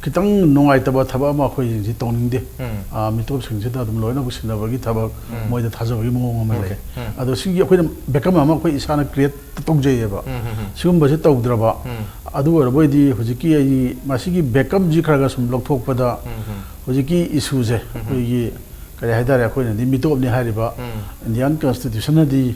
ꯈꯤꯇꯪ ꯅꯨꯡꯉꯥꯏꯇꯕ ꯊꯕꯛ ꯑꯃ ꯑꯩꯈꯣꯏꯁꯤꯡꯁꯤ ꯇꯧꯅꯤꯡꯗꯦ꯫ ꯎꯝ꯫ ꯑ, ꯃꯤꯇꯣꯞꯁꯤꯡꯁꯤꯗ ꯑꯗꯨꯝ ꯂꯣꯏꯅꯃꯛ ꯁꯤꯟꯅꯕꯒꯤ ꯊꯕꯛ, ꯎꯝ꯫ ꯃꯣꯏꯗ ꯊꯥꯖꯕꯒꯤ ꯃꯑꯣꯡ ꯑꯃ ꯂꯩ꯫ Okay꯫ ꯎꯝ꯫ ꯑꯗꯣ ꯁꯤꯒꯤ ꯑꯩꯈꯣꯏꯅ ꯕꯦꯀꯝ ꯑꯃ ꯑꯩꯈꯣꯏ ꯏꯁꯥꯅ ꯀ꯭ꯔꯤꯌꯦꯠ ꯇꯧꯖꯩꯌꯦꯕ꯫ ꯎꯝ, ꯎꯝ, ꯎꯝ꯫ ꯁꯤꯒꯨꯝꯕꯁꯤ ꯇꯧꯗ꯭ꯔꯕ, ꯎꯝ꯫ ꯑꯗꯨ ꯑꯣꯏꯔꯕ ꯑꯣꯏꯗꯤ ꯍꯧꯖꯤꯛꯀꯤ ꯑꯩ ꯃꯁꯤꯒꯤ ꯕꯦꯀꯝꯁꯤ ꯈꯔ ꯈꯔ ꯁꯨꯝ ꯂꯧꯊꯣꯛꯄꯗ ꯎꯝ, ꯎꯝ꯫ ꯍꯧꯖꯤꯛꯀꯤ ꯏꯁꯨꯁꯦ ꯎꯝ, ꯎꯝ꯫ ꯑꯩꯈꯣꯏꯒꯤ ꯀꯔꯤ ꯍꯥꯏꯇꯥꯔꯦ, ꯑꯩꯈꯣꯏꯅꯗꯤ ꯃꯤꯇꯣꯞꯅꯤ ꯍꯥꯏꯔꯤꯕ ꯎꯝ꯫ ꯏꯟꯗꯤꯌꯥꯟ ꯀꯟꯁꯇꯤꯇ꯭ꯌꯨꯁꯟꯅꯗꯤ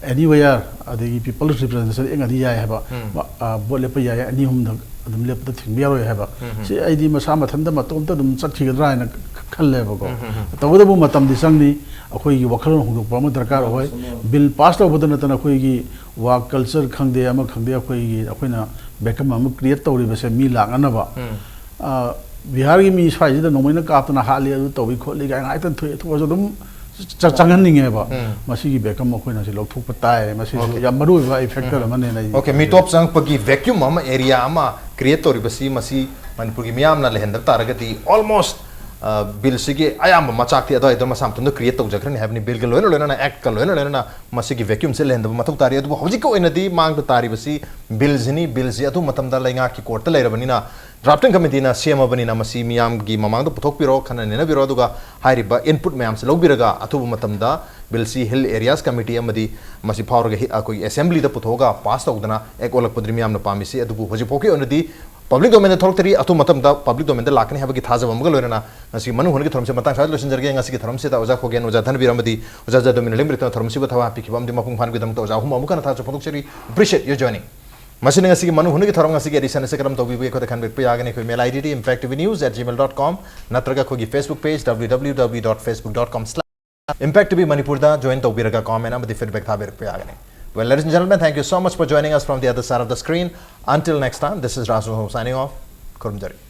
ꯑꯦꯅꯤꯋꯦꯌꯔ ꯑꯗꯒꯤ ꯄꯤꯄꯜꯁ ꯔꯤꯄ꯭ꯔꯖꯦꯟꯇꯦꯁꯟ ꯑꯦꯛꯅꯗꯤ ꯌꯥꯏ ꯍꯥꯏꯕ, ꯎꯝ꯫ ꯃ-, ꯑ, ꯚꯣꯠ ꯂꯦꯞꯄ ꯌꯥꯏ, ꯑꯅꯤ ꯑꯍꯨꯝꯗ ꯑꯗꯨꯝ ꯂꯦꯞꯄꯗ ꯊꯤꯡꯕ ꯌꯥꯔꯣꯏ ꯍꯥꯏꯕ꯫ ꯎꯝ, ꯎꯝ꯫ ꯁꯤ ꯑꯩꯗꯤ ꯃꯁꯥ ꯃꯊꯟꯇ ꯃꯇꯣꯝꯇ ꯑꯗꯨꯝ ꯆꯠꯈꯤꯒꯗ꯭ꯔꯥ ꯍꯥꯏꯅ ꯈ-, ꯈꯜꯂꯦꯕꯀꯣ꯫ ꯎꯝ, ꯎꯝ, ꯎꯝ꯫ ꯇꯧꯕꯇꯕꯨ ꯃꯇꯝꯗꯤ ꯆꯪꯅꯤ, ꯑꯩꯈꯣꯏꯒꯤ ꯋꯥꯈꯜꯂꯣꯟ ꯍꯣꯡꯗꯣꯛꯄ ꯑꯃ ꯗꯔꯀꯥꯔ ꯑꯣꯏ꯫ ꯆꯨꯝꯃꯦ꯫ ꯕꯤꯜ ꯄꯥꯁ ꯇꯧꯕꯗ ꯅꯠꯇꯅ ꯑꯩꯈꯣꯏꯒꯤ ꯋꯥꯛ ꯀꯜꯆꯔ ꯈꯪꯗꯦ, ꯑꯃ ꯈꯪꯗꯦ, ꯑꯩꯈꯣꯏꯒꯤ, ꯑꯩꯈꯣꯏꯅ ꯕꯦꯀꯝ ꯑꯃ ꯀ꯭ꯔꯤꯌꯦꯠ ꯇꯧꯔꯤꯕꯁꯦ ꯃꯤ ꯂꯥꯛꯅꯅꯕ꯫ ꯎꯝ꯫ ꯑ, ꯕꯤꯍꯥꯔꯒꯤ ꯃꯤ ꯁ꯭ꯋꯥꯏꯁꯤꯗ ꯅꯣꯡꯃꯩꯅ ꯀꯥꯞꯇꯅ ꯍꯥꯠꯂꯤ, ꯑꯗꯨ ꯇꯧꯏ ꯈꯣꯠꯂꯤ ꯀꯥꯏꯅ ꯉꯥꯏꯇꯪ ꯊꯣꯛꯑꯦ, ꯊꯣꯛꯑꯁꯨ ꯑꯗꯨꯝ ꯆ-, ꯆꯪꯍꯟꯅꯤꯡꯉꯦꯕ꯫ ꯎꯝ꯫ ꯃꯁꯤꯒꯤ ꯕꯦꯀꯝ ꯑꯩꯈꯣꯏꯅ ꯁꯤ ꯂꯧꯊꯣꯛꯄ ꯇꯥꯏ꯫ ꯃꯁꯤꯁꯨ Okay꯫ ꯌꯥꯝ ꯃꯔꯨ ꯑꯣꯏꯕ ꯑꯩ ꯐꯦꯛꯇꯔ ꯎꯝ꯫ ꯑꯃꯅꯦꯅ ꯑꯩ Okay, ꯈꯜꯂꯤ꯫ ꯃꯤꯇꯣꯞ ꯆꯪꯉꯛꯄꯒꯤ ꯚꯦꯀ꯭ꯌꯨꯝ ꯑꯃ, ꯑꯦꯔꯤꯌꯥ ꯑꯃ ꯀ꯭ꯔꯤꯌꯦꯠ ꯇꯧꯔꯤꯕꯁꯤ, ꯃꯁꯤ ꯃꯅꯤꯄꯨꯔꯒꯤ ꯃꯤꯌꯥꯝꯅ ꯂꯩꯍꯟꯗꯕ ꯇꯥꯔꯒꯗꯤ ꯑꯣꯜꯃꯣꯁ ꯕꯤꯜꯁꯤꯒꯤ ꯑꯌꯥꯝꯕ ꯃꯆꯥꯛꯇꯤ ꯑꯗꯨꯋꯥꯏꯗ ꯃꯁꯥ ꯃꯊꯟꯇ ꯀ꯭ꯔꯤꯌꯦꯠ ꯇꯧꯖꯈ꯭ꯔꯅꯤ ꯍꯥꯏꯕꯅꯤ꯫ ꯕꯤꯜꯒ ꯂꯣꯏꯅ ꯂꯣꯏꯅꯅ, ꯑꯦꯛꯀ ꯂꯣꯏꯅ ꯂꯣꯏꯅꯅ ꯃꯁꯤꯒꯤ ꯚꯦꯀ꯭ꯌꯨꯝꯁꯦ ꯂꯩꯍꯟꯗꯕ ꯃꯊꯧ ꯇꯥꯔꯤ꯫ ꯑꯗꯨꯕꯨ ꯍꯧꯖꯤꯛꯀꯤ ꯑꯣꯏꯅꯗꯤ ꯃꯥꯡꯗ ꯇꯥꯔꯤꯕꯁꯤ ꯕꯤꯜꯁꯤꯅꯤ꯫ ꯕꯤꯜꯁꯤ ꯑꯊꯨꯕ ꯃꯇꯝꯗ ꯂꯩꯉꯥꯛꯀꯤ ꯀꯣꯔꯠꯇ ꯂꯩꯔꯕꯅꯤꯅ, ꯗ꯭ꯔꯥꯐꯇꯤꯡ ꯀꯃꯤꯇꯤꯅ ꯁꯦꯝꯃꯕꯅꯤꯅ ꯃꯁꯤ ꯃꯤꯌꯥꯝꯒꯤ ꯃꯃꯥꯡꯗ ꯄꯨꯊꯣꯛꯄꯤꯔꯣ, ꯈꯟꯅ ꯅꯩꯅꯕꯤꯔꯣ, ꯑꯗꯨꯒ ꯍꯥꯏꯔꯤꯕ ꯏꯟꯄꯨꯠ ꯃꯌꯥꯝꯁꯤ ꯂꯧꯕꯤꯔꯒ ꯑꯊꯨꯕ ꯃꯇꯝꯗ ꯕꯤꯜꯁꯤ ꯍꯤꯜ ꯑꯦꯔꯤꯌꯥꯁ ꯀꯃꯤꯇꯤ ꯑꯃꯗꯤ ꯃꯁꯤ ꯐꯥꯎꯔꯒ ꯍꯤ-, ꯑꯩꯈꯣꯏꯒꯤ ꯑꯦꯁꯦꯝꯕ꯭ꯂꯤꯗ ꯄꯨꯊꯣꯛꯑꯒ ꯄꯥꯁ ꯇꯧꯗꯅ ꯑꯦꯛ ꯑꯣꯜꯂꯛꯄꯗꯨꯅꯤ ꯃꯤꯌꯥꯝꯅ ꯄꯥꯝꯃꯤꯁꯤ꯫ ꯑꯗꯨꯕꯨ ꯍꯧꯖꯤꯛꯐꯥꯎꯒꯤ ꯑꯣꯏꯅꯗꯤ ꯄꯕ꯭ꯂꯤꯛ ꯗꯣꯃꯦꯟꯗ ꯊꯣꯛꯂꯛꯇ꯭ꯔꯤ꯫ ꯑꯊꯨꯕ ꯃꯇꯝꯗ ꯄꯕ꯭ꯂꯤꯛ ꯗꯣꯃꯦꯟꯗ ꯂꯥꯛꯀꯅꯤ ꯍꯥꯏꯕꯒꯤ ꯊꯥꯖꯕ ꯑꯃꯒ ꯂꯣꯏꯅꯅ ꯉꯁꯤ ꯃꯅꯨꯡ ꯍꯨꯠꯅꯒꯤ ꯊꯧꯔꯝꯁꯤ ꯃꯇꯥꯡ ꯁ꯭ꯋꯥꯏꯗ ꯂꯣꯏꯁꯤꯟꯖꯔꯒꯦ꯫ ꯉꯁꯤꯒꯤ ꯊꯧꯔꯝꯁꯤꯗ ꯑꯣꯖꯥ ꯈꯣꯒꯦꯟ, ꯑꯣꯖꯥ ꯙꯅꯕꯤꯔ ꯑꯃꯗꯤ ꯑꯣꯖꯥ ꯖꯗꯨꯃꯤꯅ ꯂꯩꯃꯔꯤꯛꯇꯅ ꯊꯧꯔꯝꯁꯤꯕꯨ ꯊꯋꯥꯏ ꯍꯥꯞꯄꯤꯈꯤꯕ ꯑꯃꯗꯤ ꯃꯄꯨꯡ ꯐꯥꯍꯟꯕꯒꯤꯗꯃꯛꯇ ꯑꯣꯖꯥ ꯑꯍꯨꯝ ꯑꯃꯨꯛ ꯍꯟꯅ ꯊꯥꯒꯠꯆꯕ ꯐꯣꯡꯗꯣꯛꯆꯔꯤ꯫ Appreciate your joining꯫ ꯃꯁꯤꯅ ꯉꯁꯤꯒꯤ ꯃꯅꯨꯡ ꯍꯨꯠꯅꯒꯤ ꯊꯧꯔꯝ ꯉꯁꯤꯒꯤ edition ꯑꯁꯤ ꯀꯔꯝ ꯇꯧꯕꯤꯕꯒꯦ? ꯑꯩꯈꯣꯏꯗ ꯈꯟꯕꯤꯔꯛꯄ ꯌꯥꯒꯅꯤ꯫ ꯑꯩꯈꯣꯏ mail ID D impact T V news at gmail dot com ꯅꯠꯇ꯭ꯔꯒ ꯑꯩꯈꯣꯏꯒꯤ Facebook page W W W dot facebook dot com slash impact T V ꯃꯅꯤꯄꯨꯔꯗ join ꯇꯧꯕꯤꯔꯒ comment ꯑꯃꯗꯤ feedback ꯊꯥꯕꯤꯔꯛꯄ ꯌꯥꯒꯅꯤ꯫ Well, ladies and gentlemen, thank you so much for joining us from the other side of the screen. Until next time, this is Raj Rosal signing off. ꯈꯨꯔꯨꯝꯖꯔꯤ꯫